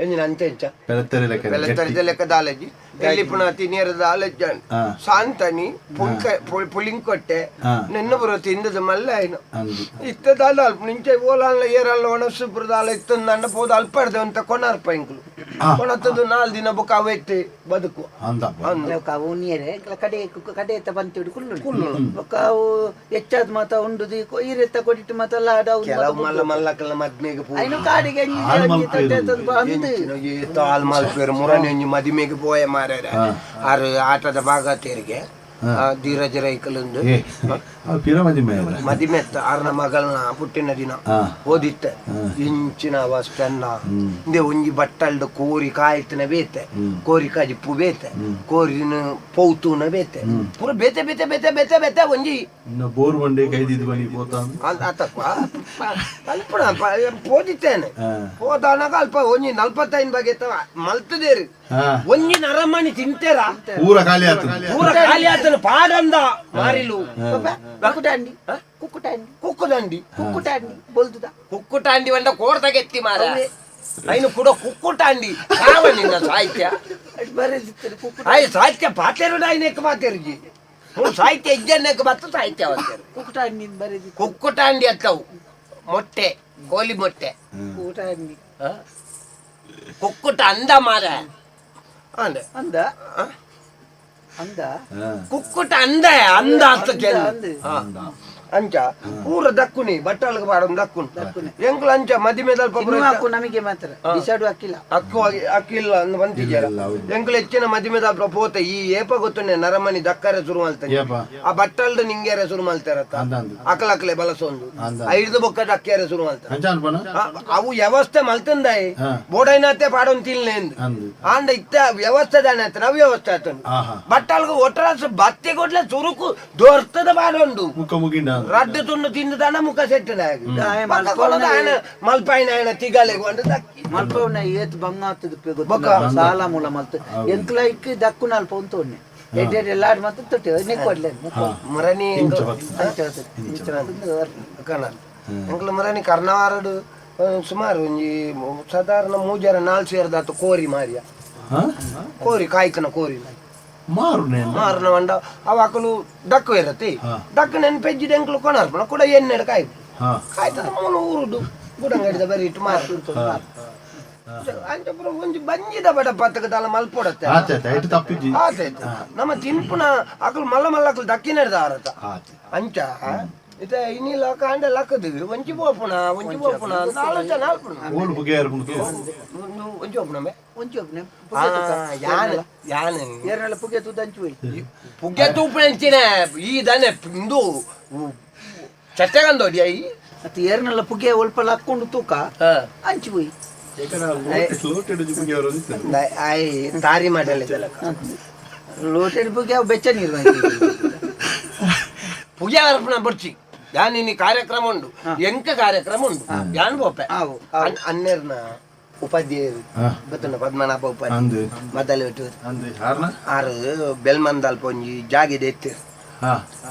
ಎಂಜಿನ ಅಂಚ ಎಂಚ ಪೆಲತ್ತೆರೆ ಲೆಕ್ಕ. ಬೆಲತ್ತರಿದ ಲೆಕ್ಕ ದಾಲಜ್ಜಿ ಎಲ್ಲಿ ಪುನಃ ತಿನಿಯರ ದಾಲಜ್ಜ. ಸಾಂತನಿ ಪುಂಕ ಪುಳಿಂಕೊಟ್ಟೆ ನೆನ್ನ ಬರೋ ತಿಂದದ ಮಲ್ಲ ಆಯ್ನು. ಅಂದು ಇತ್ತ ದಾಲ ಅಲ್ಪ ನಿಂಚೆ ಓಲಾನ್ಲ ಏರಲ್ಲ ಒಣಸು ದಾಲ ಇತ್ತಂದ ಪೋದ ಅಲ್ಪ ಅಂತ ಕೊನಾರ್ಪ ಇಂಕ್ಲು ಕೊಣತ್ತದು 4 ದಿನ ಬೊಕ್ಕ ಅವೆತ್ತೆ ಬದುಕು ಅಂದಪ್ಪ. ಬೊಕ್ಕ ಅವು ಉನಿಯರೆ ಕಡೆ ಕಡೆ ಎತ್ತ ಬಂತಿಡು ಕುಲ್ಲು. ಬೊಕ್ಕ ಅವು ಹೆಚ್ಚಾದ ಮಾತ ಉಂಡುದು ಈರೆತ್ತ ಕೊಡಿಟ್ಟು ಮಾತ ಲಾಡ ಅವು ಕೆಲವು ಮಲ್ಲ ಮಲ್ಲಕಲ್ಲ ಮದ್ಮೆಗೆ ಪೋ ಐನು ಕಾಡಿಗೆ ಹಾಲ್ ಮಲ್ಪೇರು. ಅಂದು ತಾಲ್ ಮಲ್ಪೇರು ಮುರನಿ ಒಂಜಿ ಮದಿಮೆಗೆ ಪೋಯ ಮಾರ್ಯಾರ ಆರು ಆಟದ ಭಾಗತೇರಿಗೆ ಧೀರಜ ರೈಕಲೊಂದು ಏ ಪಿರ ಮದಿಮೆ ಅಲ್ಲ. ಮದಿಮೆತ್ತ ಆರ್ನ ಮಗಳನ್ನ ಪುಟ್ಟಿನ ದಿನ ಓದಿತ್ತ ಇಂಚಿನ ಅವಸ್ಥೆನ್ನ ಇಂದೆ ಒಂಜಿ ಬಟ್ಟಲ್ಡ್ ಕೋರಿ ಕಾಯ್ತನ ಬೇತೆ ಕೋರಿ ಕಾಜಿಪ್ಪು ಬೇತೆ ಕೋರಿನ ಪೌತುನ ಬೇತೆ ಪೂರ ಬೇತೆ ಬೇತೆ ಬೇತೆ ಬೇತೆ ಬೇತೆ ಒಂಜಿ ಇನ್ನು ಬೋರ್ ಬಂಡೆ ಕೈದಿದ್ದು ಬನಿ ಪೋತ. ಆತಪ್ಪ ಅಲ್ಪಣ ಪೋದಿತ್ತೇನೆ ಪೋದಾನಾಗ ಅಲ್ಪ ಒಂಜಿ 45 ಬಗೆ ಮಲ್ತದೇರು ಒಂಜಿ ನರಮಣಿ ತಿಂತೇರ ಪೂರ ಖಾಲಿ ಆತು. ಪೂರ ಖಾಲಿ ಆತನ ಪಾಡಂದ ಮಾರಿಲು. ಕುಕ್ಕುಟಾಂಡಿ ಕುಕ್ಕುಟಾಂಡಿ ಕುಕ್ಕುದಂಡಿ ಕುಕ್ಕುಟಾಂಡಿ ಬೊಲ್ದುದ ಕುಕ್ಕುಟಾಂಡಿ వంట ಕೋರ್ದಗೆತ್ತಿ ಮಾರ ಐನು ಕೂಡ ಕುಕ್ಕುಟಾಂಡಿ ಸಾವ ನಿನ್ನ ಸಾಹಿತ್ಯ ಆಯ್ ಸಾಹಿತ್ಯ ಪಾತೇರು ನಾಯಿನೆಕ್ ಪಾತೇರುಜಿ ಸಾಹಿತ್ಯ ಇಜ್ಜನ್ನೆಕ್ ಬತ್ತು ಸಾಹಿತ್ಯ ಅವತ್ತೇರು. ಕುಕ್ಕುಟಾಂಡಿ ಬರೆದಿ ಕುಕ್ಕುಟಾಂಡಿ ಅತ್ತವು ಮೊಟ್ಟೆ ಕೋಲಿ ಮೊಟ್ಟೆ ಕುಕ್ಕುಟಾಂಡಿ ಕುಕ್ಕುಟ ಅಂದ ಮಾರ ಅಂದ ಅಂದ ಅಂದ ಕುಕ್ಕುಟ ಅಂದ ಅಂದ ಅಂತ ಅಂಚ ಪೂರ ದಕ್ಕುನಿ ಬಟ್ಟಲ್ಗೆ ಬಾಡೊಂದು ದಕ್ಕುನಿ ಎಂಕ್ಲು ಅಂಚ ಮದಿಮೆ ದಲ್ಪ ಹಾಕು ನಮಗೆ ಮಾತ್ರ ಬಿಸಾಡು ಹಾಕಿಲ್ಲ. ಅಕ್ಕು ಅಕ್ಕಿಲ್ಲ ಅಂದ್ ಬಂತಿದ್ಯಾರ ಎಂಕ್ಲು ಹೆಚ್ಚಿನ ಮದಿಮೆ ದಲ್ಪ ಪೋತೆ ಈ ಏಪ ಗೊತ್ತುನೆ ನರಮನಿ ದಕ್ಕರೆ ಶುರು ಮಲ್ತಾನೆ ಏಪ ಆ ಬಟ್ಟಲ್ದ ನಿಂಗೆರೆ ಶುರು ಮಲ್ತಾರತ್ತ ಅಕಲಕಲೆ ಬಳಸೊಂದು ಐದು ಬೊಕ್ಕ ದಕ್ಕಿಯರೆ ಶುರು ಮಲ್ತಾರ ಅಂಚ ಅನ್ಪನ ಅವು ವ್ಯವಸ್ಥೆ ಮಲ್ತಂದಾಯಿ ಬೋಡೈನಾತೆ ಪಾಡೊಂದು ತಿನ್ಲೆ ಆಂಡ ಇತ್ತ ವ್ಯವಸ್ಥೆ ದಾನೆ ಆತ ಅವ್ಯವಸ್ಥೆ ಆತನು ಬಟ್ಟಲ್ಗ ಒಟ್ಟರಾಸ ಬತ್ತಿ ಕೊಡ್ಲೆ ಚುರುಕು ದೊರ್ತದ ಪಾಡೊಂಡು ಮುಖ ಮುಗಿಂಡ ರಡ್ಡು ತುಂಡು ತಿಂದು ಮುಖ ಸೆಟ್ಟನ ಮಲ್ಪಾಯಿನ ಆಯನ ತಿಗಲೆ ದಕ್ಕಿ ಮಲ್ಪವನ ಏತ್ ಬಂಗ ಆತದ ಸಾಲ ಮೂಲ ಮಲ್ತ ಎಂಕ್ಲ ಇಕ್ ದಕ್ಕು ನಲ್ಪ ಉಂಟು ಎಡ್ಡೆ ಲಾಡ್ ಮತ್ತೆ ತೊಟ್ಟಿ ನೆಕ್ಕೊಡ್ಲೆ ಮುರನಿ ಎಂಕ್ಲ ಮುರನಿ ಕರ್ನವಾರಡು ಸುಮಾರು ಒಂಜಿ ಸಾಧಾರಣ 3 4 ಸೇರ್ದಾತು ಕೋರಿ ಮಾರಿಯ ಕೋರಿ ಕಾಯ್ತನ ಕೋರಿ ಮಾರುನೆ ಮಾರುನ వంಡ ಅವ ಅಕಲು ಡಕ್ಕು ಇರತ್ತೆ ಡಕ್ಕು ನೆನ್ಪೆಜ್ಜಿ ಎಂಕ್ಲು ಕೊನಾರ್ಪಣ ಕೂಡ ಎಣ್ಣೆಡ್ ಕಾಯ್ತು ಕಾಯ್ತದ ಮೂಲ ಊರುಡು ಗುಡಂಗಡಿದ ಬರಿ ಇಟ್ಟು ಮಾರು ಅಂಚ ಪೂರ ಒಂಜಿ ಬಂಜಿದ ಬಡ ಪತ್ತಕ ದಾಲ ಮಲ್ಪೊಡತ್ತೆ ತಪ್ಪಿಜ್ಜಿ ಆತಾಯ್ತು ನಮ್ಮ ತಿನ್ಪುನ ಅಕಲು ಮಲ್ಲ ಮಲ್ಲ ಅಕಲು ದಕ್ಕಿನಡ್ದ ಆರತ ಅಂಚ ಇತ ಇನ್ನಿಲ್ಲ ಕಾಂಡ ಲಕ್ಕದು ಒಂಜಿ ಪೋಪುಣ ಒಂಜಿ ಪೋಪುಣ ನಾಲ್ ಜನ ಅಲ್ಪುಣ ಓಲ್ ಬುಗೆ ಒಂಜಿ ಪೋಪುಣ ಬೆ ಒಂಜಿ ಒಬ್ಬನೆ ಯಾನ ಯಾನ ಏರ್ನಲ್ಲ ಪುಗೆ ತೂದು ಅಂಚು ಹೋಯ್ ಪುಗೆ ತೂಪುಣಂಚಿನ ಈ ದನೆ ಇಂದು ಚಟ್ಟೆಗಂದೋಡಿ I ಮತ್ತೆ ಏರ್ನಲ್ಲ ಪುಗೆ ಒಲ್ಪ ಲಕ್ಕೊಂಡು ತೂಕ ಅಂಚು ಹೋಯ್ ಆಯ್ ತಾರಿ ಮಾಡಲ್ಲ ಲೋಟೆಡ್ ಪುಗೆ ಅವು ಬೆಚ್ಚ ನೀರು ಪುಗೆ ಅರ್ಪಣ ಬರ್ಚಿ ಯಾನ್ ಇನಿ ಕಾರ್ಯಕ್ರಮ ಉಂಡು ಎಂಕ ಕಾರ್ಯಕ್ರಮ ಉಂಡು ಯಾನ್ ಬೋಪೆ ಅನ್ನೆರ್ನ ಉಪಾಧ್ಯಾಯರು ಗೊತ್ತುಂಡ ಪದ್ಮನಾಭ ಉಪಾಧ್ಯಾಯ ಮೊದಲು ಆರು ಬೆಲ್ಮಂದಲ್ಪ ಒಂಜಿ ಜಾಗಿದೆ ಎತ್ತಿರು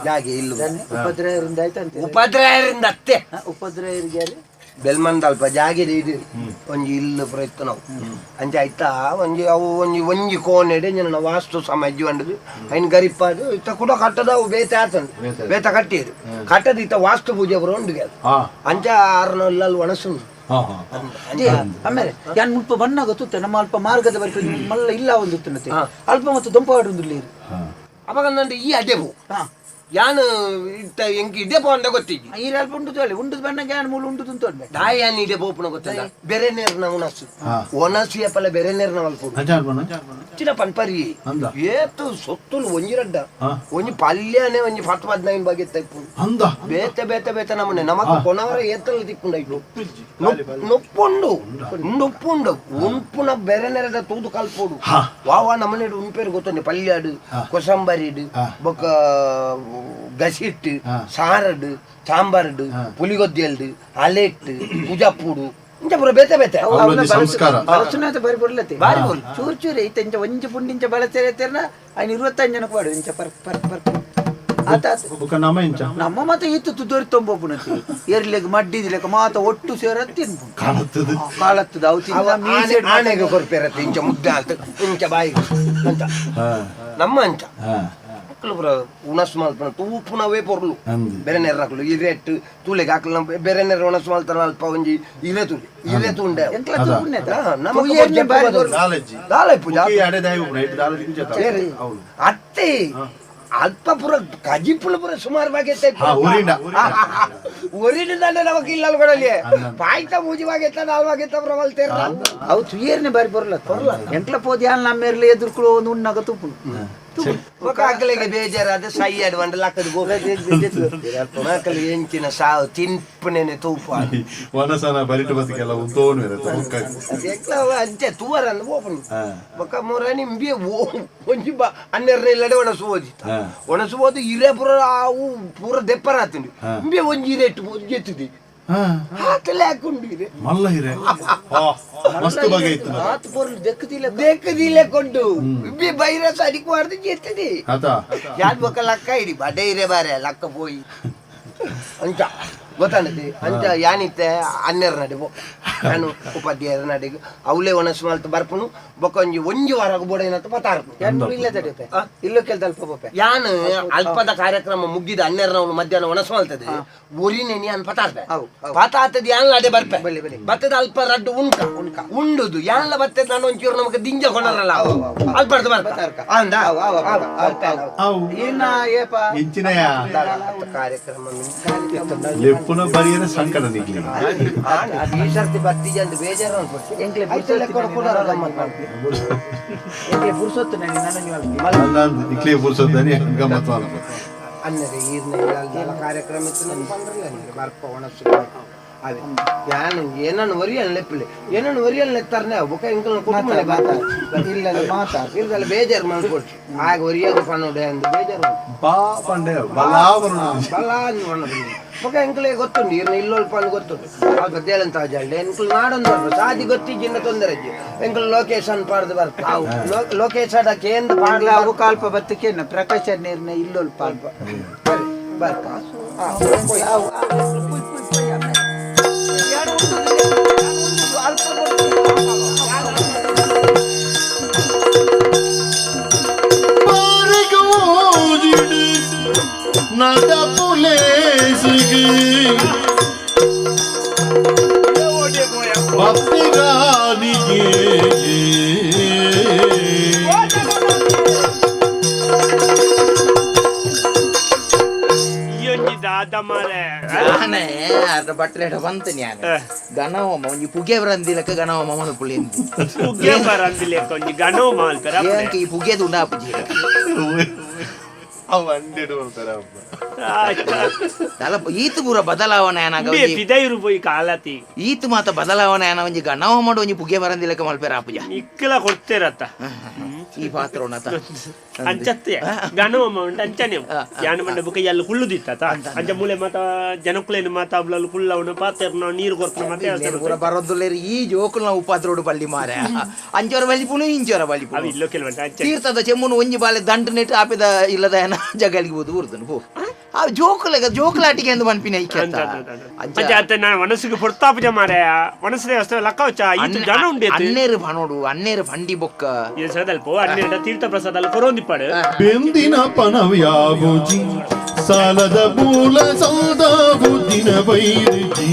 ಜಾಗೆ ಇಲ್ಲ ಉಪದ್ರಯರಿಂದ ಆಯ್ತು ಉಪದ್ರಯರಿಂದ ಅತ್ತೆ ಉಪದ್ರಯರಿಗೆ ಬೆಲ್ಮಂದಲ್ಪ ಜಾಗಿದೆ ಇದು ಒಂಜಿ ಇಲ್ಲು ಪ್ರಯತ್ನ ನಾವು ಅಂಚ ಆಯ್ತಾ ಒಂಜಿ ಅವು ಒಂಜಿ ಒಂಜಿ ಕೋಣೆಡೆ ಜನ ವಾಸ್ತು ಸಮಾಜ ಅಂಡದು ಐನ್ ಗರಿಪಾದು ಇತ್ತ ಕೂಡ ಕಟ್ಟದ ಅವು ಬೇತೆ ಆತಂದು ಬೇತ ಕಟ್ಟಿರು ಕಟ್ಟದ ಇತ್ತ ವಾಸ್ತು ಪೂಜೆ ಬರೋ ಉಂಡು ಅಂಚ ಆರ್ನಲ್ಲಲ್ಲಿ ಒಣಸುಂಡು ಆಮೇಲೆ ಯಾನ್ ಮುಲ್ಪ ಬಣ್ಣ ಗೊತ್ತುತ್ತೆ ನಮ್ಮ ಅಲ್ಪ ಮಾರ್ಗದ ಬರ್ಪೆ ಮಲ್ಲ ಇಲ್ಲ ಒಂದು ಅಲ್ಪ ಮತ್ತು ದೊಂಪವಾಡು ಒಂದು ಅವಾಗ ನಂದು ಈ ಅಡ್ಡೆ ಪೋ ಯಾನ್ ಇತ್ತ ಎಂಕ್ ಇದೇ ಪೋ ಅಂತ ಗೊತ್ತಿದ್ದಿ ಈ ಅಲ್ಪ ಉಂಡು ಹೇಳಿ ಉಂಡು ಬಣ್ಣಗೆ ಯಾನ್ ಮೂಲ ಉಂಡು ಅಂತ ದಾಯಿ ಯಾನ್ ಇದೇ ಪೋಪುನ ಗೊತ್ತಿಲ್ಲ ಬೇರೆ ನೇರ್ನ ಉಣಸು ಒಣಸು ಯಪ್ಪಲ ಬೇರೆ ನೇರ್ನ ಮಲ್ಪುಡು ಚಿನ್ನ ಪನ್ಪರಿ ಏತು ಸೊತ್ತುಲು ಒಂಜಿ ರಡ್ಡ ಒಂಜಿ ಪಲ್ಯನೆ ಒಂಜಿ 10 15 ಬಗೆ ತೈಪುಂಡು ಬೇತೆ ಬೇತೆ ಬೇತೆ ನಮನೆ ನಮಕ್ ಕೊನವರ ಏತಲ್ ತಿಕ್ಕುಂಡೈತು ನೊಪ್ಪುಂಡು ನೊಪ್ಪುಂಡು ಉಂಪುನ ಬೇರೆ ನೆರದ ತೂದು ಕಲ್ಪೋಡು ವಾ ವಾ ನಮನೆ ಉಂಪೇರು ಗೊತ್ತುಂಡು ಪಲ್ಯಾಡು ಕೊಸಂಬರಿಡು ಬೊಕ್ಕ ಗಸಿಟ್ಟು ಸಾರಡು ಸಾಂಬಾರ್ಡು ಪುಲಿಗೊದ್ದೆಲ್ಡು ಅಲೆಟ್ಟು ಪೂಜಾಪೂಡು ಇಂಚ ಪೂರ ಬೇತೆ ಬೇತೆ. ಅವ್ಲೊಂಜಿ ಸಂಸ್ಕಾರ. ಬಳಸುನಾತ ಬಾರಿ ಬೊರ್ಲತೆ. ಬಾರಿ ಬೊರ್ಲು. ಚೂರು ಚೂರು ಐತೆ ಇಂಚ ಒಂಜಿ ಪುಂಡಿ ಇಂಚ ಬಳಸರೆ ತೆರ್ನ ಐನ್ 25 ಜನಕ್ಕೆ ಪಾಡು ಇಂಚ ಪರ್ ಪರ್ ಪರ್ ಆತ ಆತ. ಬೊಕ ನಮ ಇಂಚ ನಮ್ಮ ಮತ್ತೆ ಇತ್ತು ತುದೋರಿ ತೊಂಬೊಪುನತಿ ಎರ್ಲೆಗ್ ಮಡ್ಡಿದಿಲೆಕ ಮಾತ ಒಟ್ಟು ಸೇರ ತಿನ್ಪುಂಡು. ಕಾಲತ್ತದು. ಕಾಲತ್ತದ ಅವು ತಿಂದ ಮೀಸೆಡ್. ಆನೆಗೆ ಕೊರ್ಪೇರತ್ತೆ ಇಂಚ ಮುದ್ದೆ ಆಲ್ತು ಇಂಚ ಬಾಯಿಗೆ ಅಂಚ. ನಮ್ಮ ಅಂಚ ಅಕ್ಲು ಪೂರ ಉಣಸು ಮಲ್ಪನ ತೂಪುನವೇ ಪೊರ್ಲು. ಅಂದ್. ಬೇರೆ ನೆರ್ರಕ್ಲು ಇರೆಟ್ ತೂಲೆಗೆ ಹಾಕ್ಲ ಬೇರೆ ನೆರ ಉಣಸು ಮಲ್ತಾರ ಅಲ್ಪ ಒಂಜಿ ಇರೆ ತೂಲೆ ಇರೆ ತುಂಡೆ. ಎಂಕ್ಲ ತೂಪುನೆತ. ನಮಕ್ ತೂಯೆರ್ನೆ ಬಾರಿ ಬೊರ್ಲು. ದಾಲಜ್ಜಿ. ದಾಲ ಇಪ್ಪುಜಿ. ಬೊಕ ಈ ಅಡೆ ದಾಯಿ ಉಪ್ಪುನ ಇಟ್ಟು ದಾಲಜ್ಜಿ ಇಂಚ ತಾ. ಸೇರಿ. ಹೌದು. ಅತ್ತೆ ಅಲ್ಪ ಪೂರ ಕಜಿಪುಲ ಪೂರ ಸುಮಾರು ಬಾಗೆತ್ತೆ. ಒರಿಂಡ. ಒರಿನ ನಮಕ್ ಇಲ್ಲ ಕೊಡಲಿ ಪಾಯ್ತ ಮೂಜಿ ಬಾಗೆತ್ತ ನಾಲ್ ಬಾಗೆತ್ತ ಪೂರ ಮಲ್ತೇರ್ರ. ಅವು ತುಯೇರ್ನೆ ಬಾರಿ ಬೊರ್ಲ ಬೊರ್ಲ. ಎಂಕ್ಲ ಪೋದು ಯಾನ್ ನಮ್ಮೆರ್ಲೆ ಎದುರ್ಕುಲು ಒಂದು ಉಣ್ಣಾಗ ತೂಪುಂಡು. ಬೊಕ ಅಕ್ಲೆಗೆ ಬೇಜಾರಾದ ಸೈ ಅಡ್ವಂಡ ಲಕ್ಕದ ಮಕ್ಕಳು ಎಂಚಿನ ಸಾವು ತಿನ್ಪುನೇನೆ ತೂಪ. ವನಸನ ಬರಿಟು ಬತ್ತಿಗೆಲ್ಲ ಉಂತೋನು ಇರುತ್ತೆ ಬೊಕ್ಕ. ಎಂಕ್ಲ ಅಂಚೆ ತೂವರನ್ನ ಓಪನ್ ಬೊಕ ಮೊರನಿ ಇಂಬಿ ಒಂಜಿ ಬ ಹನ್ನೆರಡು ಇಲ್ಲಡೆ ಒಣಸು ಓದಿತ್ತ. ಒಣಸು ಓದು ಇರೆ ಪೂರ ಅವು ಪೂರ ದೆಪ್ಪರ ಆತುಂಡು. ಇಂಬೆ ಒಂಜಿ ಇರೆ ಇಟ್ಟು ಜೆತ್ತುದಿ ಹಾಕಲೆ ಹಾಕೊಂಡು ಇರೆ. ಮಲ್ಲ ಹಿರೆ ಮಸ್ತ್ ಬಗೆ ಇತ್ತು. ಆತ್ ಪೊರ್ಲು ದೆಕ್ಕುದಿಲ್ಲ. ದೆಕ್ಕದಿಲ್ಲ ಕೊಂಡು ಇಂಬೆ ಬೈರಸ್ ಅಡಿಕ್ ಮಾಡ್ದು ಜೆತ್ತುದಿ. ಆತ. ಯಾನ್ ಬೊಕ ಲಕ್ಕ ಇಡಿ ಬಡೆ ಇರೆ ಬಾರೆ ಲಕ್ಕ ಪೋಯಿ ಅಂಚ ಗೊತ್ತಾನತಿ ಅಂಚ ಯಾನಿತ್ತೆ ಹನ್ನೆರಡು ನಡೆ ನಾನು ಉಪಾಧ್ಯಾಯರ ನಡೆಗೆ ಅವಲೇ ಒಣಸು ಮಲ್ತು ಬರ್ಪುನು ಬೊಕ ಒಂಜಿ ಒಂಜಿ ವಾರ ಬೋಡೇನಂತ ಪತಾರ್ಪು. ಯಾನ್ ಇಲ್ಲ ತಡೆಪೆ ಇಲ್ಲ ಕೆಲ್ದ ಅಲ್ಪ ಪೋಪೆ. ಯಾನ್ ಅಲ್ಪದ ಕಾರ್ಯಕ್ರಮ ಮುಗ್ಗಿದ ಹನ್ನೆರಡು ಮಧ್ಯಾಹ್ನ ಒಣಸು ಮಲ್ತದೆ ಒರಿನೆ ಯಾನ್ ಪತಾರ್ಪೆ. ಅವು, ಅವು. ಪತಾತದ ಯಾನ್ಲ ಅಡೆ ಬರ್ಪೆ. ಬಲೆ, ಬಲೆ. ಬತ್ತದ ಅಲ್ಪ ರಡ್ಡು ಉಣ್ಕ ಉಣ್ಕ. ಉಂಡುದು ಯಾನ್ಲ ಬತ್ತದ ನಾನು ಒಂಚೂರು ನಮಕ್ ದಿಂಜ ಕೊನರಲ್ಲ ಅಲ್ಪರ್ದು ಬರ್ಪ ಬತ್ತಾರ್ಕ. ಅಂದ ಅವು, ಅವು, ಅವು, ಅವು, ಅವು. ಅವು ಇನ್ನ ಏಪ ಇಂಚಿನಯ ಕಾರ್ಯಕ್ರಮ ಲೆಪ್ಪುನ ಬರಿಯನ ಸಂಕಟ ನಿಗ್ಲಿ. ಈ ಸರ್ತಿ ಬರ್ತಿದ್ದೆ ಅಂತ ಬೇಜಾರು ಅನ್ಪುಂಡು. ಎಂಕ್ಲೆ ಐತಲ್ಲೇ ಕೊಡು ಕೊಡು ಗಮ್ಮತ್ ಮಾಡ್ತೀವಿ. ಎಂಕ್ಲೆ ಪುರ್ಸೊತ್ತು ನಾನು ನನ್ನ ಅಂದ ನಿಕ್ಲಿ ಪುರ್ಸೊತ್ತನಿ ಗಮ್ಮತ್ ಮಲ್ಪು. ಅನ್ನರೆ ಈರ್ನ ಇಲ್ಲಲ್ದಲ್ಲ ಕಾರ್ಯಕ್ರಮ ಇತ್ತು ನನ್ಗೆ ಬಂದ್ರಲ್ಲ ನಿಂಗೆ ಬರ್ಪ ಒಣಸು ಅವೆ ಯಾನು ಏನನ್ನು ಒರಿಯನ್ ಲೆಪ್ಪಲೆ ಏನನ್ನು ಒರಿಯನ್ ಲೆತ್ತಾರನೆ ಬೊಕ ಎಂಕಲ್ನ ಕುಟುಂಬನೆ ಬಾತ. ಇಲ್ಲ ಮಾತಾ ಇಲ್ದಲ್ಲ ಬೇಜಾರು ಮಾಡ್ಕೊಡ್ಸಿ ಆಗ ಒರಿಯಾಗ ಪನೋಡೆ ಅಂದು ಬೇಜಾರು ಮಾಡ್ಕೊ. ಬಾ ಪಂಡೆ ಬಲಾ ಬರುಣ. ಬಲ ಅಂದ್ ಪನ್ನೊಡು ಬೊಕ ಎಂಕಲೆ ಗೊತ್ತುಂಡು ಈರ್ನ ಇಲ್ಲೊಲ್ಪ ಅಂದ್ ಗೊತ್ತುಂಡು ಅಲ್ಪ ದೇಲಂತ ಜಾಲ್ಡೆ ಎಂಕಲ್ ನಾಡೊಂದು ಬರ್ಪ ಸಾದಿ ಗೊತ್ತಿಜ್ಜಿನ್ನ ತೊಂದರೆ ಇಜ್ಜಿ ಎಂಕಲ್ ಲೊಕೇಶನ್ ಪಾಡ್ದು ಬರ್ಪ ಲೊಕೇಶನ್ ಕೇಂದ್ರ ಪಾಡ್ಲ ಪಾಡ್ಲ ಅವು ಕಾಲ್ಪ ಬತ್ತಕೇನ ಪ್ರಕಾಶ ನೀರ್ನ ಇಲ್ಲೊಲ್ಪ ಅಲ್ಪ ಬರ್ಪ. ಅವು, ಅವು, ಪುಯ್, ಪುಯ್, ಪುಯ್, ಅಮ್ಮ. ಯಾರು ಉಂಡುದು? ಯಾರು ಉಂಡುದು? ಅಲ್ಪ ಬರ್ತದೆ. ಬಾರಿಗೋಜಿಡು ನಡಪುಲೇಸಿಗೆ ಭಕ್ತಿಗಾನಿಗೆ ಈ ಒಂಜಿ ದಾದ ಮಾರೆ. ನಾನೇ ಅರ್ಧ ಬಟ್ಲೇಟ ಬಂತು ನಾನು ಗಣವಮ್ಮ ಒಂಜಿ ಪುಗೆ ಬರಂದಿಲಕ್ಕ ಗಣವಮ್ಮ ಮಲ್ಪುಳಿ ಪುಗ್ಗೆ ಬರಂದಿಲೆಕ್ಕ ಒಂಜಿ ಗಣೋ ಮಾಲ್ಪೆರ. ಏನಕ್ಕೆ ಈ ಪುಗೆದು ಉಂಡಾಪುಜಿ? ಅವು ಅಂಡೆಡು ಬರ್ತಾರೆ ಅಪ್ಪ. ದಲ ಈತ ಪೂರ ಬದಲಾವಣೆ ಆನಾಗ ಒಂಜಿ ಪಿದೈರು ಪೋಯಿ ಕಾಲತಿ. ಈತ ಮಾತ ಬದಲಾವಣೆ ಆನ ಒಂಜಿ ಗಣವ ಮಾಡು ಒಂಜಿ ಪುಗೆ ಬರಂದಿಲಕ್ಕ ಮಲ್ಪೆರ ಆಪುಜ. ಇಕ್ಕಲ ಕೊಡ್ತೇರತ್ತ. ಈ ಪಾತ್ರ ಅಂಚತ್ತೆ ಗಣವಮ್ಮ ಉಂಟು ಅಂಚನೆ ಯಾನ ಮಂಡ ಬುಕ್ಕ ಎಲ್ಲ ಕುಳ್ಳುದಿತ್ತ ಅಂಚ ಮೂಲೆ ಮಾತ ಜನಕುಲೇನು ಮಾತ ಅವ್ಲಲ್ಲಿ ಕುಳ್ಳವನು ಪಾತೆರ್ನ ನೀರು ಕೊರ್ಪುನ ಮತ್ತೆ. ಪೂರ ಬರೋದುಲ್ಲೇರು ಈ ಜೋಕುಲ್ನ ಉಪಾದ್ರೋಡು ಬಳ್ಳಿ ಮಾರ ಅಂಚೋರ ಬಲ್ಲಿ ಪುಣು ಇಂಚೋರ ಬಲ್ಲಿ ಅವು ಪುಣು. ಇಲ್ಲೋ ಕೆಲವಂಟ ಅಂಚೆ. ತೀರ್ಥದ ಚೆಮ್ಮುನು ಒಂಜಿ ಬಾಲೆ ದಂಟು ನೆಟ್ಟು ಆಪಿದ ಇಲ್ಲದ ಏನ ಜಗಲಿಗೆ ಬೋದು ಊರ್ದನು ಪೋ ಆ ಜೋಕುಲೆಗ ಜೋಕುಲಾಟಿಗೆ ಎಂದು ಪನ್ಪಿನ ಐಕ್ಯ. ಅಂಚೆ ಅತ್ತ ನಾನು ಮನಸ್ಸಿಗೆ ಪೊರ್ತಾಪುಜ ಮಾರಾಯ ಮನಸ್ಸು ದೇವಸ್ಥಾನ ಲಕ್ಕವಚ್ಚ ಈತ ಜನ ಉಂಡೇತು. ಅನ್ನೇರು ಪನೋಡು ಅನ್ನೇರು ಫಂಡಿ ಬೊಕ್ಕ. ಇದು ಸದಲ್ಪ ಅನ್ನೇರ ತೀರ್ಥ ಪ್ರಸಾದ ಅಲ್ಲಿ ಕೊರೋಂದಿಪ್ಪಾಡು. ಬೆಂದಿನ ಪನವ್ಯಾಬುಜಿ ಸಾಲದ ಮೂಲ ಸೌದಾಬುದ್ದಿನ ಬೈರುಜಿ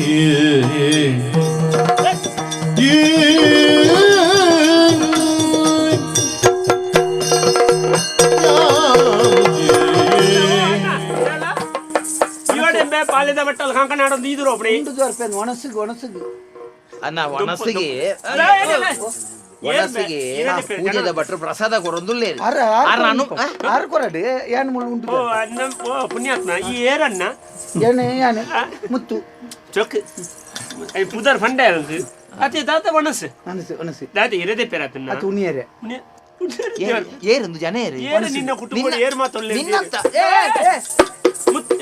ಇವಡೆಂಬೆ ಪಾಲೆದ ಬಟ್ಟಲ್ ಕಂಕನಾಡೊಂದು ಈದುರು ಒಬ್ಬನೇ. ಉಂಡುದು ಅಲ್ಪ ಒಣಸಿಗೆ ಒಣಸಿಗೆ. ಅನ್ನ ಒಣಸಿಗೆ ಒಣಸಿಗೆ ಪೂಜೆದ ಭಟ್ರು ಪ್ರಸಾದ ಕೊರೊಂದುಲ್ಲೇರು. ಅರ ಆರ್ ನಾನು ಆರು ಕೊರಡು ಯಾನ್ ಮುಳ್ಳು ಉಂಟು. ಓ ಅನ್ನ ಓ ಪುಣ್ಯಾತ್ಮ ಈ ಏರನ್ನ. ಯಾನೆ ಯಾನೆ ಮುತ್ತು. ಚೊಕ್ I ಪುದರ್ ಫಂಡೆ ಅಂಕು ಅತೆ ದಾತ ಒಣಸು. ಒಣಸು ಒಣಸು. ದಾತ ಇರದೆ ಪೆರತನ್ನ. ಅದು ಉಣಿಯರೆ. ಏರು ಜನ ಏರು. ಏರು ನಿನ್ನ ಕುಟುಂಬ ಏರು ಮಾತೊಲ್ಲೆ. ನಿನ್ನಂತ ಏ ಏ.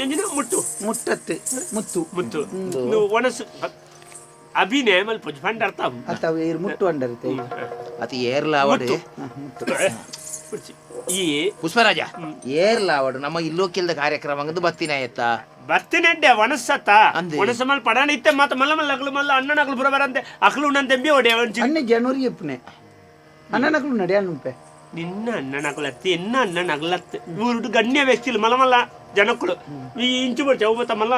ಎಂಜಿನ ಮುಟ್ಟು ಮುಟ್ಟತ್ತು ಮುತ್ತು ಮುತ್ತು ಒಣಸು ಅಭಿನಯ ಮಲ್ಪ ಫಂಡ್ ಅರ್ಥ ಅತ್ತ ಏರ್ ಮುಟ್ಟು ಅಂಡರುತ್ತೆ ಅತಿ ಏರ್ಲ ಅವಡು ಈ ಪುಷ್ಪರಾಜ ಏರ್ಲ ಅವಡು ನಮ್ಮ ಇಲ್ಲೋಕಿಲ್ದ ಕಾರ್ಯಕ್ರಮ ಅಂಗದು ಬತ್ತಿನ ಆಯ್ತಾ ಬರ್ತಿನೆಡ್ಡೆ ಒಣಸತ್ತ ಒಣಸ ಮಲ್ ಪಡಾಣ ಇತ್ತೆ ಮಾತ ಮಲ್ಲ ಮಲ್ಲ ಅಗ್ಲು ಮಲ್ಲ ಅಣ್ಣನ ಅಗ್ಲು ಬರ ಬರಂತೆ ಅಗ್ಲು ನನ್ ತೆಂಬಿ ಒಡೆ ಅಣ್ಣ ಜನವರಿ ಎಪ್ಪನೆ ಅಣ್ಣನ ಅಗ್ಲು ನಡೆಯ ನಿನ್ನ ಅಣ್ಣನ ಅಗ್ಲತ್ತಿ ಎನ್ನ ಅಣ್ಣನ ಅಗ್ಲತ್ತೆ ಇವರು ಗಣ್ಯ ವ್ಯಕ್ತಿలు ಮಲ್ಲ ಮಲ್ಲ ಜನಕ್ಕಳು ಈ ಇಂಚು ಬರ್ಚೆ ಅವು ಮತ್ತ ಮಲ್ಲ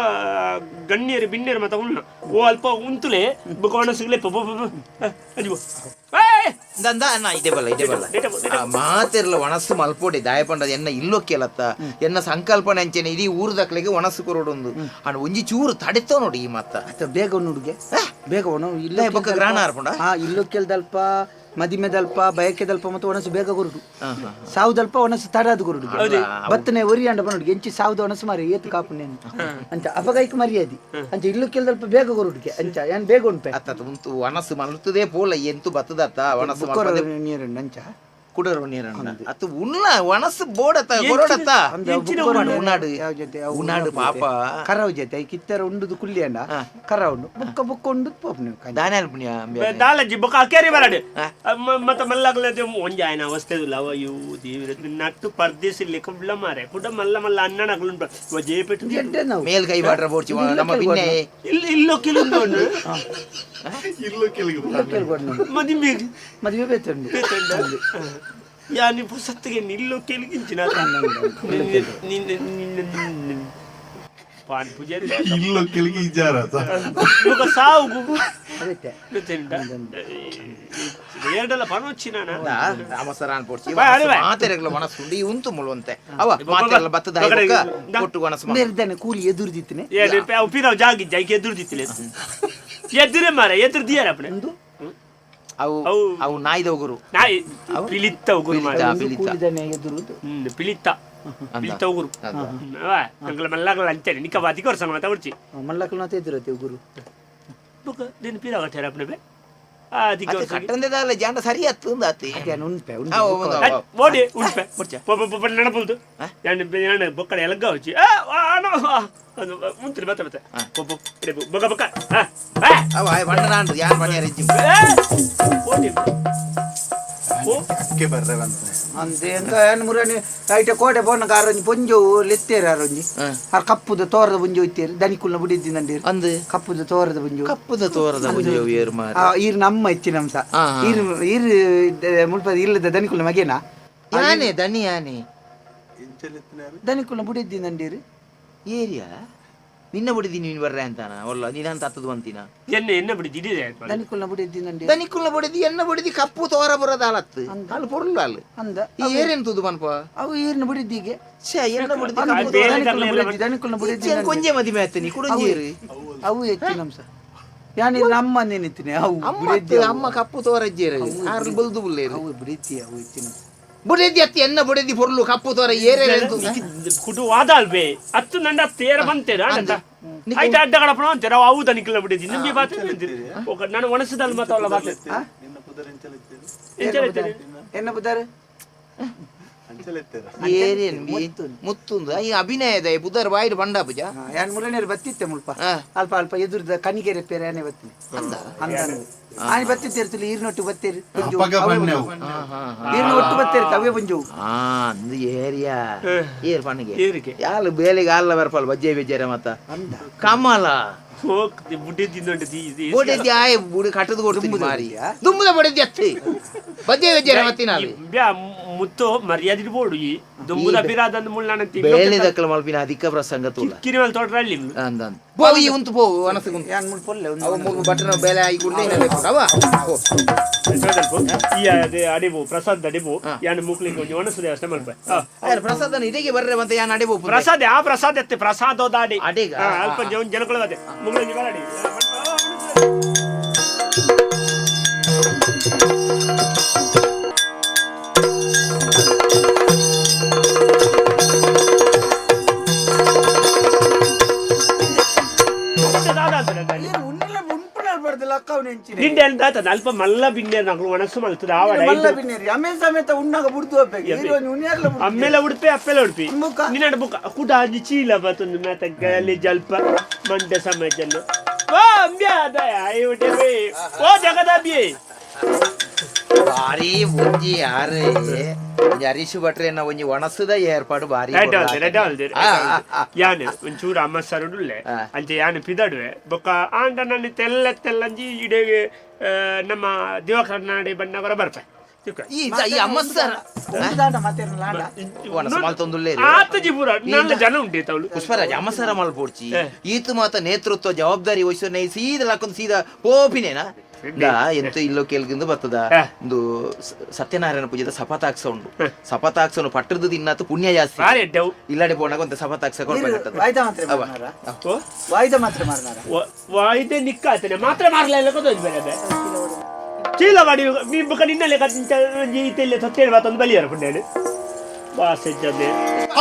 ಗಣ್ಯರು ಬಿನ್ಯರು ಮತ್ತ ಉಣ್ಣ ಓ ಅಲ್ಪ ಉಂತುಲೆ ಬೊಕ ಒಣಸುಗ್ಲೆ ಅಜ್ಬು ದಂದ ಅಣ್ಣ ಇದೇ ಬಲ್ಲ ಇದೇ ಬಲ್ಲ ಮಾತಿರ್ಲ ಒಣಸು ಮಲ್ಪೋಡಿ ದಾಯಪಂಡ ಎನ್ನ ಇಲ್ಲೊಕ್ಕೆಲತ್ತ ಎನ್ನ ಸಂಕಲ್ಪನೆ ಅಂಚೆನೆ ಇಡೀ ಊರ್ದಕ್ಲೆಗೆ ಒಣಸು ಕೊರಡೊಂದು ಅಣ್ಣ ಒಂಜಿ ಚೂರು ತಡೆತೋ ನೋಡಿ ಈ ಮತ್ತ ಅತ್ತ ಬೇಗ ಹುಡುಗೆ ಬೇಗ ಒಣ ಇಲ್ಲ ಬೊಕ್ಕ ಗ್ರಾಣ ಆರ್ಪುಂಡ ಹಾ ಇಲ್ಲೊಕ್ಕೆಲ್ದಲ್ಪ ಮದಿಮೆದಲ್ಪ ಬಯಕೆದಲ್ಪ ಮತ್ತು ಒಣಸು ಬೇಗ ಗುರುಡು ಸಾವುದಲ್ಪ ಒಣಸು ತಡಾದ ಗುರುಡು ಬತ್ತನೆ ಒರಿ ಅಂಡ ಬನ್ನುಡು ಎಂಚಿ ಸಾವುದ ಒಣಸು ಮಾರಿ ಏತು ಕಾಪುನೇನು ಅಂಚ ಅಪಗೈಕ್ ಮರ್ಯಾದಿ ಅಂಚ ಇಲ್ಲೊಕ್ಕೆಲ್ದಲ್ಪ ಬೇಗ ಗುರುಡುಗೆ ಅಂಚ ಏನ್ ಬೇಗ ಉಂಟೆ ಅತ್ತ ಉಂತು ಒಣಸು ಮಲ್ತದೇ ಪೋಲ ಎಂತು ಬತ್ತದತ್ತ ಒಣಸು ನೀರುಂಡು ಅಂಚ ಕುಡರು ನೀರಣ್ಣ ಅತ್ತು ಉಣ್ಣ ಒಣಸು ಬೋಡತ್ತ ಕೊರಡತ್ತ ಉಣ್ಣಾಡು ಉಣ್ಣಾಡು ಪಾಪ ಕರವು ಜೊತೆ ಕಿತ್ತರ ಉಂಡುದು ಕುಲ್ಲಿ ಅಣ್ಣ ಕರವು ಬುಕ್ಕ ಬುಕ್ಕ ಉಂಡುದು ಪೋಪ್ ನೀವು ದಾನ ಪುಣ್ಯ ದಾಲಜಿ ಬೊಕ್ಕ ಅಕೇರಿ ಬರಡು ಮತ್ತೆ ಮಲ್ಲಗ್ಲ ಒಂಜಿ ಆಯನ ಅವಸ್ಥೆ ಇಲ್ಲ ಅವ ಇವು ದೇವ್ರ ನಟ್ಟು ಪರ್ದೇಸಿ ಲೆಕ್ಕ ಮಾರೆ ಕುಡ ಮಲ್ಲ ಮಲ್ಲ ಅಣ್ಣನ ಅಗ್ಲು ಜೇಪೆಟ್ಟು ಮೇಲ್ ಕೈ ಬಾಡ್ರ ಬೋಡ್ಚಿ ನಮ್ಮ ಬಿನ್ನೆ ಇಲ್ಲ ಇಲ್ಲೋ ಕೆಲವು ಮದಿಮೆ ಮದುವೆ ಬೇತುಂಡು ಯಾನಿ ಪುಸತ್ತಿಗೆ ನಿಲ್ಲೋ ಕೆಲಿಗಿಂಚಿನ ನಿನ್ನ ನಿನ್ನ ಪಾನ್ ಪೂಜೆ ಇಲ್ಲೋ ಕೆಲಿಗೆ ಇಜಾರ ಬೊಕ ಸಾವು ಅದೇ ಎರಡಲ್ಲ ಪನೊಚ್ಚಿ ನಾನು ರಾಮಸರಾನ್ ಪೋಡ್ಚಿ ಮಾತೆರೆಗ್ಲ ಒಣಸುಂಡಿ ಉಂತು ಮುಳುವಂತೆ ಅವ ಮಾತೆರೆಗ್ಲ ಬತ್ತದ ಕೊಟ್ಟು ಒಣಸು ಮೇರಿದ್ದಾನೆ ಕೂಲಿ ಎದುರ್ದಿತ್ತನೆ ಪಿರಾವ್ ಜಾಗಿ ಜಾಗಿ ಎದುರ್ದಿತ್ತಿಲ್ಲ ಎದುರೇ ಮಾರ ಎದುರು ದಿಯಾರ ಅಪ್ಪನೆ ಅವು ಅವು ನಾಯಿದ ಉಗುರು ನಾಯಿ ಪಿಲಿತ್ತ ಉಗುರು ಮಾರ ಕೂಲಿದಾನೆ ಎದುರುದು ಪಿಲಿತ್ತ ಪಿಲಿತ್ತ ಉಗುರು ಅವ ಅಂಗಲ ಮಲ್ಲಗಲ ಅಂಚನೆ ನಿಕ್ಕ ಬಾತಿ ಕೊರ್ಸಂಗ ಮಾತ ಉರ್ಚಿ ಮಲ್ಲಕಲ ಮಾತ ಎದುರತ್ತೆ ಉಗುರು ಬೊಕ ದಿನ ಪಿರಾವ್ ಕಟ್ಟಾರ ಅಪ್ಪನೆ ಬೆ ಕಟ್ಟಂದೆದಾಲ ಜಾಂಡ ಸರಿ ಅತ್ತು ಆತಿ ಉಂಪೆ ಓಡಿ ಉಂಪೆ ನಡಪುಲ್ದು ಯಾನ್ ಬೊಕ್ಕಡ ಎಲಗ್ಗ వచ్చి ಮುಂತಿರಿ ಬತ್ತ ಬತ್ತ ಬೊಕ್ಕ ಬೊಕ್ಕ ಅವ ಬಂಡನಾಂಡು ಯಾನ್ ಪಣಿಯಾರ ಓಡಿ ಅಕ್ಕೆ ಬರ್ರೆ ಬಂತೆ ಅಂದೆ ಎಂತ ಏನ್ ಮುರನಿ ಐಟ ಕೋಟೆ ಪೋನ ಕಾರೊಂಜಿ ಪೊಂಜವು ಲೆತ್ತೇರು ಆರೊಂಜಿ ಆರ್ ಕಪ್ಪುದ ತೋರದ ಪುಂಜು ಇತ್ತೇರು ದನಿಕುಲ್ನ ಬುಡಿದ್ದಿ ನಂಡೇರು ಅಂದ್ ಕಪ್ಪುದ ತೋರದ ಪುಂಜು ಕಪ್ಪುದ ತೋರದ ಪುಂಜು ಏರು ಮಾರ ಈರ್ ನಮ್ಮ ಇಚ್ಚಿನ ಅಂಶ ಈರ್ ಈರ್ ಮುಲ್ಪ ಇಲ್ಲದ ದನಿಕುಲ್ನ ಮಗೇನಾ ಯಾನೆ ದನಿ ಯಾನೆ ದನಿಕುಲ್ನ ಬುಡಿದ್ದಿ ನಂಡೇರು ಏರಿಯಾ ನಿನ್ನ ಬುಡಿದಿ ನೀನು ಬರ್ರೆ ಅಂತಾನ ಒಲ್ಲ ನೀನಂತ ಹತ್ತದು ಅಂತಿನ ಎನ್ನ ಎನ್ನ ಬಿಡಿದಿ ಇದೆ ದನಿಕುಲ್ನ ಬುಡಿದ್ದಿ ನಂಡೇರು ದನಿಕುಲ್ನ ಬುಡಿದಿ ಎನ್ನ ಬುಡಿದಿ ಕಪ್ಪು ತೋರ ಬರೋದ ಅಲತ್ತು ಅಲ್ಲಿ ಪೊರ್ಲು ಅಲ್ಲಿ ಅಂದ ಈ ಏರೇನು ತುದು ಮನ್ಪ ಅವು ಈರ್ನ ಬುಡಿದ್ದಿಗೆ ಛೇ ಎನ್ನ ಬುಡಿದಿ ದನಿಕುಲ್ನ ಬುಡಿದ್ದಿ ಕೊಂಜೆ ಮದಿಮೆ ಆಯ್ತು ನೀ ಕುಡಂಜೇರು ಅವು ಹೆಚ್ಚಿನ ಅಂಶ ಯಾನ್ ಅಮ್ಮ ನೆನಿತೀನಿ ಅವು ಅಮ್ಮ ಅಮ್ಮ ಕಪ್ಪು ತೋರಜ್ಜೇರು ಆರು ಬಲ್ದು ಬುಲ್ಲೇರು ಅವು ಬುಡಿತಿ ಅವು ಹೆಚ್ಚಿನ ಬುಡಿದಿ ಅತ್ತಿ ಎನ್ನ ಬುಡಿದಿ ಪೊರ್ಲು ಕಪ್ಪು ತೋರ ಏರೇ ಕುಟು ವಾದಾಲ್ಬೆ ಅತ್ತು ನಂಡ ತೇರ ಬಂತೇರ ಅಂತ ಆಯ್ತು ಅಡ್ಡ ಕಡಪಣ ಅಂತೀರ ಅವು ದನಿಕುಲ್ನ ಬಿಡಿದಿ ನಿಮಗೆ ಬಾತೆ ನಾನು ಒಣಸದಲ್ ಮಾತಾವಲ್ಲ ಬಾತೆ ಎನ್ನ ಬುದಾರು ಏರೇನು ಮುತ್ತುಂದು ಈ ಅಭಿನಯದ ಬುಧರ್ ಬಾಯಿಡ್ ಬಂಡ ಪೂಜ ಯಾನ್ ಮುರನೇರು ಬತ್ತಿತ್ತೆ ಮುಲ್ಪ ಅಲ್ಪ ಅಲ್ಪ ಎದುರ್ದ ಕನಿಗೆರೆ ಪೇರೆ ಆನೆ ಬತ್ತಿನಿ ಅಂದ ಆನೆ ಬತ್ತಿತ್ತೇರ್ತಲಿ ಈರ್ನೊಟ್ಟು ಬತ್ತೇರಿ ಈರ್ನ ಒಟ್ಟು ಬತ್ತೇರಿ ಅವೇ ಪುಂಜವು ಅಂದು ಏರಿಯಾ ಏರ್ ಪಣ್ಣಿಗೆ ಯಾಲು ಬೇಲೆಗೆ ಆಲ್ಲ ಬರ್ಪಲ್ ಬಜ್ಜೆ ಬೇಜಾರ ಮತ್ತ ಕಮಲ ಬುಡಿದ್ದಿ ಆಯ್ ಬುಡಿ ಕಟ್ಟದು ಕೊಡ್ತೀನಿ ಮಾರಿ ದುಂಬುದ ಬುಡಿದ್ದಿ ಅತ್ತಿ ಬಜ್ಜೆ ಬೇಜಾರ ಮತ್ತಿನ ಮುತ್ತು ಮರ್ಯಾದೆ ಬೋಡು ಈ ದುಂಬುದ ಬಿರಾದಂದು ಮುಳ್ಳಾನ ಬೇಲೆ ದಕ್ಕಲ ಮಲ್ಪಿನ ಅಧಿಕ ಪ್ರಸಂಗ ತೋಲ ಕಿರಿವಲ್ ತೋಟರಲ್ಲಿ ಅಂದ ಪೋ ಈ ಉಂತು ಪೋ ಅನಸು ಉಂತು ಯಾನ್ ಮುಳ್ ಪೊಲ್ಲೆ ಅವ ಮೂಗು ಬಟನ ಬೇಲೆ ಆಯಿ ಗುಡ್ಡೆ ಅವ ಪೋ ಈ ಅದೇ ಅಡಿಬು ಪ್ರಸಾದ್ ಅಡಿಬು ಯಾನ್ ಮುಕ್ಲಿಂಗ್ ಒಂಜಿ ಒಣಸು ದೇವಸ್ಥಾನ ಮಲ್ಪ ಪ್ರಸಾದನ ಇದಕ್ಕೆ ಬರ್ರೆ ಬಂತ ಯಾನ್ ಅಡಿಬು ಪ್ರಸಾದ ಆ ಪ್ರಸಾದ ಎತ್ತೆ ಪ್ರಸಾದೋದ ಅಡಿ ಅಡಿಗ ಅಲ್ಪ ಜನಗಳು ಅದೇ ಮುಗ್ಲಿಂಗ್ ಬರಡಿ ಪಡ್ದು ಲಕ್ಕವ್ ನೆಂಚಿನ ನಿಂಡೆ ಅಂತ ಅಲ್ಪ ಮಲ್ಲ ಬಿನ್ನೆ ನಗಳು ಮನಸ್ಸು ಮಲ್ತದ ಆವಡ ಮಲ್ಲ ಬಿನ್ನೇರಿ ಅಮ್ಮೆ ಸಮೇತ ಉಣ್ಣಾಗ ಬುಡ್ದು ಹೋಗ್ಬೇಕು ಈರೋನಿ ಉಣ್ಯಾರ್ಲ ಬುಡ್ದು ಅಮ್ಮೆಲ ಉಡುಪಿ ಅಪ್ಪೆಲ ಉಡುಪಿ ಬುಕ್ಕ. ನಿನ್ನ ಬುಕ್ಕ ಕುಟ ಅಂಜಿ ಚೀಲ ಬತ್ತೊಂದು ಮೇತ ಗಲಿ ಜಲ್ಪ ಮಂಡೆ ಸಮಯಜನ್ನು ಓ ಅಂಬ್ಯಾ ದಯ ಅಯ್ಯೋ ಓ ಜಗದಾಬಿ ಭಾರಿ ಒಂಜಿ ಯಾರೇ ಒಂಜಿ ಹರೀಶ್ ಭಟ್ರೆನ ಒಂಜಿ ಒಣಸುದ ಏರ್ಪಾಡು ಭಾರಿ ರೆಡ್ ಆಲ್ದೆ ರೆಡ್ ಆಲ್ದೆ ಆ, ಆ, ಆ. ಯಾನ್ ಒಂಚೂರು ಅಮ್ಮ ಸರುಡುಲ್ಲೆ ಆ. ಅಂಚೆ ಯಾನ್ ಪಿದಡುವೆ ಬೊಕ್ಕ ಆಂಡ ನನ್ನ ತೆಲ್ಲ ತೆಲ್ಲಂಜಿ ಇಡೆಗೆ ನಮ್ಮ ದಿವಾಕರ್ನಾಡಿ ಬಣ್ಣವರ ಬರ್ಪೆ ತಿಕ್ಕ. ಈ ಈ ಅಮ್ಮಸ್ಸರ ದಾಂಡ ಮಾತೇನ ಲಾಂಡ ಒಣಸು ಮಲ್ತೊಂದುಲ್ಲೆ ಆತಜಿ ಪೂರ ನನ್ನ ಜನ ಉಂಟು ತವಳು ಪುಷ್ಪರಾಜ್ ಅಮಸರ ಮಲ್ಪೊಡ್ಚಿ ಈತ ಮಾತ ನೇತೃತ್ವ ಜವಾಬ್ದಾರಿ ವಹಿಸೋ ನೈ ಸೀದಾ ಲಾಕೊಂದು ಸೀದಾ ಪೋಪಿನೇನಾ ದಾ ಎಂತ ಇಲ್ಲೋ ಕೇಳ್ಗಿಂದು ಬರ್ತದ ಒಂದು ಸತ್ಯನಾರಾಯಣ ಪೂಜೆದ ಸಪತಾಕ್ಸ ಉಂಡು ಸಪತಾಕ್ಸನು ಪಟ್ಟದ್ದು ತಿನ್ನತ್ತು ಪುಣ್ಯ ಜಾಸ್ತಿ ಬಾರಿ ಎಡ್ಡೆವು ಇಲ್ಲಾಡೆ ಪೋನಾಗ ಒಂದು ಸಪತಾಕ್ಸ ಕೊಡ್ಬೇಕಾಗ್ತದೆ ವಾಯ್ದ ಮಾತ್ರೆ ಅವ. ಮಾರ್ನಾರ ಓ ವಾಯ್ದ ಮಾತ್ರೆ ಮಾರ್ನಾರ ವಾಯ್ದೆ ನಿಕ್ಕಾತನೆ ಮಾತ್ರ ಮಾರ್ಲ ಇಲ್ಲ ಗೊತ್ತೋಜ್ ಬೇರೆ ಅದೇ ಚೀಲ ಮಾಡಿ ಮೀ ಬೊಕ್ಕ ನಿನ್ನಲ್ಲೇ ಕತ್ತಿಂಚ ತೊತ್ತೇಳು ಮಾತೊಂದು ಬಲಿಯಾರ ಪುಣ್ಯಾನು ಬಾಸೆಜ್ಜದೆ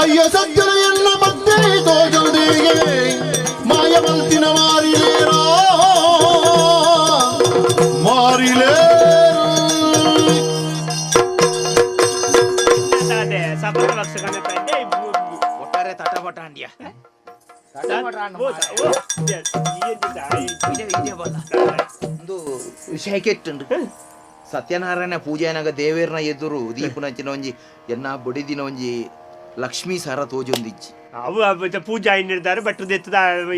ಅಯ್ಯ ಸಜ್ಜನ ಎಲ್ಲ ಮತ್ತೆ ತೋಜಲ್ದಿಗೆ ಮಾಯವಂತಿನ ಮಾರಿಲೇರೋ ಮಾರಿಲೇ ಅದೇ ಸಪತ ಬಕ್ಷ ಕಣಪಂಡೆ ಒಟ್ಟಾರೆ ತಟಪಟ ಅಂಡ್ಯ ಇದೆ ಇದೆ ಬಲ್ಲ ಒಂದು ವಿಷಯ ಕೆಟ್ಟುಂಡು ಸತ್ಯನಾರಾಯಣ ಪೂಜೆನಾಗ ದೇವೇರ್ನ ಎದುರು ದೀಪನಂಚಿನ ಒಂಜಿ ಎನ್ನ ಬಡಿದಿನ ಒಂಜಿ ಲಕ್ಷ್ಮೀ ಸರ ತೋಜೊಂದಿಜ್ಜಿ ಅವು ಪೂಜಾ ಇನ್ನಿರ್ತಾರೆ ಬಟ್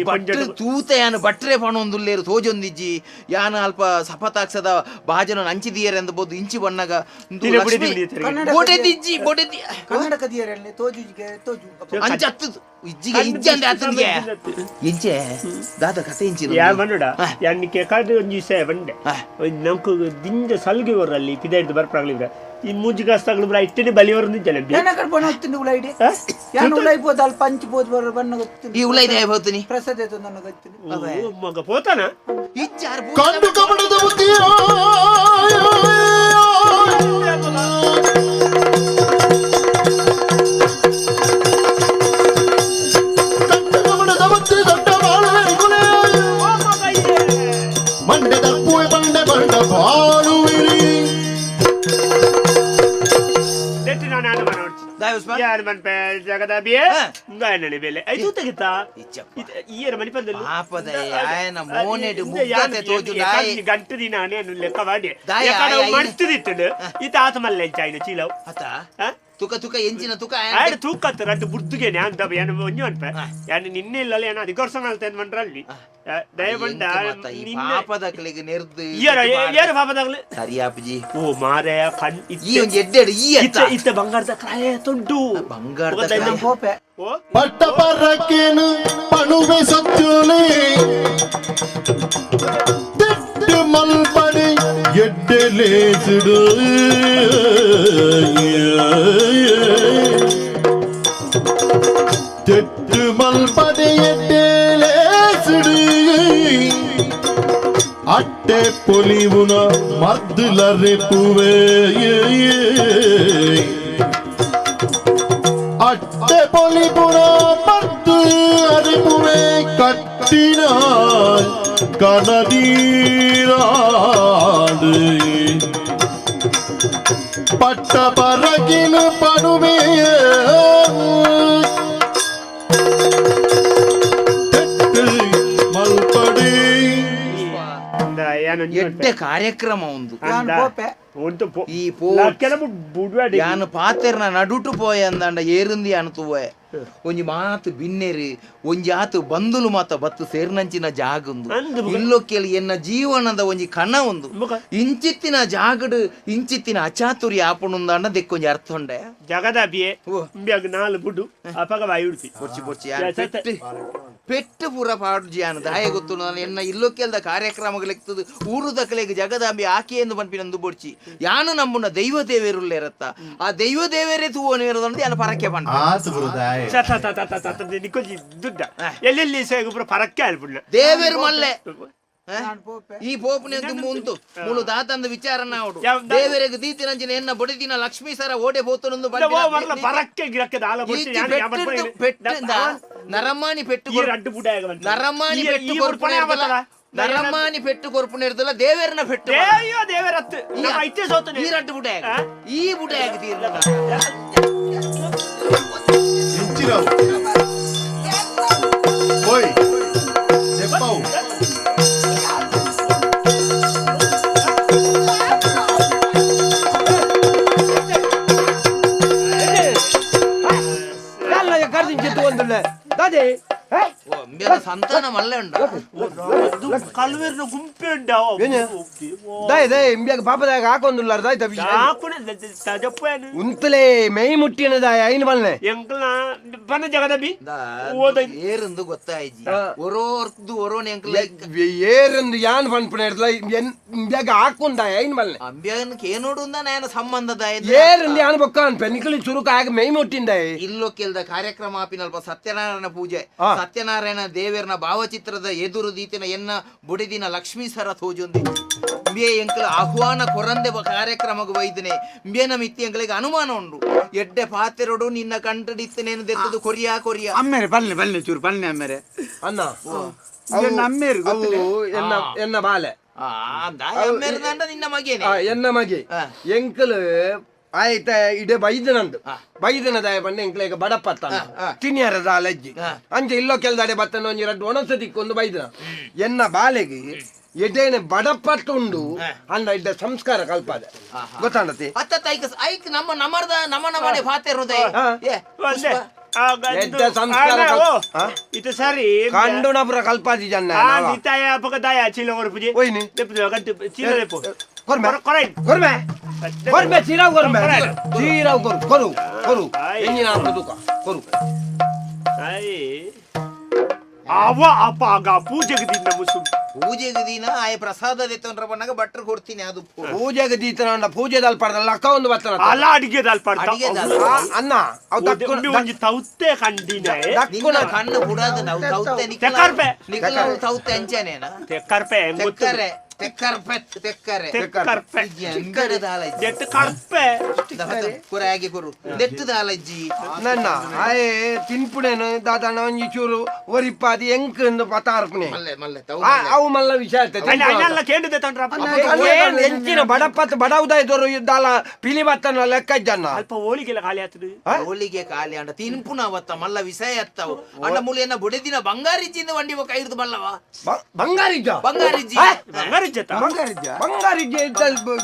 ಭಟ್ರು ತೂತ ಯಾನು ಭಟ್ರೆ ಪಣೊಂದುಲ್ಲೇರು ತೋಜೊಂದಿಜ್ಜಿ ಯಾನ ಅಲ್ಪ ಸಪತಾಕ್ಸದ ಬಾಜನ ಅಂಚಿದಿಯರ್ ಎಂದ ಬೋದು ಇಂಚಿ ಬಣ್ಣಗ ಇಂದು ತಿನೆ ಲಕ್ಷ್ಮೀ ಬುಡಿದಿ ಬುಡಿದಿ ಬೊಡೆದಿಜ್ಜಿ ಬೊಡೆದಿ ಕನ್ನಡ ಕದಿಯರಲ್ಲಿ ತೋಜುಜಿಗೆ ತೋಜು ಅಂಚತ್ತು ಇಜ್ಜಿಗೆ ಇಜ್ಜಿ ಅಂದೆ ಆತನಿಗೆ ಇಂಚೆ ದಾದ ಕತೆ ಇಂಚಿ ಯಾ ಬಂಡುಡ ಯಾನಿಕೆ ಕಾದು ಒಂಜಿ ಸೇ ಬಂಡೆ ಹಾ. ನಂಕು ದಿಂಜ ಸಲ್ಗೆ ಬರಲ್ಲಿ ಪಿದಾಯ್ದು ಬರ್ಪಾಗ್ಲಿವ್ರ ಈ ಮೂಜಿ ಕಾಸ್ತಾಗ್ಲು ಬ್ರ ಇಟ್ಟನೆ ಬಲಿಯವರನ್ನು ಜನ ಏನ ಕಡೆ ಬಣ್ಣ ಹೋಗ್ತೀನಿ ಉಳ ಇಡಿ ಯಾನು ಉಳೈ ಪೋದ ಅಲ್ಲಿ ಪಂಚ್ ಪೋದ್ ಬರ ಬಣ್ಣ ಗೊತ್ತೀನಿ ಈ ಉಳ ಇದೆ ಹೋಗ್ತೀನಿ ಪ್ರಸಾದ ನನ್ನ ಗೊತ್ತೀನಿ ಮಗ ಪೋತಾನ ಇಚ್ಚಾರ್ ಕಂಡು ಕಪಟದ ಬುದ್ಧಿಯ ಕಂಡು ಕಪಟದ ಬುದ್ಧಿ ದೊಡ್ಡ ಬಾಳುವೆರಿ ಕೊಲೆ. ಮಂಡೆ ತಪ್ಪುವೆ ಬಂಡೆ ಬಂಡ ಬಾಳುವಿರಿ ನೆಟ್ಟು ನಾನು ಅನುಮಾನ ಹೊಡ್ಚಿ. ಯಾರು ಮನ್ಪೆ ಜಗದಾಬಿಯೇ ಗಾಯನನೆ ಬೆಲೆ I ತೂತಗಿತ್ತಾ ಇಚ್ಚಪ್ಪ. ಈಯರ ಮಣಿಪಂದಲ್ಲಿ ಪಾಪದ ಆಯನ ಮೋನೆಡು ಮುಗ್ಧತೆ ತೋಜು ದಾಯೆ. ಗಂಟು ದಿನ ನೇನು ಲೆಕ್ಕ ಮಾಡಿ ದಾಯ, ಎಕಡ ಆಯ, ಮಡ್ತದಿತ್ತುಂಡು ಈತ ಆತ ಮಲ್ಲೆ ಎಂಚಾಯಿನ ಚೀಲವು ಅತ ಆ? ತುಕ ತುಕ ಎಂಚಿನ ತುಕ ಆಯನ ಆಯ್ತು ತೂಕತ್ತು ರಡ್ಡು ಬುಡ್ದುಗೆ ನಾನು ದಬ ಏನು ಒಂಜಿ ಅನ್ಪೆ ಯಾನು ನಿನ್ನೆ ಇಲ್ಲಲ್ಲ ಏನು ಅಧಿಕೋರ್ಸ ಮಲ್ತೇನ್ ಮಂಡ್ರಲ್ಲಿ ದಯಬಂಡ ಎಂತ ಮಾತ ಈ ನಿನ್ನೆ ಪಾಪದಕ್ಲೆಗ್ ನೆರ್ದು ಈಯರ ಏರ ಪಾಪದಾಗ್ಲೆ ಸರಿ ಅಪ್ಪಾಜಿ ಓ ಮಾರಯ ಕಣ್ ಈ ಒಂಜಿ ಎಡ್ಡೆಡು ಈ ಇತ್ತ ಅತ್ತ ಇತ್ತ ಬಂಗಾರದ ಕ್ರಾಯ ತೊಂಡು ಬಂಗಾರದ ಗೊತ್ತಾಯ್ತಾ? ಕ್ರಾಯ. ಪೋಪೆ ಓ ಪಟ್ಟ ಪರಕೇನು ಪಣುವೆ ಸತ್ಯುಲಿ ದಿಟ್ಟು ಮಲ್ಪಡಿ ಎಡ್ಡೆಲೇಸಿಡು ತೆಟ್ಟು ಮಲ್ಪಡಿ ಎಡ್ಡೆಲೇಸಿಡು ಅಟ್ಟೆ ಪೊಲಿವುನ ಮದ್ದುಲರೆಪುವೆ ಅಟ್ಟೆ ಪೊಲಿಪುನ ಮದ್ದು ಅರಿಪುವೆ ಕಟ್ಟಿನಾಲ್ ಕನದೀರಾಡು ಪಟ್ಟ ಪರಗಿನ ಪಡುವೆ ತೆಟ್ಟು ಮಲ್ಪಡಿ ಅಂದ ಏನು ಒಂಜಿ ಎಡ್ಡೆ ಕಾರ್ಯಕ್ರಮ ಒಂದು ಯಾನ್ ಪೋಪೆ ಉಂಟು ಪೋ ಈ ಪೋ ಲಕ್ಕೆಲ ಬುಡ್ವಾಡಿ ಯಾನು ಪಾತೆರ್ನ ನಡುಟು ಪೋಯ ಅಂದಾಂಡ ಏರುಂದಿ ಯಾನು ತೂವೆ ಒಂಜಿ ಮಾತು ಬಿನ್ನೆರಿ ಒಂಜಿ ಆತು ಬಂದುಲು ಮಾತ ಬತ್ತು ಸೇರ್ನಂಚಿನ ಜಾಗುಂದು ಅಂದು ಬುಗ. ಇಲ್ಲೋ ಕೇಳಿ ಎನ್ನ ಜೀವನದ ಒಂಜಿ ಕಣ ಒಂದು ಬುಗ. ಇಂಚಿತ್ತಿನ ಜಾಗಡು ಇಂಚಿತ್ತಿನ ಅಚಾತುರಿ ಆಪಣುಂದಾಂಡ ದೆಕ್ಕೊಂಜಿ ಅರ್ಥ ಉಂಡೆ ಜಗದಾಬಿಯೇ ಓ. ಇಂಬ್ಯಾಗ ನಾಲ್ ಬುಡು ಅಪಗ ಬಾಯಿ ಉಡ್ತಿ ಪೊರ್ಚಿ ಪೊರ್ಚಿ ಯಾನ್ ಯಾ, ಸತ್ತ. ಪೆಟ್ಟು ಪೆಟ್ಟು ಪೂರ ಪಾಡುಜಿ ಯಾನು ದಾಯ ಗೊತ್ತು ನಾನು ಎನ್ನ ಇಲ್ಲೋ ಕೇಳ್ದ ಕಾರ್ಯಕ್ರಮಗಳಿಗ್ತದೆ ಊರು ದಕಲೆಗ್ ಜಗದಾಂಬಿ ಆಕೆ ಎಂದು ಪನ್ಪಿನಂದು ಬೊಡ್ಚಿ ಯಾನು ನಂಬುನ ದೈವ ದೇವೇರುಲ್ಲೇರತ್ತ ಆ ದೈವ ದೇವೇರೇ ತೂವನು ಯಾನು ಪರಕೆ ಪಂಡ ಆತು ಗುರುದಾಯ ತ ತ ತ ತ ತ ತ ನಿಕ್ಕೊಂಜಿ ದುಡ್ಡ ಎಲ್ಲೆಲ್ಲಿ ಸೇಗುಬ್ರ ಪರಕ್ಕೆ ಆಲ್ಪುಡ್ನ ದೇವೇರು ಮಲ್ಲೆ ಹ? ಯಾನ್ ಪೋಪೆ ಈ ಪೋಪುನೆ ಮುಂತು ಮುಳು ದಾತಂದ ವಿಚಾರ ನಾವುಡು ಯಾವ- ದೇವರಿಗೆ ದೀತಿನಂಚಿನ ಎನ್ನ ಬಡಿದಿನ ಲಕ್ಷ್ಮೀ ಸರ ಓಡೆ ಬೋತನೊಂದು ಓ ಮರ್ಲ ಪರಕ್ಕೆ ಗಿರಕ್ಕೆ ದಾಲ ಬೊಡ್ಚಿ ಈಚಿ ಯಾನು ಯಾವ ಪೆಟ್ಟು ಪೆಟ್ಟು ನರಮಾನಿ ಪೆಟ್ಟು ಈ ರಡ್ಡು ಬುಡ ನರಮಾನಿ ಪೆಟ್ಟು ಈ ಉಡ್ಪಣೆ ಕೊರ್ಪುನ ಆವತ್ತಲ್ಲ? ನರಮಾನಿ ಪೆಟ್ಟು ಕೊರ್ಪುನಿರ್ದಲ್ಲ ದೇವೇರ್ನ ಪೆಟ್ಟು ಅಯ್ಯೋ ದೇವರತ್ತು ನಮ್ಮ ಐತೆ ಸೋತನೆ ಈ ರಡ್ಡು ಬುಡ ಈ ಬುಡ ತೀರ್ಲ ಇಂಚಿನವು ಓಯ್ ದೆಪ್ಪವು ದಾದೆ ಸಂತಾನ ಮಲ್ಲೆ ಉಂಡ ಕಲ್ವೇರ್ನ ಗುಂಪೆ ಉಂಡಾವ ದಾಯ್ ದಾಯ್ ಇಂಬಿಯಾಗ ಪಾಪದಾಗ ಹಾಕೊಂದುಲ್ಲಾರ ದಾಯ್ ತಪ್ಪಿ ಹಾಕುನ ತಜಪ್ಪೇನು ಉಂತಲೇ ಮೈ ಮುಟ್ಟಿನ ದಾಯ ಐನ್ ಬಲ್ನೆ ಎಂಕಲ್ನ ಬನ್ನ ಜಗದ ಬಿ ಓದ ಏರಂದು ಗೊತ್ತಾಯ್ಜಿ ಒರೋರ್ದು ಒರೋನ್ ಎಂಕಲ್ ಏರಂದು ಯಾನ್ ಪನ್ಪುನ ಇರ್ತಲ ಇಂಬಿಯಾಗ ಹಾಕೊಂದಾಯ ಐನ್ ಬಲ್ನೆ ಅಂಬ್ಯಾಗನ್ ಕೇನೋಡು ನಾನ ಸಂಬಂಧದ ಏರಂದು ಯಾನ್ ಬೊಕ್ಕ ಅನ್ಪೆ ನಿಕಲಿ ಚುರುಕ ಆಗ ಮೈ ಮುಟ್ಟಿಂದಾಯ ಇಲ್ಲೋ ಕೆಲ್ದ ಕಾರ್ಯಕ್ರಮ ಆಪಿನಲ್ಪ ಸತ್ಯನಾರಾಯಣ ಪೂಜೆ ಸತ್ಯನಾರಾಯಣ ದೇವರನ ಭಾವಚಿತ್ರದ ಎದುರು ದೀತಿನ ಎನ್ನ ಬುಡಿದಿನ ಲಕ್ಷ್ಮೀ ಸರ ತೋಜೊಂದಿ ಇಂಬೆ ಎಂಕಲ ಆಹ್ವಾನ ಕೊರಂದೆ ಕಾರ್ಯಕ್ರಮಕ್ಕೆ ವೈದನೆ ಇಂಬೆ ಮಿತ್ತಿ ಎಂಕಲಿಗೆ ಅನುಮಾನ ಉಂಡು ಎಡ್ಡೆ ಪಾತೆರಡು ನಿನ್ನ ಕಂಟಡಿತ್ತನೇನು ದೆತ್ತದು ಕೊರಿಯಾ ಕೊರಿಯಾ ಅಮ್ಮೇರೆ ಬಲ್ಲೆ ಬಲ್ಲೆ ಚೂರು ಬಲ್ಲೆ ಅಮ್ಮೇರೆ ಅಣ್ಣ ಅಮ್ಮೇರು ಅವು ಎನ್ನ ಎನ್ನ ಬಾಲೆ ನಿನ್ನ ಮಗೇನೆ ಎನ್ನ ಮಗೆ ಎಂಕಲ್ ಆಯ್ತ ಇಡೆ ಬೈದನಂದು ಬೈದನದಾಯ ಬಣ್ಣ ಎಂಕ್ಲೇಗ ಬಡಪತ್ತ ತಿನ್ನಿಯರದ ಅಲಜ್ಜಿ ಅಂಚೆ ಇಲ್ಲೋ ಕೆಲ್ದಾಡೆ ಬತ್ತನ ಒಂಜಿ ರಡ್ಡು ಒಣಸ ದಿಕ್ಕೊಂದು ಬೈದನ ಎನ್ನ ಬಾಲೆಗೆ ಎಡೇನೆ ಬಡಪಟ್ಟು ಉಂಡು ಅಂಡ ಇಡ್ಡ ಸಂಸ್ಕಾರ ಕಲ್ಪಾದೆ ಗೊತ್ತಾಂಡತಿ ಅತ್ತ ಐಕ್ ಐಕ್ ನಮ್ಮ ನಮರ್ದ ನಮ್ಮ ನಮನೆ ಪಾತೆರುದೇ ಏ ಎಡ್ಡ ಸಂಸ್ಕಾರ ಇದು ಸರಿ ಕಂಡುನಪುರ ಕಲ್ಪಾದಿ ಜನ ನಿತಾಯ ಪಕದಾಯ ಚೀಲ ಕೊರ್ಪುಜಿ ಓಯ್ನಿ ಚೀಲ ದೆಪ್ಪು ಕೊರ್ಮೆ ಕೊರೈ ಕೊರ್ಮೆ ಕೊರ್ಮೆ ಚೀರಾವ್ ಕೊರ್ಮೆ ಚೀರಾವ್ ಕೊರು ಕೊರು ಕೊರು ಎಂಜಿನ ಹಾಕು ಕೊರು ಅವ ಅಪಾಗ ಪೂಜೆಗೆ ದಿನ ಮುಸು ಪೂಜೆಗೆ ದಿನ ಆಯ ಪ್ರಸಾದ ದೆತ್ತೊಂಡ್ರ ಬಣ್ಣಗ ಭಟ್ರು ಕೊಡ್ತೀನಿ ಅದು ಪೂಜೆಗೆ ದೀತನ ಪೂಜೆ ದಲ್ಪಡ್ದ ಲಕ್ಕ ಒಂದು ಬರ್ತನ ಅಲ್ಲ ಅಡಿಗೆ ದಲ್ಪಡ್ದ ಅಡಿಗೆ ದಾಲ್ ಅಣ್ಣ ಅವು ದಕ್ಕುನ ಒಂಜಿ ತೌತೆ ಕಂಡಿನ ನಿನ್ನ ಕಣ್ಣು ಬುಡದ ನಾವು ತೌತೆ ತೆಕ್ಕರ್ಪೆ. ನಿಕ್ಕಲ ತೌತೆ ಅಂಚನೇನ ತೆಕ್ಕರ್ಪೆ ತೆಕ್ಕರೆ ತೆಕ್ಕರ್ಪೆ ತೆಕ್ಕರೆ ತೆಕ್ಕರ್ಪೆ ಎಂಗಡ ದಾಲಜ್ಜಿ ದೆಟ್ಟು ಕರ್ಪೆ ಕುರಾಗಿ ಕೊರು ದೆಟ್ಟು ದಾಲಜ್ಜಿ ನನ್ನ ಆಯೆ ತಿನ್ಪುಣೇನು ದಾದಣ್ಣ ಒಂಜಿ ಚೂರು ಒರಿಪಾದಿ ಎಂಕ್ ಇಂದು ಪತಾರ್ಪುಣೆ ಮಲ್ಲೆ ಮಲ್ಲೆ ತೌ ಅವು ಮಲ್ಲ ವಿಷಯ ಅಲ್ಲ ಕೇಂದ್ರ ತಂಡ್ರಪ್ಪ ಎಂಚಿನ ಬಡಪತ್ ಬಡವುದಾಯ ದೊರು ದಾಲ ಪಿಲಿ ಬತ್ತನ ಲೆಕ್ಕ ಜನ ಅಲ್ಪ ಹೋಳಿಗೆಲ್ಲ ಖಾಲಿ ಆತದು ಹೋಳಿಗೆ ಖಾಲಿ ಅಂಡ ತಿನ್ಪುನ ಅವತ್ತ ಮಲ್ಲ ವಿಷಯ ಅತ್ತವು ಅಂಡ ಮೂಲೆಯನ್ನ ಬುಡೆದಿನ ಬಂಗಾರಿಜ್ಜಿಂದ ವಂಡಿ ಕೈರ್ದು ಮಲ್ಲವ ಬಂಗಾರಿಜ್ಜ ಬಂಗಾರಿಜ್ಜಿ ಬಂಗಾರಿಜ್ಜ ಬಂಗಾರಿಜ್ಜ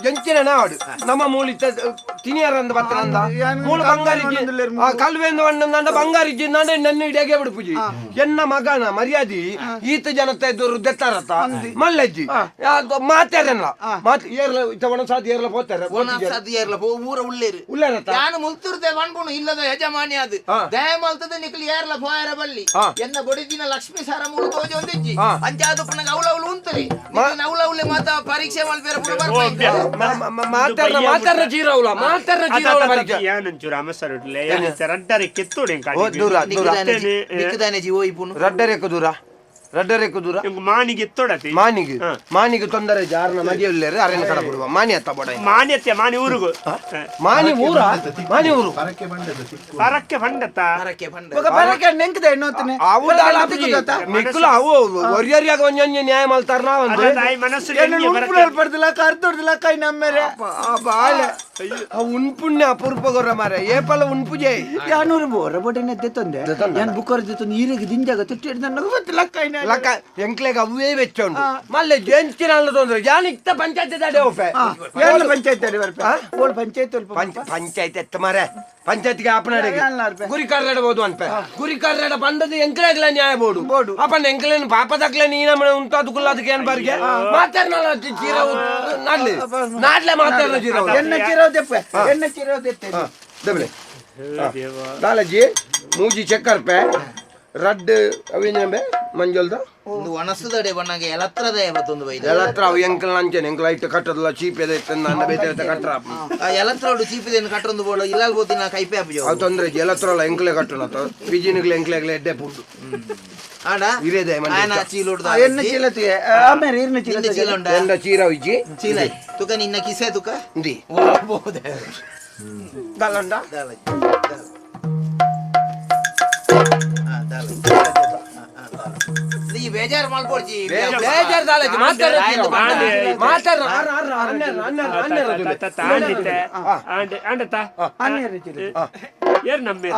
ಎಂಚಿನ ನಾಡು ನಮ್ಮ ಮೂಲಿತ ತಿನಿಯರಂದ ಬತ್ತನಂದ ಮೂಲ ಬಂಗಾರಿಜ್ಜಿ ಕಲ್ವೆಂದು ವಣ್ಣಂದ ಬಂಗಾರಿಜ್ಜಿ ನಾಡ ನನ್ನ ಇಡಿಯಾಗೆ ಬಿಡುಪುಜಿ ಎನ್ನ ಮಗನ ಮರ್ಯಾದಿ ಈತ ಜನತೆ ದೊರು ದೆತ್ತಾರತ್ತ ಮಲ್ಲಜ್ಜಿ ಮಾತಾರಲ್ಲ ಮಾತು ಏರ್ಲ ಒಣ ಸಾದ್ ಏರ್ಲ ಪೋತಾರೆ ಸಾದ್ ಏರ್ಲ ಪೋ ಊರ ಉಳ್ಳೇರು ಉಳ್ಳೇರತ್ತ ಯಾನು ಮುಲ್ತುರ್ದೆ ವನ್ಪುಣು ಇಲ್ಲದ ಯಜಮಾನಿ ಅದು ದಯ ಮಲ್ತದ ನಿಕ್ಲಿ ಏರ್ಲ ಪೋಯರ ಬಲ್ಲಿ ಎನ್ನ ಬೊಡಿದಿನ ಲಕ್ಷ್ಮೀ ಸಾರ ಮೂಲು ತೋಜ ಒಂದಿಜ್ಜಿ ಅಂಚಾದು ಪುನಗ ಅವಳ ಅವಳು ಉಂತರಿ ಅವಳ ಅವಳೆ ಮಾತ ಪರೀಕ್ಷೆ ಮಲ್ಪೇರ ಪುರ ಮಾತಾರ ಮಾತಾರ ಜೀರವಲ ಮಾತಾರ ಜೀರವಲ ಪರೀಕ್ಷೆ ಏನಂಚೂರು ಅಮಸರುಡ್ಲೆ ರಡ್ಡರೆ ಕೆತ್ತೋಡೆ ದೂರ ದೂರ ನಿಕ್ಕದಾನೆ ಜೀವೋ ಇಪುನು ರಡ್ಡರೆ ದೂರ ರಡ್ಡರೆ ದೂರ ಮಾನಿಗೆ ಎತ್ತೋಡತಿ ಮಾನಿಗೆ ಮಾನಿಗೆ ತೊಂದರೆ ಜಾರನ ಮದಿಯುಲ್ಲೇರು ಅರೆನ ಕಡ ಬಿಡುವ ಮಾನಿ ಅತ್ತ ಬೋಡ ಮಾನಿ ಅತ್ತೆ ಮಾನಿ ಊರುಗು ಮಾನಿ ಊರ ಮಾನಿ ಊರು ಪರಕ್ಕೆ ಬಂಡದ ತಿಕ್ಕು ಪರಕ್ಕೆ ಬಂಡತ್ತ ಪರಕ್ಕೆ ಬಂಡ ಪರಕ್ಕೆ ನೆಂಕದೆ ಎಣ್ಣೋತನೆ ಅವು ನಿಕ್ಕುಲ ಅವು ಒರಿಯರಿಯಾಗ ಒಂಜೊಂಜಿ ನ್ಯಾಯ ಮಲ್ತಾರ ನಾವಂದು ಮನಸ್ಸು ಪಡ್ದಿಲ್ಲ ಕರ್ದೊಡ್ದಿಲ್ಲ ಕೈ ನಮ್ಮೇಲೆ ಬಾಳೆ ಉಣ್ಪುಣ್ಯ ಅಪರೂಪ ಗೊರ ಮಾರೆ ಏಪಲ ಉಣ್ಪುಜೆ ಯಾನೂರು ಬೋರ ಬೋಟೆ ದೆತ್ತೊಂದೆ ಯಾನ್ ಬುಕ್ಕರ್ ದೆತ್ತೊಂದು ಈರೆಗೆ ದಿಂಜಾಗ ತುಟ್ಟಿ ಹಿಡ್ದು ಗೊತ್ತಿಲ್ಲ ಕೈ ಲಕ್ಕ ಎಂಕ್ಲೆಗ್ ಅವೇ ವೆಚ್ಚ ಉಂಟು ಮಲ್ಲೆ ಜಂಚಿನ ಅಲ್ಲ ತೊಂದ್ರೆ ಯಾನ್ ಇತ್ತ ಪಂಚಾಯತ್ ದಾಡೆ ಒಪ್ಪೆ ಏನ್ ಪಂಚಾಯತ್ ಅಡಿ ಬರ್ಪೆ ಓಳ್ ಪಂಚಾಯತ್ ಪಂಚಾಯತ್ ಎತ್ತ ಮಾರೆ ಪಂಚಾಯತ್ಗೆ ಆಪನಾಡಿಗೆ ಗುರಿಕಾರಡ ಬೋದು ಅನ್ಪೆ ಗುರಿಕಾರಡ ಬಂದದ್ದು ಎಂಕ್ಲೆಗ್ಲ ನ್ಯಾಯ ಬೋಡು ಬೋಡು ಅಪ್ಪನ ಎಂಕ್ಲೇನ್ ಪಾಪದಕ್ಲೆ ನೀನ ಉಂಟಾದು ಕುಲ್ಲದಕ್ಕೆ ಏನ್ ಬಾರಿಗೆ ಮಾತಾಡ್ನಲ್ಲ ಚೀರ ನಾಡ್ಲಿ ನಾಡ್ಲೆ ಮಾತಾಡ್ನ ಚೀರ ಎನ್ನ ಚೀರ ದೆಪ್ಪೆ ಎನ್ನ ಚೀರ ದೆತ್ತೆ ದಬ್ಲೆ ದಾಲಜಿ ಮೂಜಿ ಚಕ್ಕರ್ಪೆ ರಡ್ಡ್ ಅವೇನಂಬೆ ಮಂಜಲ್ದ ಒಂದು ಒಣಸುದಡೆ ಬಣ್ಣಗೆ ಎಲತ್ರದ ಬತ್ತೊಂದು ಬೈದ ಎಲತ್ರ ಅವು ಎಂಕಲ್ ನಂಚೆನೆ ಎಂಕಲ್ ಐಟ್ ಕಟ್ಟದಲ್ಲ ಚೀಪೆದ ಇತ್ತ ಬೇತೆ ಕಟ್ಟರ ಎಲತ್ರೋಡು ಚೀಪಿದೇನು ಕಟ್ಟೊಂದು ಬೋಡು ಇಲ್ಲಾಲ್ ಬೋತಿನ ಕೈಪೆ ಅಪ್ಪಜೋ ಅವು ತೊಂದ್ರೆ ಎಲತ್ರಲ್ಲ ಎಂಕಲೆ ಕಟ್ಟಣ ಪಿಜಿನಿಗ್ಲೆ ಎಂಕ್ಲೆಗ್ಲೆ ಎಡ್ಡೆ ಪುಂಡು ಆಡ ಇರೇದೆ ಆಯನ ಚೀಲೋಡ್ದ ಎನ್ನ ಚೀಲತಿ ಆಮೇಲೆ ಇರ್ನ ಚೀಲ ನಿನ್ನ ಚೀಲ ಉಂಡ ಎಂಡ ಚೀರ ಇಜ್ಜಿ ಚೀಲ ತುಕ ನಿನ್ನ ಕಿಸೆ ತುಕ ಇಂದಿ ವಾ ಬೋದೆ ದಲಂಡ ದಾಲ ದಾಲ ಹಾ ದಾಲ ಈ ಬೇಜಾರ್ ಮಲ್ಪೊಡ್ಚಿ ಬೇಜಾರ್ ದಾಲಜಿ ಮಾತಾಡ ಮಾತಾಡ ಏರ್ ನಮ್ಮ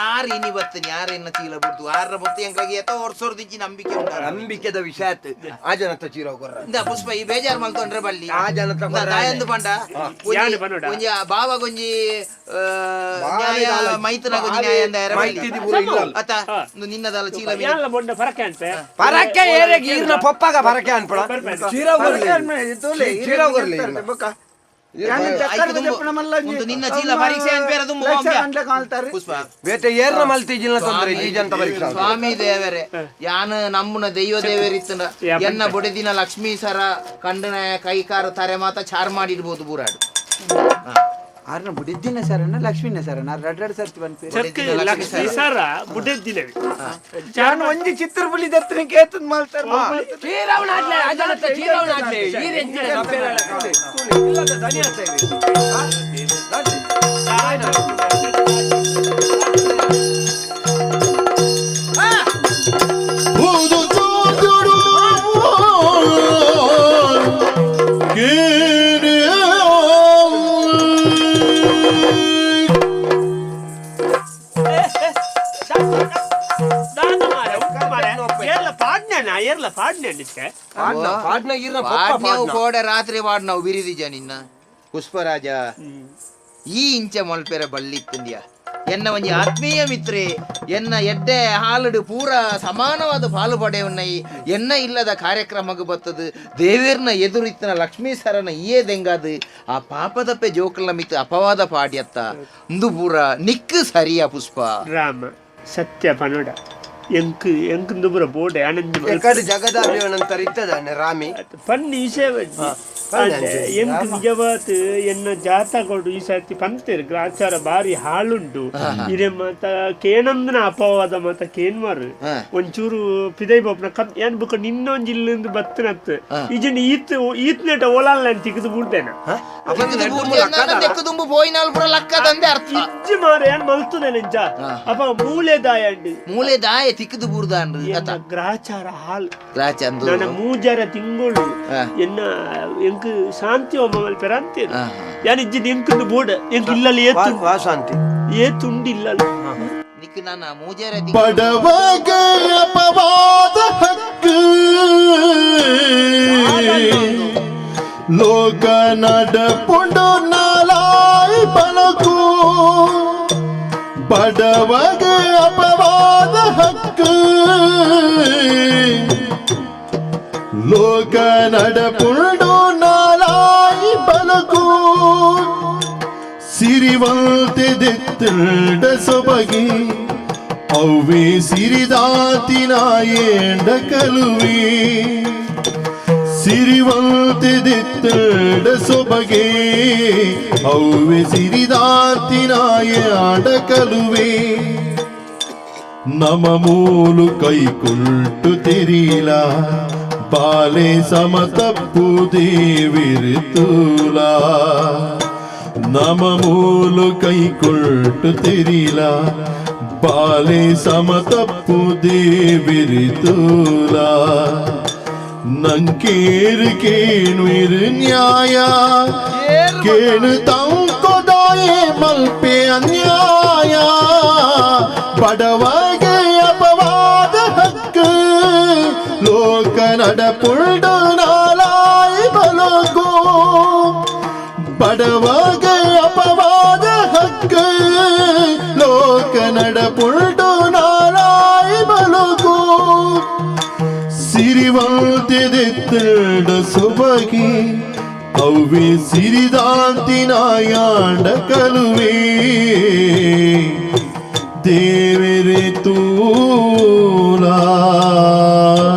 ಆರ್ ಇನಿ ಬತ್ತನಿ ಆರ್ ಎನ್ನ ಚೀಲ ಬುಡ್ದು ಆರ್ರ ಬತ್ತು ಎಂಕ್ಲಾಗಿ ಎತ್ತ ವರ್ಷದಿಜ್ಜಿ ನಂಬಿಕೆ ಉಂಟು ನಂಬಿಕೆದ ವಿಷಯ ಆತು ಆ ಜನತ ಚೀರ ಕೊರ್ರ ಇಂದ ಪುಷ್ಪ ಈ ಬೇಜಾರ್ ಮಲ್ತೊಂಡ್ರೆ ಬಲ್ಲಿ ಆ ಜನತ ಇಂದ ದಾಯಂದು ಪಂಡ ಯಾನ್ ಪನೋಡ? ಒಂಜಿ ಬಾವ ಗೊಂಜಿ ನ್ಯಾಯ ಮೈತನ ಗೊಂಜಿ ನ್ಯಾಯ ಅಂದ ಯಾರ ಬಲ್ಲಿ. ಮೈತಿದಿ ಪೂರ ಇಲ್ಲ ಅತ್ತ ಇಂದು ನಿನ್ನದಲ್ಲ ಚೀಲ ಮೇಲೆ. ಯಾನ್ಲ ಬೊಂಡ ಫರಕೆ ಅನ್ಪೆ ಪರಕ್ಕೆ ಏರೆಗ್ ಈರ್ನ ಪಪ್ಪಾಗ ಪರಕ್ಕೆ ಅನ್ಪಡ ಚೀರ ತೋಲೆ ಚೀರ ಕೊರ್ಲಿ ಈರ್ನ. ಬೊಕ್ಕ ಯಾನ್ ಚಕ್ಕರ್ ದೆಪ್ಪುನ ಮಲ್ಲ ಒಂಜಿ ಒಂದು ನಿನ್ನ ಚೀಲ ಪರೀಕ್ಷೆ ಅನ್ಪೇರ ದುಂಬು ಲಕ್ಷ ಹೋಗ್ಯ. ಗಂಟ್ಲೆ ಕಾಲ್ತಾರೆ ಪುಷ್ಪ ಬೇತೆ ಏರ್ನ ಮಲ್ತಿಜಿಲ್ಲ ತೊಂದರೆ ಈ ಜನತ ಪರೀಕ್ಷೆ ಸ್ವಾಮಿ ದೇವರೇ ಯಾನ ನಮ್ಮನ ದೈವ ದೇವರಿತ್ತನ ಯಾ, ಎನ್ನ ಬೊಡೆದಿನ ಲಕ್ಷ್ಮೀ ಸರ ಕಂಡನ ಕೈಕಾರು ತರೆ ಮಾತ ಚಾರ್ ಮಾಡಿರ್ಬೋದು ಬೂರಾಡು ಆರ್ನ ಬುಡಿದ್ದಿನ ಸರನ ಲಕ್ಷ್ಮೀನ ಸರನ ರಡ್ ರಡ್ ಸರ್ತಿ ಬಂದ್ಪೇರು ಚಕ್ ಲಕ್ಷ್ಮೀ ಸರ ಬುಡ್ಡೆದ್ದಿನವಿ ಯಾನ್ ಒಂಜಿ ಚಿತ್ರ ಬುಲಿ ದತ್ತನ ಕೇತನ್ ಮಲ್ತಾರ ಚೀರವನ ಆಡ್ಲೆ ಆ ಜನತ ಚೀರವನ ಆಡ್ಲೆ ಈರೆಂಚಿನ ಇಲ್ಲದ ದನಿ ಆತ ಇರಿ. ಆ? ದಾಟಿ. ಊದು ತೂದುಡು ಕೇನೆ ದಾದ ಮಾರೆ ಉಕ್ಕ ಮಾರೆ ಏರ್ಲ ಪಾಡ್ನ ಏರ್ಲ ಪಾಡ್ನ ನಿಕ್ಕೆ ಪಾಡ್ನ ಪಾಡ್ನ ಈರ್ನ ಪಪ್ಪ ವಾಡ್ನೇವು ಪಾಡ್ನ ಕೋಡೆ ರಾತ್ರಿ ವಾಡ್ ನಾವು ಬಿರಿದಿಜ ನಿನ್ನ ಪುಷ್ಪರಾಜ ಈ ಇಂಚ ಮೊಲ್ಪೆರ ಬಳ್ಳಿತ್ತಂದ್ಯ ಎನ್ನ ಒಂಜಿ ಆತ್ಮೀಯ ಮಿತ್ರೆ ಎನ್ನ ಎಡ್ಡೆ ಹಾಲುಡು ಪೂರ ಸಮಾನವಾದ ಪಾಲು ಪಡೆಯುನ್ನೈ ಎನ್ನ ಇಲ್ಲದ ಕಾರ್ಯಕ್ರಮಕ್ಕೆ ಬತ್ತದು ದೇವೇರ್ನ ಎದುರಿತ್ತನ ಲಕ್ಷ್ಮೀ ಸರನ ಈಯೇ ದೆಂಗಾದು ಆ ಪಾಪದಪ್ಪೆ ಜೋಕಲ್ನ ಮಿತ್ತು ಅಪವಾದ ಪಾಡ್ಯತ್ತ ಇಂದು ಪೂರ ನಿಕ್ಕು ಸರಿಯ ಪುಷ್ಪ ರಾಮ ಸತ್ಯ ಪನೋಡ ಎಂಕ್ ಎಂಕ್ ದುಬುರ ಬೋಡೆ ಆನಂದ ಎಕಡೆ ಜಗದಾಭಿವನಂತರ ಇತ್ತದಾನೆ ರಾಮಿ ಪನ್ನಿ ವಿಷಯ ಎಂಕ್ ನಿಜವಾತ್ ಎನ್ನ ಜಾತಕೊಡು ಈ ಸರ್ತಿ ಪಂತೇರು ಗ್ರಾಚಾರ ಬಾರಿ ಹಾಳುಂಟು ಇರೆ ಮಾತ ಕೇನಂದನ ಅಪವಾದ ಮಾತ ಕೇನ್ಮಾರು ಒಂಚೂರು ಪಿದೈ ಬಾಪ್ನ ಕಪ್ ಏನ್ ಬುಕ್ಕ ನಿನ್ನೊಂಜಿ ಇಲ್ಲಿಂದ ಬತ್ತನತ್ ಈಜನ್ ಈತ್ ಈತ್ನೆಟ ಓಲಾಲ್ ತಿಕ್ಕದು ಬೂಡ್ದೇನ ದೆಕ್ಕು ದುಂಬು ಪೋಯಿನಾಲ್ ಪೂರ ಲಕ್ಕದಂದೆ ಅರ್ಥ ಇಜ್ಜಿ ಮಾರ ಏನ್ ಮಲ್ತದೆ ನಿಂಚ ಅಪ್ಪ ಮೂಲೆ ದಾಯಂಡು ಮೂಲೆ ದಾಯ ತಿಕ್ಕದು ಬೂರ್ದಾನ್ರು ಎನ್ನ ಗ್ರಾಚಾರ ಹಾಲ್ ಗ್ರಾಚಂದು ನನ್ನ ಮೂಜರ ತಿಂಗಳು ಎನ್ನ ಎಂಕ್ ಶಾಂತಿ ಒಮ್ಮ ಮಲ್ಪೆರ ಅಂತೇನು ಯಾನ್ ಇಜ್ಜಿ ಎಂಕುಂದು ಬೋಡ ಎಂಕ್ ಇಲ್ಲಲ್ಲಿ ಏತು ವಾಸಂತಿ ಏತುಂಡು ಇಲ್ಲಲ್ಲಿ ನಿಕ್ ನನ್ನ ಮೂಜರ ಬಡವಗ ಅಪವಾದ ಹಕ್ಕು ಲೋಕ ನಡಪುಂಡು ನಾಲಾಯ್ ಬಲಕು ಬಡವಗ ಅಪವಾದ ಹಕ್ಕು ಲೋಕ ನಡಪುಂಡು ನಾಲಾಯ್ ಬಲಕು ಸಿರಿವಂತೆ ದೆತ್ತಿಲ್ಡ ಸೊಬಗಿ ಅವ್ವೇ ಸಿರಿದಾತಿನಾಯೇಂಡ ಕಲುವೆ ಸಿರಿವಂತೆ ದೆತ್ತಿಲ್ಡ ಸೊಬಗೆ ಅವ್ವೆ ಸಿರಿದಾತಿನಾಯೇಂಡ ಕಲುವೆ ನಮ ಮೂಲು ಕೈಕುಲ್ಟು ತಿರಿಲ ಬಾಲೆ ಸಮತಪ್ಪು ದೇವಿರ್ತೂಲ ನಮ ಮೂಲು ಕೈಕೊಳ್ಟು ತಿರಿಲ ಬಾಲೆ ಸಮತಪ್ಪು ದೇವಿರ್ತೂಲ ನಂಕೇರು ಕೇಣುಯಿರು ನ್ಯಾಯ ಕೇಣು ತಂಕೊದಾಯೆ ಮಲ್ಪೆ ಅನ್ಯಾಯ ಬಡವಗೆ ಅಪವಾದ ಹಕ್ಕು ಲೋಕ ನಡಪುಲ್ಡು ನಾಲಾಯ್ ಬಲಗೋ ಬಡವಗೆ ಅಪವಾದ ಹಕ್ಕು ಲೋಕ ನಡಪುಲ್ಡು ನಾಲಾಯ್ ಬಲಗೋ ಸಿರಿವಂತೆ ದೆತ್ತಿಲ್ಡ ಸೊಬಗೆ ಅವ್ವೆ ಸಿರಿದಾಂತಿನಾಯಾಂಡ ಕಲುವೆ ದೇವರೇ ತೂಲಾ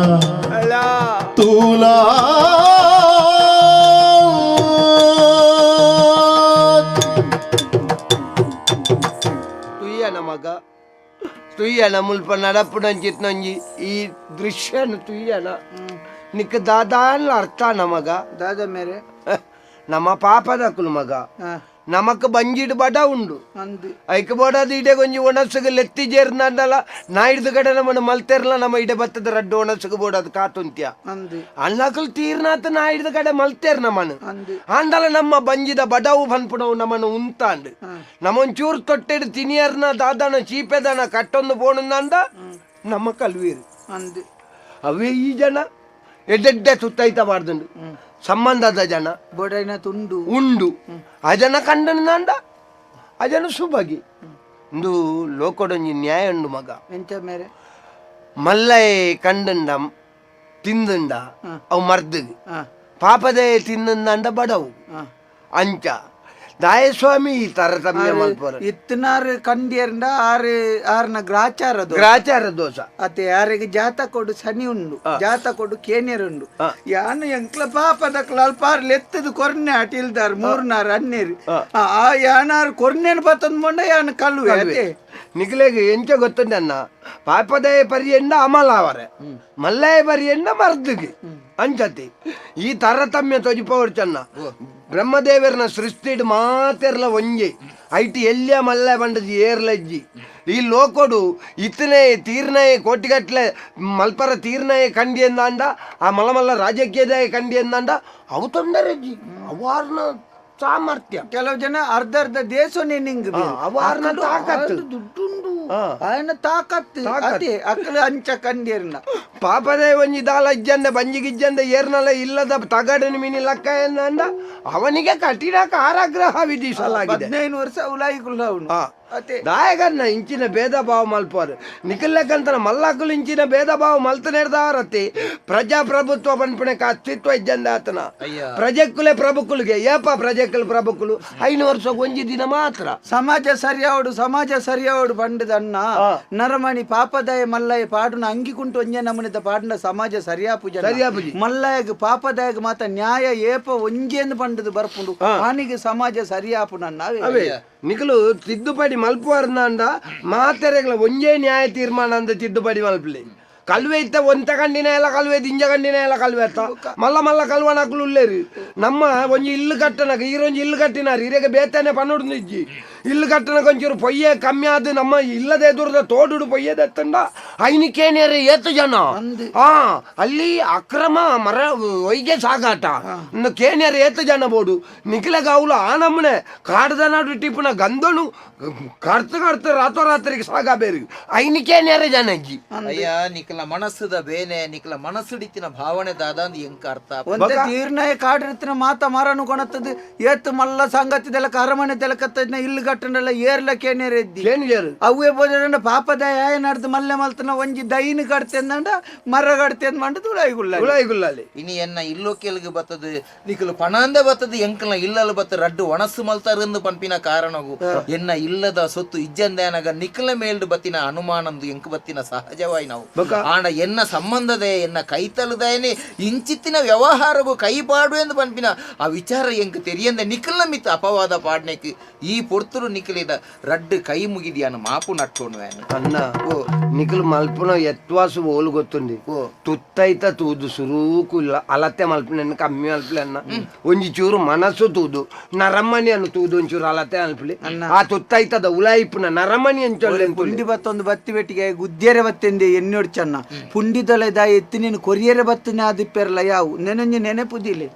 ತೂಲಾ ತುಯ್ಯನ ಮಗ ತುಯ್ಯನ ಮುಲ್ಪ ನಡಪುನಂಚಿತ್ನಂಜಿ ಈ ದೃಶ್ಯನು ತುಯ್ಯನ ನಿಕ್ಕ ದಾದಾನ್ಲ ಅರ್ಥ ನಮಗ ದಾದ ಮೇರೆ ನಮ್ಮ ಪಾಪದ ಕುಲು ಮಗ. ನಮಕ್ ಬಂಜಿಡ್ ಬಡ ಉಂಡು. ಅಂದು ಐಕ್ ಬೋಡಾದ ಇಡೆ ಗೊಂಜಿ ಒಣಸುಗು ಲೆತ್ತಿ ಜೇರ್ನಾಂಡಲ ನಾಯ್ದು ಕಡೆ ನಮ್ಮನ್ನು ಮಲ್ತೆರ್ಲ ನಮ್ಮ ಇಡೆ ಬತ್ತದ ರಡ್ಡು ಒಣಸುಗು ಬೋಡಾದ ಕಾತುಂತ್ಯ. ಅಂದು ಅಣ್ಣಕುಲು ತೀರ್ನಾತ ನಾಯ್ದು ಕಡೆ ಮಲ್ತೇರ್ ನಮ್ಮನು. ಅಂದು ಆಂಡಲ ನಮ್ಮ ಬಂಜಿದ ಬಡವು ಪನ್ಪುನವು ನಮ್ಮನ್ನು ಉಂತಾಂಡು. ನಮ್ಮೊಂಚೂರು ತೊಟ್ಟೆಡು ತಿನಿಯರ್ನ ದಾದನ ಚೀಪೆದನ ಕಟ್ಟೊಂದು ಪೋಣುಂದಾಂಡ ನಮ್ಮ ಕಲ್ವೀರು. ಅಂದು ಅವೇ ಈ ಜನ ಎಡ್ಡೆಡ್ಡೆ ಸುತ್ತೈತ ಬಾರ್ದುಂಡು ಸಂಬಂಧದ ಜನ ಬೋಡೈನ ತುಂಡು ಉಂಡು. ಆ ಜನ ಕಂಡನಂಡ ಆ ಜನ ಸುಬಗಿ ಇಂದು ಲೋಕಡೊಂಜಿ ನ್ಯಾಯ ಉಂಡು ಮಗ. ಎಂಚ ಮೇರೆ ಮಲ್ಲೈ ಕಂಡಂಡ ತಿಂದಂಡ ಅವು ಮರ್ದಗ್, ಪಾಪದೇ ತಿಂದಂಡ ಬಡವು. ಅಂಚ ದಾಯಸ್ವಾಮಿ ಈ ತಾರತಮ್ಯ ಮಲ್ಪರ. ಇತ್ತನಾರು ಕಂಡಿಯರ್ಂಡ ಆರು ಆರ್ನ ಗ್ರಾಚಾರ ದೋಷ. ಗ್ರಾಚಾರ ದೋಷ. ಅತ್ತೆ ಯಾರಿಗೆ ಜಾತ ಕೊಡು ಶನಿ ಉಂಡು, ಜಾತ ಕೊಡು ಕೇನ್ಯರ್ ಉಂಡು. ಯಾನು ಎಂಕ್ಲ ಪಾಪದ ಅಲ್ಪಾರ್ ಲೆತ್ತದು ಕೊರ್ನೆ ಅಟಿಲ್ದಾರ್ ಮೂರ್ನಾರ್ ಅನ್ನೇರು ಆ ಯಾನಾರು ಕೊರ್ನೇನು ಪತ್ತೊಂದು ಮೊಂಡ ಯಾನು ಕಲ್ವೆ ಅತ್ತೆ. ನಿಕ್ಲೆಗ್ ಎಂಚ ಗೊತ್ತುಂಡ ಅನ್ನ ಪಾಪದಯ ಪರಿಯಂಡ ಅಮಲಾವರೆ ಮಲ್ಲಯ ಪರಿಯಂಡ ಮರ್ದುಗೆ ಅಂಚತಿ ಈ ತಾರತಮ್ಯ ತೊಜಿಪವರ್ ಚನ್ನ. ಬ್ರಹ್ಮದೇವರನ ಸೃಷ್ಟಿಡ್ ಮಾತೆರ್ಲ ಒಂಜೆ ಐಟಿ ಎಲ್ಲಿಯ ಮಲ್ಲ ಬಂಡದು ಏರ್ಲಜ್ಜಿ. ಈ ಲೋಕೊಡು ಇತ್ತನೇ ತೀರ್ನಯೇ ಕೋಟಿಗಟ್ಲೆ ಮಲ್ಪರ ತೀರ್ನಯೇ ಕಂಡಿ ಎಂದಾಂಡ ಆ ಮಲ್ಲ ಮಲ್ಲ ರಾಜಕೀಯದಾಯ ಕಂಡಿ ಎಂದಾಂಡ ಅವು ತೊಂದರೆಜ್ಜಿ ಅವಾರ್ನ ಸಾಮರ್ಥ್ಯ. ಕೆಲವು ಜನ ಅರ್ಧ ಅರ್ಧ ದೇಶನೇ ನಿಂಗ್ ಅವಾರ್ನ ತಾಕತ್ತು. ದುಡ್ಡುಂಡು ಆಯನ ತಾಕತ್ತು ಅದೇ ಅಕ್ಕಲು ಅಂಚ ಕಂಡಿಯರ್ನ. ಪಾಪದೇ ಒಂಜಿ ದಾಲ ಇಜ್ಜಂದೆ ಬಂಜಿಗಿಜ್ಜಂದೆ ಏರ್ನಲ ಇಲ್ಲದ ತಗಡನ ಮೀನಿ ಲಕ್ಕ ಎಂದಾಂಡ ಅವನಿಗೆ ಕಠಿಣ ಕಾರಾಗೃಹ ವಿಧಿಸಲಾಗಿದೆ. 15 ವರ್ಷ ಉಲಾಯಿಕುಲ್ಲ ಅವನು. ಅದೇ ದಾಯಗನ್ನ ಇಂಚಿನ ಭೇದ ಭಾವ ಮಲ್ಪೋರು ನಿಖಿಲ್ಲಕ್ಕಂತನ ಮಲ್ಲಾಕುಲು ಇಂಚಿನ ಭೇದ ಭಾವ ಮಲ್ತನೇರ್ದಾರತಿ ಪ್ರಜಾಪ್ರಭುತ್ವ ಪನ್ಪುಣಕ್ಕೆ ಅಸ್ತಿತ್ವ ಇಜ್ಜಂದ ಆತನ. ಪ್ರಜೆಕ್ಕುಲೆ ಪ್ರಭುಕುಲಿಗೆ ಏಪ ಪ್ರಜೆಕ್ಕುಲು ಪ್ರಭುಕುಲು 5 ವರ್ಷ ಒಂಜಿ ದಿನ ಮಾತ್ರ. ಸಮಾಜ ಸರಿಯಾವಡು ಸಮಾಜ ಸರಿಯಾವಡು ಬಂಡದನ್ನ ನರಮಣಿ ಪಾಪದಯ ಮಲ್ಲಯ ಪಾಡುನ ಅಂಗಿಕುಂಟು ಒಂಜೆ ನಮನಿದ ಪಾಡುನ ಸಮಾಜ ಸರಿಯಾಪುಜ ಸರಿಯಾಪುಜಿ. ಮಲ್ಲಯಗ್ ಪಾಪದಯಗ್ ಮಾತ ನ್ಯಾಯ ಏಪ ಒಂಜೇಂದು ಬಂಡದು ಬರ್ಪುಂಡು ಆನಿಗೆ ಸಮಾಜ ಸರಿಯಾಪು ನನ್ನ. ಅವೇ ನಿಖಲು ತಿದ್ದುಪಡಿ ಮಲ್ಪುವರ್ನಾಂಡ ಮಾತೆರೆಗಳ ಒಂಜೇ ನ್ಯಾಯ ತೀರ್ಮಾನ ಅಂದ ತಿದ್ದುಪಡಿ ಮಲ್ಪಲಿ. ಕಲ್ವೆ ಇತ್ತ ಒಂತ ಕಂಡಿನ ಎಲ್ಲ ಕಲ್ವೆ ದಿಂಜ ಕಂಡಿನ ಎಲ್ಲ ಕಲ್ವೆ ಅತ್ತ ಮಲ್ಲ ಮಲ್ಲ ಕಲ್ವನಕ್ಲು ಉಲ್ಲೇರು. ನಮ್ಮ ಒಂಜಿ ಇಲ್ಲು ಕಟ್ಟನಕ ಈರೊಂಜಿ ಇಲ್ಲು ಕಟ್ಟಿನಾರು ಇರೆಗೆ ಬೇತಾನೆ ಪನ್ನುಡು ಇಜ್ಜಿ. ಇಲ್ಲು ಕಟ್ಟನಕ ಒಂಚೂರು ಪೊಯ್ಯೆ ಕಮ್ಮಿ ಆದ್ ನಮ್ಮ ಇಲ್ಲದೆ ದೂರದ ತೋಡುಡು ಪೊಯ್ಯೆದತ್ತಂಡ ಐನಿಕೇನೇರೆ ಏತು ಜನ ಅಲ್ಲಿ ಅಕ್ರಮ ಮರ ಒಯ್ಗೆ ಸಾಗಾಟ ಇನ್ನು ಕೇನ್ಯರು ಏತು ಜನ ಬೋಡು ನಿಖಿಲಗ ಅವಳು ಆ ನಮ್ಮನೆ ಕಾಡ್ದ ನಾಡು ಟಿಪ್ಪುನ ಗಂಧನು ಕರ್ತು ಕರ್ತು ರಾತ್ರೋರಾತ್ರಿಗೆ ಸಾಗಬೇರು ಐನಿಕೇನೇರೆ ಜನ ಇಜ್ಜಿ. ಅಯ್ಯ ನಿಖಲ ಮನಸ್ಸುದ ಬೇನೆ ನಿಖಲ ಮನಸ್ಸುಡಿತಿನ ಭಾವನೆ ದಾದ ಎಂಕ ಅರ್ಥ. ಒಂತೆ ತೀರ್ಣಯ ಕಾಡಿರ್ತಿನ ಮಾತ ಮರನು ಕೊಣತ್ತದು ಏತ್ ಮಲ್ಲ ಸಂಗತಿದೆಲ್ಲ ಅರಮನೆ ತೆಲಕತ್ತದ್ನ ಇಲ್ಲು ಕಟ್ಟಂಡಲ್ಲ ಏರ್ಲ ಕೇನೇರೆ ಇದ್ದಿ ಕೇನ್ಯರು ಅವೇ ಬೋಜಂಡ ಪಾಪದ ಯಾಯ ನಡ್ದು ಮಲ್ಲೆ ಮಲ್ತನ ಒಂಜಿ ದೈನ್ ಕಡ್ತೆಂದಂಡ ಮರ ಕಡ್ತೆಂದ್ ಮಂಡ ತುಳಾಯಿಗುಲ್ಲ ಉಲಾಯಿಗುಲ್ಲಾಲಿ. ಇನಿ ಎನ್ನ ಇಲ್ಲೋ ಕೆಲ್ಗೆ ಬತ್ತದು ನಿಖಲು ಪಣಾಂದ ಬತ್ತದು ಎಂಕಲ್ನ ಇಲ್ಲಲು ಬತ್ತ ರಡ್ಡು ಒಣಸು ಮಲ್ತಾರಂದು ಪನ್ಪಿನ ಕಾರಣಗು ಎನ್ನ ಇಲ್ಲದ ಸೊತ್ತು ಇಜ್ಜಂದೇನಗ ನಿಖಲ ಮೇಲ್ಡು ಬತ್ತಿನ ಅನುಮಾನಂದು ಎಂಕು ಬತ್ತಿನ ಸಹಜವಾಯಿ ನಾವು. ಆಂಡ ಎನ್ನ ಸಂಬಂಧದೆ ಎನ್ನ ಕೈತಲದೇನೆ ಇಂಚಿತ್ತಿನ ವ್ಯವಹಾರಗೂ ಕೈ ಪಾಡು ಎಂದು ಪನ್ಪಿನ ಆ ವಿಚಾರ ಎಂಕ್ ತೆರಿಯಂದೆ ನಿಖಲ್ನ ಮಿತ್ ಅಪವಾದ ಪಾಡ್ನೆಕ್ ಈ ಪೊರ್ತುರು ನಿಖಲಿದ ರಡ್ಡು ಕೈ ಮುಗಿದಿಯಾನು ಮಾಪು ನಟ್ಟೋಣು. ಅನ್ನ ನಿಖಲು ಮಲ್ಪುನ ಎತ್ವಾಸು ಓಲು ಗೊತ್ತುಂಡಿ ತುತ್ತೈತ ತೂದು ಸುರೂಕು ಇಲ್ಲ ಅಲತೆ ಮಲ್ಪುನ ಕಮ್ಮಿ ಮಲ್ಪಲೆ ಅನ್ನ ಒಂಜಿ ಚೂರು ಮನಸ್ಸು ತೂದು ನರಮಣಿಯನ್ನು ತೂದು ಒಂಚೂರು ಅಲತೆ ಮಲ್ಪಲಿ ಆ ತುತ್ತೈತದ ಉಲಾಯಿಪುನ ನರಮಣಿ ಅಂಚೊಲ್ಲೆ. ಪುಂಡಿ ಬತ್ತೊಂದು ಬತ್ತಿ ಬೆಟ್ಟಿಗೆ ಗುದ್ದಿಯರೆ ಬತ್ತೆಂದೆ ಎನ್ನೋಡ್ ಚನ್ನ ಪುಂಡಿ ದೊಲೆದ ಎತ್ತಿ ನೀನು ಕೊರಿಯರೆ ಬತ್ತಿನ ಅದಿಪ್ಪೆರ್ಲ ಯಾವು ನೆನೊಂಜಿ ನೆನಪುದಿಲೆ.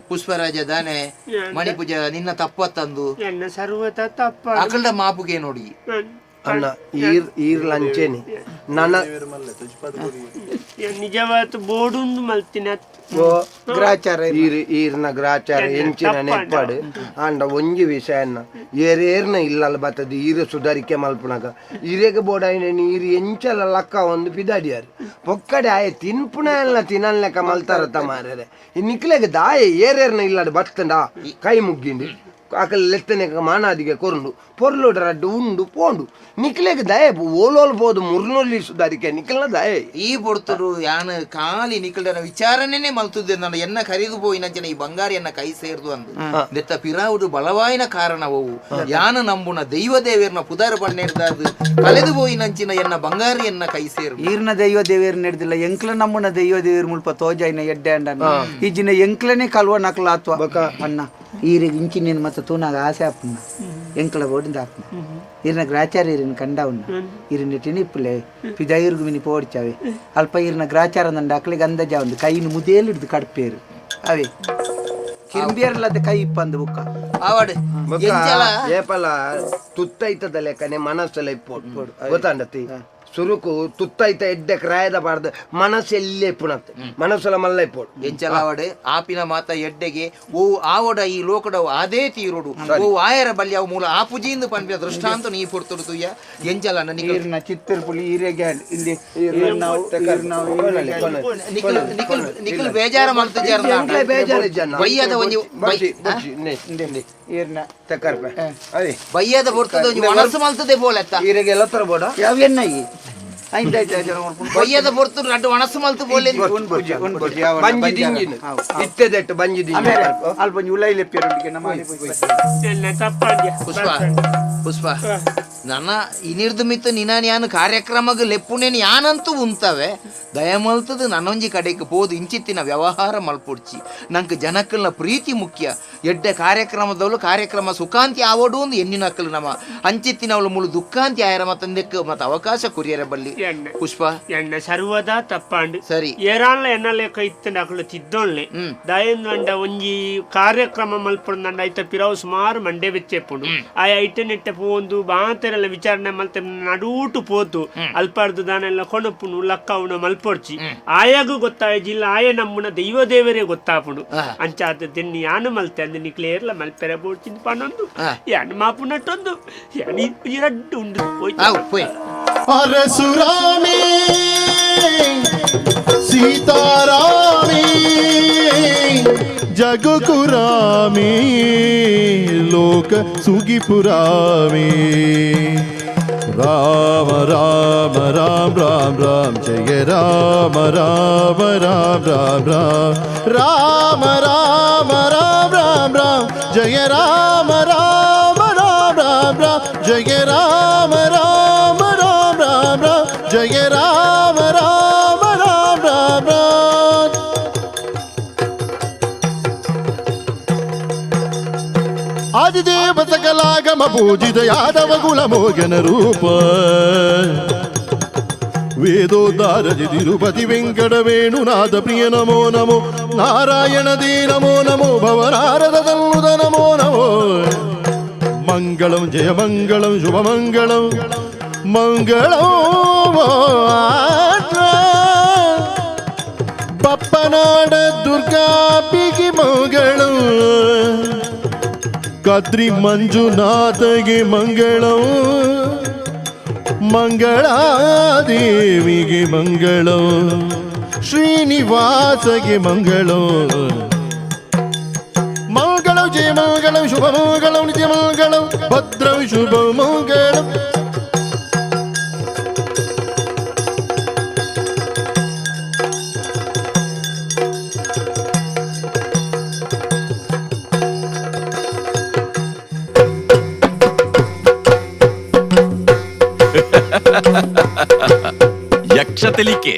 ಪುಷ್ಪರಾಜ ದಾನೆ ಮಣಿಪೂಜ ನಿನ್ನ ತಪ್ಪತ್ತಂದು ಎನ್ನ ಸರ್ವತ ತಪ್ಪ ಅಕಲ್ದ ಮಾಪುಗೆ ನೋಡಿ. ಅಣ್ಣ ಈರ್ ಈರ್ ಲಂಚೇನಿ ನನ್ನ ನಿಜವಾದ ಬೋಡುಂದು ಮಲ್ತಿನ ಗ್ರಾಚಾರ ಈರ್ ಈರ್ನ ಗ್ರಾಚಾರ ಎಂಚಿನ ನೆಪ್ಪಾಡು ಆಂಡ ಒಂಜಿ ವಿಷಯನ್ನ ಏರೇರ್ನ ಇಲ್ಲಲ್ಲ ಬತ್ತದು ಈರ ಸುಧಾರಿಕೆ ಮಲ್ಪುನಗ ಈರೆಗೆ ಬೋಡಾಯಿನ ಈರು ಎಂಚಲ ಲಕ್ಕ ಒಂದು ಪಿದಾಡಿಯಾರು ಪೊಕ್ಕಡೆ ಆಯೆ ತಿನ್ಪುನ ಎಲ್ಲ ತಿನ್ನಲೆಕ್ಕ ಮಲ್ತಾರ ತಮಾರರೆ ನಿಕ್ಲೆಗ್ ದಾಯ ಏರೇರ್ನ ಇಲ್ಲಡ್ ಬತ್ತಂಡ ಕೈ ಮುಗ್ಗಿಂಡು ಅಕಲ್ ಲೆತ್ತನೆ ಮಾನಾದಿಗೆ ಕೊರುಂಡು ಪೊರ್ಲುಡ ರಡ್ಡು ಉಂಡು ಪೋಂಡು ನಿಕ್ಲೆಗ್ ದಯ ಓಲೋಲ್ ಪೋದು ಮುರ್ನೊಲ್ಲಿ ಸುಧಾರಿಕೆ ನಿಕ್ಲೆನ ದಯ. ಈ ಪೊರ್ತುಡು ಯಾನ್ ಖಾಲಿ ನಿಖಲ್ಡನ ವಿಚಾರಣೆನೆ ಮಲ್ತುದ್ದೆ ನಾನು ಎನ್ನ ಕರಿದು ಪೋಯಿನಂಚನ ಈ ಬಂಗಾರ ಎನ್ನ ಕೈ ಸೇರ್ದು ಅಂದು ದೆತ್ತ ಪಿರಾವುಡು ಬಲವಾಯಿನ ಕಾರಣವು ಯಾನ ನಂಬುನ ದೈವ ದೇವೇರ್ನ ಪುದಾರ ಪಣ್ಣೆರ್ದಾದು ಕಳೆದು ಪೋಯಿನಂಚಿನ ಎನ್ನ ಬಂಗಾರ ಎನ್ನ ಕೈ ಸೇರು. ಈರ್ನ ದೈವ ದೇವೇರ್ ನಡೆದಿಲ್ಲ ಎಂಕ್ಲ ನಮ್ಮನ ದೈವ ದೇವೇರ್ ಮುಲ್ಪ ತೋಜಾಯಿನ ಎಡ್ಡೆ ಅಂಡ ಈಜಿನ ಎಂಕ್ಲನೆ ಕಲ್ವ ನಕಲ ಆತ್ವ ಅಣ್ಣ. ಈರಿಗೆ ಇಂಚಿನೇನು ಮತ್ತೆ ತೂನಾಗ ಆಸೆ ಆಪುನ ಎಂಕಲ ಬೋಡಿಂದ ಆಪುನ ಇರ್ನ ಗ್ರಾಚಾರ ಇರಿನ ಕಂಡವನ್ನ ಇರಿನ ಟಿನಿಪ್ಪುಲೆ ಪಿದೈರ್ಗು ಮಿನಿ ಪೋಡ್ಚಾವೆ ಅಲ್ಪ ಇರ್ನ ಗ್ರಾಚಾರ ನಂಡ ಅಕ್ಲಿಗೆ ಅಂದಾಜ ಒಂದು ಕೈನ ಮುದೇಲು ಹಿಡ್ದು ಕಡ್ಪೇರು ಅವೇ ಕಿಂಬಿಯರ್ಲದ ಕೈ ಇಪ್ಪಂದು ಬುಕ್ಕ ಆವಡ್ ಎಂಚಲ ಏಪಲ ತುತ್ತೈತದ ಲೆಕ್ಕನೆ ಮನಸ್ಸೆಲ್ಲ ಇಪ್ಪೋಡು ಗೊತ್ತಾಂಡತಿ ಸುರುಕು ತುತ್ತೈತ ಎಡ್ಡೆ ಕ್ರಾಯದ ಬಾರ್ದು ಮನಸ್ಸು ಎಲ್ಲೇ ಇಪ್ಪುನತ್ತೆ ಮನಸ್ಸೆಲ್ಲ ಮಲ್ಲ ಇಪ್ಪೋಡು ಎಂಚಲ ಆವಡ್ ಆಪಿನ ಮಾತ ಎಡ್ಡೆಗೆ ಓ ಆವಡ ಈ ಲೋಕಡವು ಅದೇ ತೀರೋಡು ಓ ಆಯರ ಬಲ್ಯ ಅವು ಮೂಲ ಆಪುಜಿಂದು ಪನ್ಪಿನ ದೃಷ್ಟಾಂತ ನೀ ಪೊರ್ತುಡು ತುಯ್ಯ ಎಂಚಲ ನಿಕಲ್ ಈರ್ನ ಚಿತ್ತರ್ ಪುಳಿ ಈರೆಗೆ ಇಂದೆ ಈರ್ನ ನಿಕಲ್ ನಿಕಲ್ ನಿಕಲ್ ಬೇಜಾರ ಮಲ್ತುಜಾರ ಎಂಕ್ಲೆ ಬೇಜಾರು ಜನ ಬಯ್ಯದ ಒಂಜಿ ಬೊಡ್ಚಿ, ಬೊಡ್ಚಿ, ನೆ, ನೆ. ಈರ್ನ ತೆಕ್ಕರ್ಪೆ. ಅದೇ ಬಯ್ಯದ ಬೊರ್ತದ ಒಂಜಿ ಒಣಸು ಮಲ್ತದೆ ಪೋಲೆತ್ತ ಈರೆಗೆ ಎಲ್ಲ ತರ ಬೋಡ ಯಾವ ಎಣ್ಣೆ ಐಂದಾಯ್ತು ಬಯ್ಯದ ಬೊರ್ತು ರಡ್ಡು ಒಣಸು ಮಲ್ತು ಪೋಲೆ ಬಂಜಿ ದಿಂಜಿನ ಇತ್ತೆದೆಟ್ಟು ಬಂಜಿ ದಿಂಜಿನ ಅಲ್ಪ ಒಂಜಿ ಉಲೈ ಲೆಪ್ಪಿಯರೊಂದಿಗೆ ನಮ್ಮ ಎನ್ನ ತಪ್ಪಾಂಡ್ಯ ಪುಷ್ಪ ಪುಷ್ಪ ನನ್ನ ಇನಿರ್ದು ಮಿತ್ತು ನಿನ್ನ ಯಾನು ಕಾರ್ಯಕ್ರಮಗ್ ಲೆಪ್ಪುನೇನು ಯಾನಂತೂ ಉಂತವೆ ದಯಮಲ್ತದ ನನ್ನೊಂಜಿ ಕಡೆಗೆ ಪೋದು ಇಂಚಿತ್ತಿನ ವ್ಯವಹಾರ ಮಲ್ಪೊಡ್ಚಿ ನಂಗೆ ಜನಕ್ಕಲ್ನ ಪ್ರೀತಿ ಮುಖ್ಯ ಎಡ್ಡೆ ಕಾರ್ಯಕ್ರಮದವಳು ಕಾರ್ಯಕ್ರಮ ಸುಖಾಂತಿ ಆವಡು ಒಂದು ಎನ್ನಿನಕ್ಕಲು ನಮ್ಮ ಅಂಚಿತ್ತಿನವಳು ಮುಳು ದುಃಖಾಂತಿ ಆಯರ ಮತ್ತಂದಕ್ಕೆ ಮತ್ತೆ ಅವಕಾಶ ಕುರಿಯರ ಬಲ್ಲಿ ಎಣ್ಣೆ ಪುಷ್ಪ ಎಣ್ಣ ಸರ್ವದಾ ತಪ್ಪಾಂಡ್ ಸರಿ. ಏರಾನ್ಲ ಎನ್ನ ಲೆಕ್ಕ ಇತ್ತಂಡ ಅಕುಲು ತಿದ್ದೊಳ್ಳೆ ದಯಂದಂಡ ಒಂಜಿ ಕಾರ್ಯಕ್ರಮ ಮಲ್ಪೊಂದಂಡ ಐತ ಪಿರವು ಸುಮಾರು ಮಂಡೆ ಬೆಚ್ಚೆಪ್ಪುಂಡು ಆ ಐಟೆ ನೆಟ್ಟೆ ಪೋಂದು ಬಾತೆರೆಲ್ಲ ವಿಚಾರಣೆ ಮಲ್ತೆ ನಡೂಟು ಪೋತು ಅಲ್ಪಾರ್ದು ದಾನೆಲ್ಲ ಕೊಣಪುನು ಲಕ್ಕವುನ ಮಲ್ಪೊಡ್ಚಿ ಆಯಾಗೂ ಗೊತ್ತಾಯ ಜಿಲ್ಲ ಆಯ ನಮ್ಮುನ ದೈವ ದೇವರೇ ಗೊತ್ತಾಪುಂಡು ಅಂಚಾದ ದೆನ್ನಿ ಯಾನು ಮಲ್ತೆ ಅಂದ್ ನಿಕ್ಲೇರ್ಲ ಮಲ್ಪೆರೆ ಬೋಡ್ಚಿಂದು ಪನೊಂದು ಯಾನು ಮಾಪು ನಟ್ಟೊಂದು ಯಾನು ರಡ್ಡು ಉಂಡು ಹೋಯ್ತು ಆವು ಪೋಯ್ ಪರಶುರಾಮೇ ಸೀತಾರಾಮೇ ಜಗಕುರಾಮೇ ಲೋಕ ಸುಗಿಪುರಾಮೇ ರಾಮ ರಾಮ ರಾಮ ರಾಮ ರಾಮ ಜಯ ರಾಮ ರಾಮ ರಾಮ ರಾಮ ರಾಮ ರಾಮ ರಾಮ ರಾಮ ರಾಮ ರಾಮ ಜಯ ರಾಮ ರಾಮ ರಾಮ ರಾಮ ರಾಮ ಜಯ ರಾಮ ರಾಮ ರಾಮ ರಾಮ ರಾಮ ಜಯ ರಾಮ ರಾಮ ರಾಮ ರಾಮ ರಾಮ ಆದಿದೇವ ಸಕಲಾಗಮ ಪೂಜಿತ ಯಾದವ ಕುಲ ಮೋಗನ ರೂಪ ವೇದೋದ್ಧಾರ ತಿರುಪತಿ ವೆಂಕಟ ವೇಣುನಾಥ ಪ್ರಿಯ ನಮೋ ನಮೋ ನಾರಾಯಣ they ನಮೋ ನಮೋ ಭವನಾರದ ತನ್ನುದ ನಮೋ ನಮೋ ಮಂಗಳಂ ಜಯ ಮಂಗಳಂ ಶುಭ ಮಂಗಳಂ ಮಂಗಳಂ ಬಪ್ಪನಾಡ ದುರ್ಗಾಪಿಗೆ ಮಂಗಳಂ ಕದ್ರಿ ಮಂಜುನಾಥಗೆ ಮಂಗಳಂ ಮಂಗಳಾದೇವಿಗೆ ಮಂಗಳಂ ಶ್ರೀನಿವಾಸಗೆ ಮಂಗಳಂ ಮಂಗಳಂ ಜಯ ಮಂಗಳಂ ಶುಭ ಮಂಗಳಂ ನಿತ್ಯ ಮಂಗಳಂ ಭದ್ರಂ ಶುಭ ಮಂಗಳಂ. ಯಕ್ಷ ತೆಲಿಕೆ.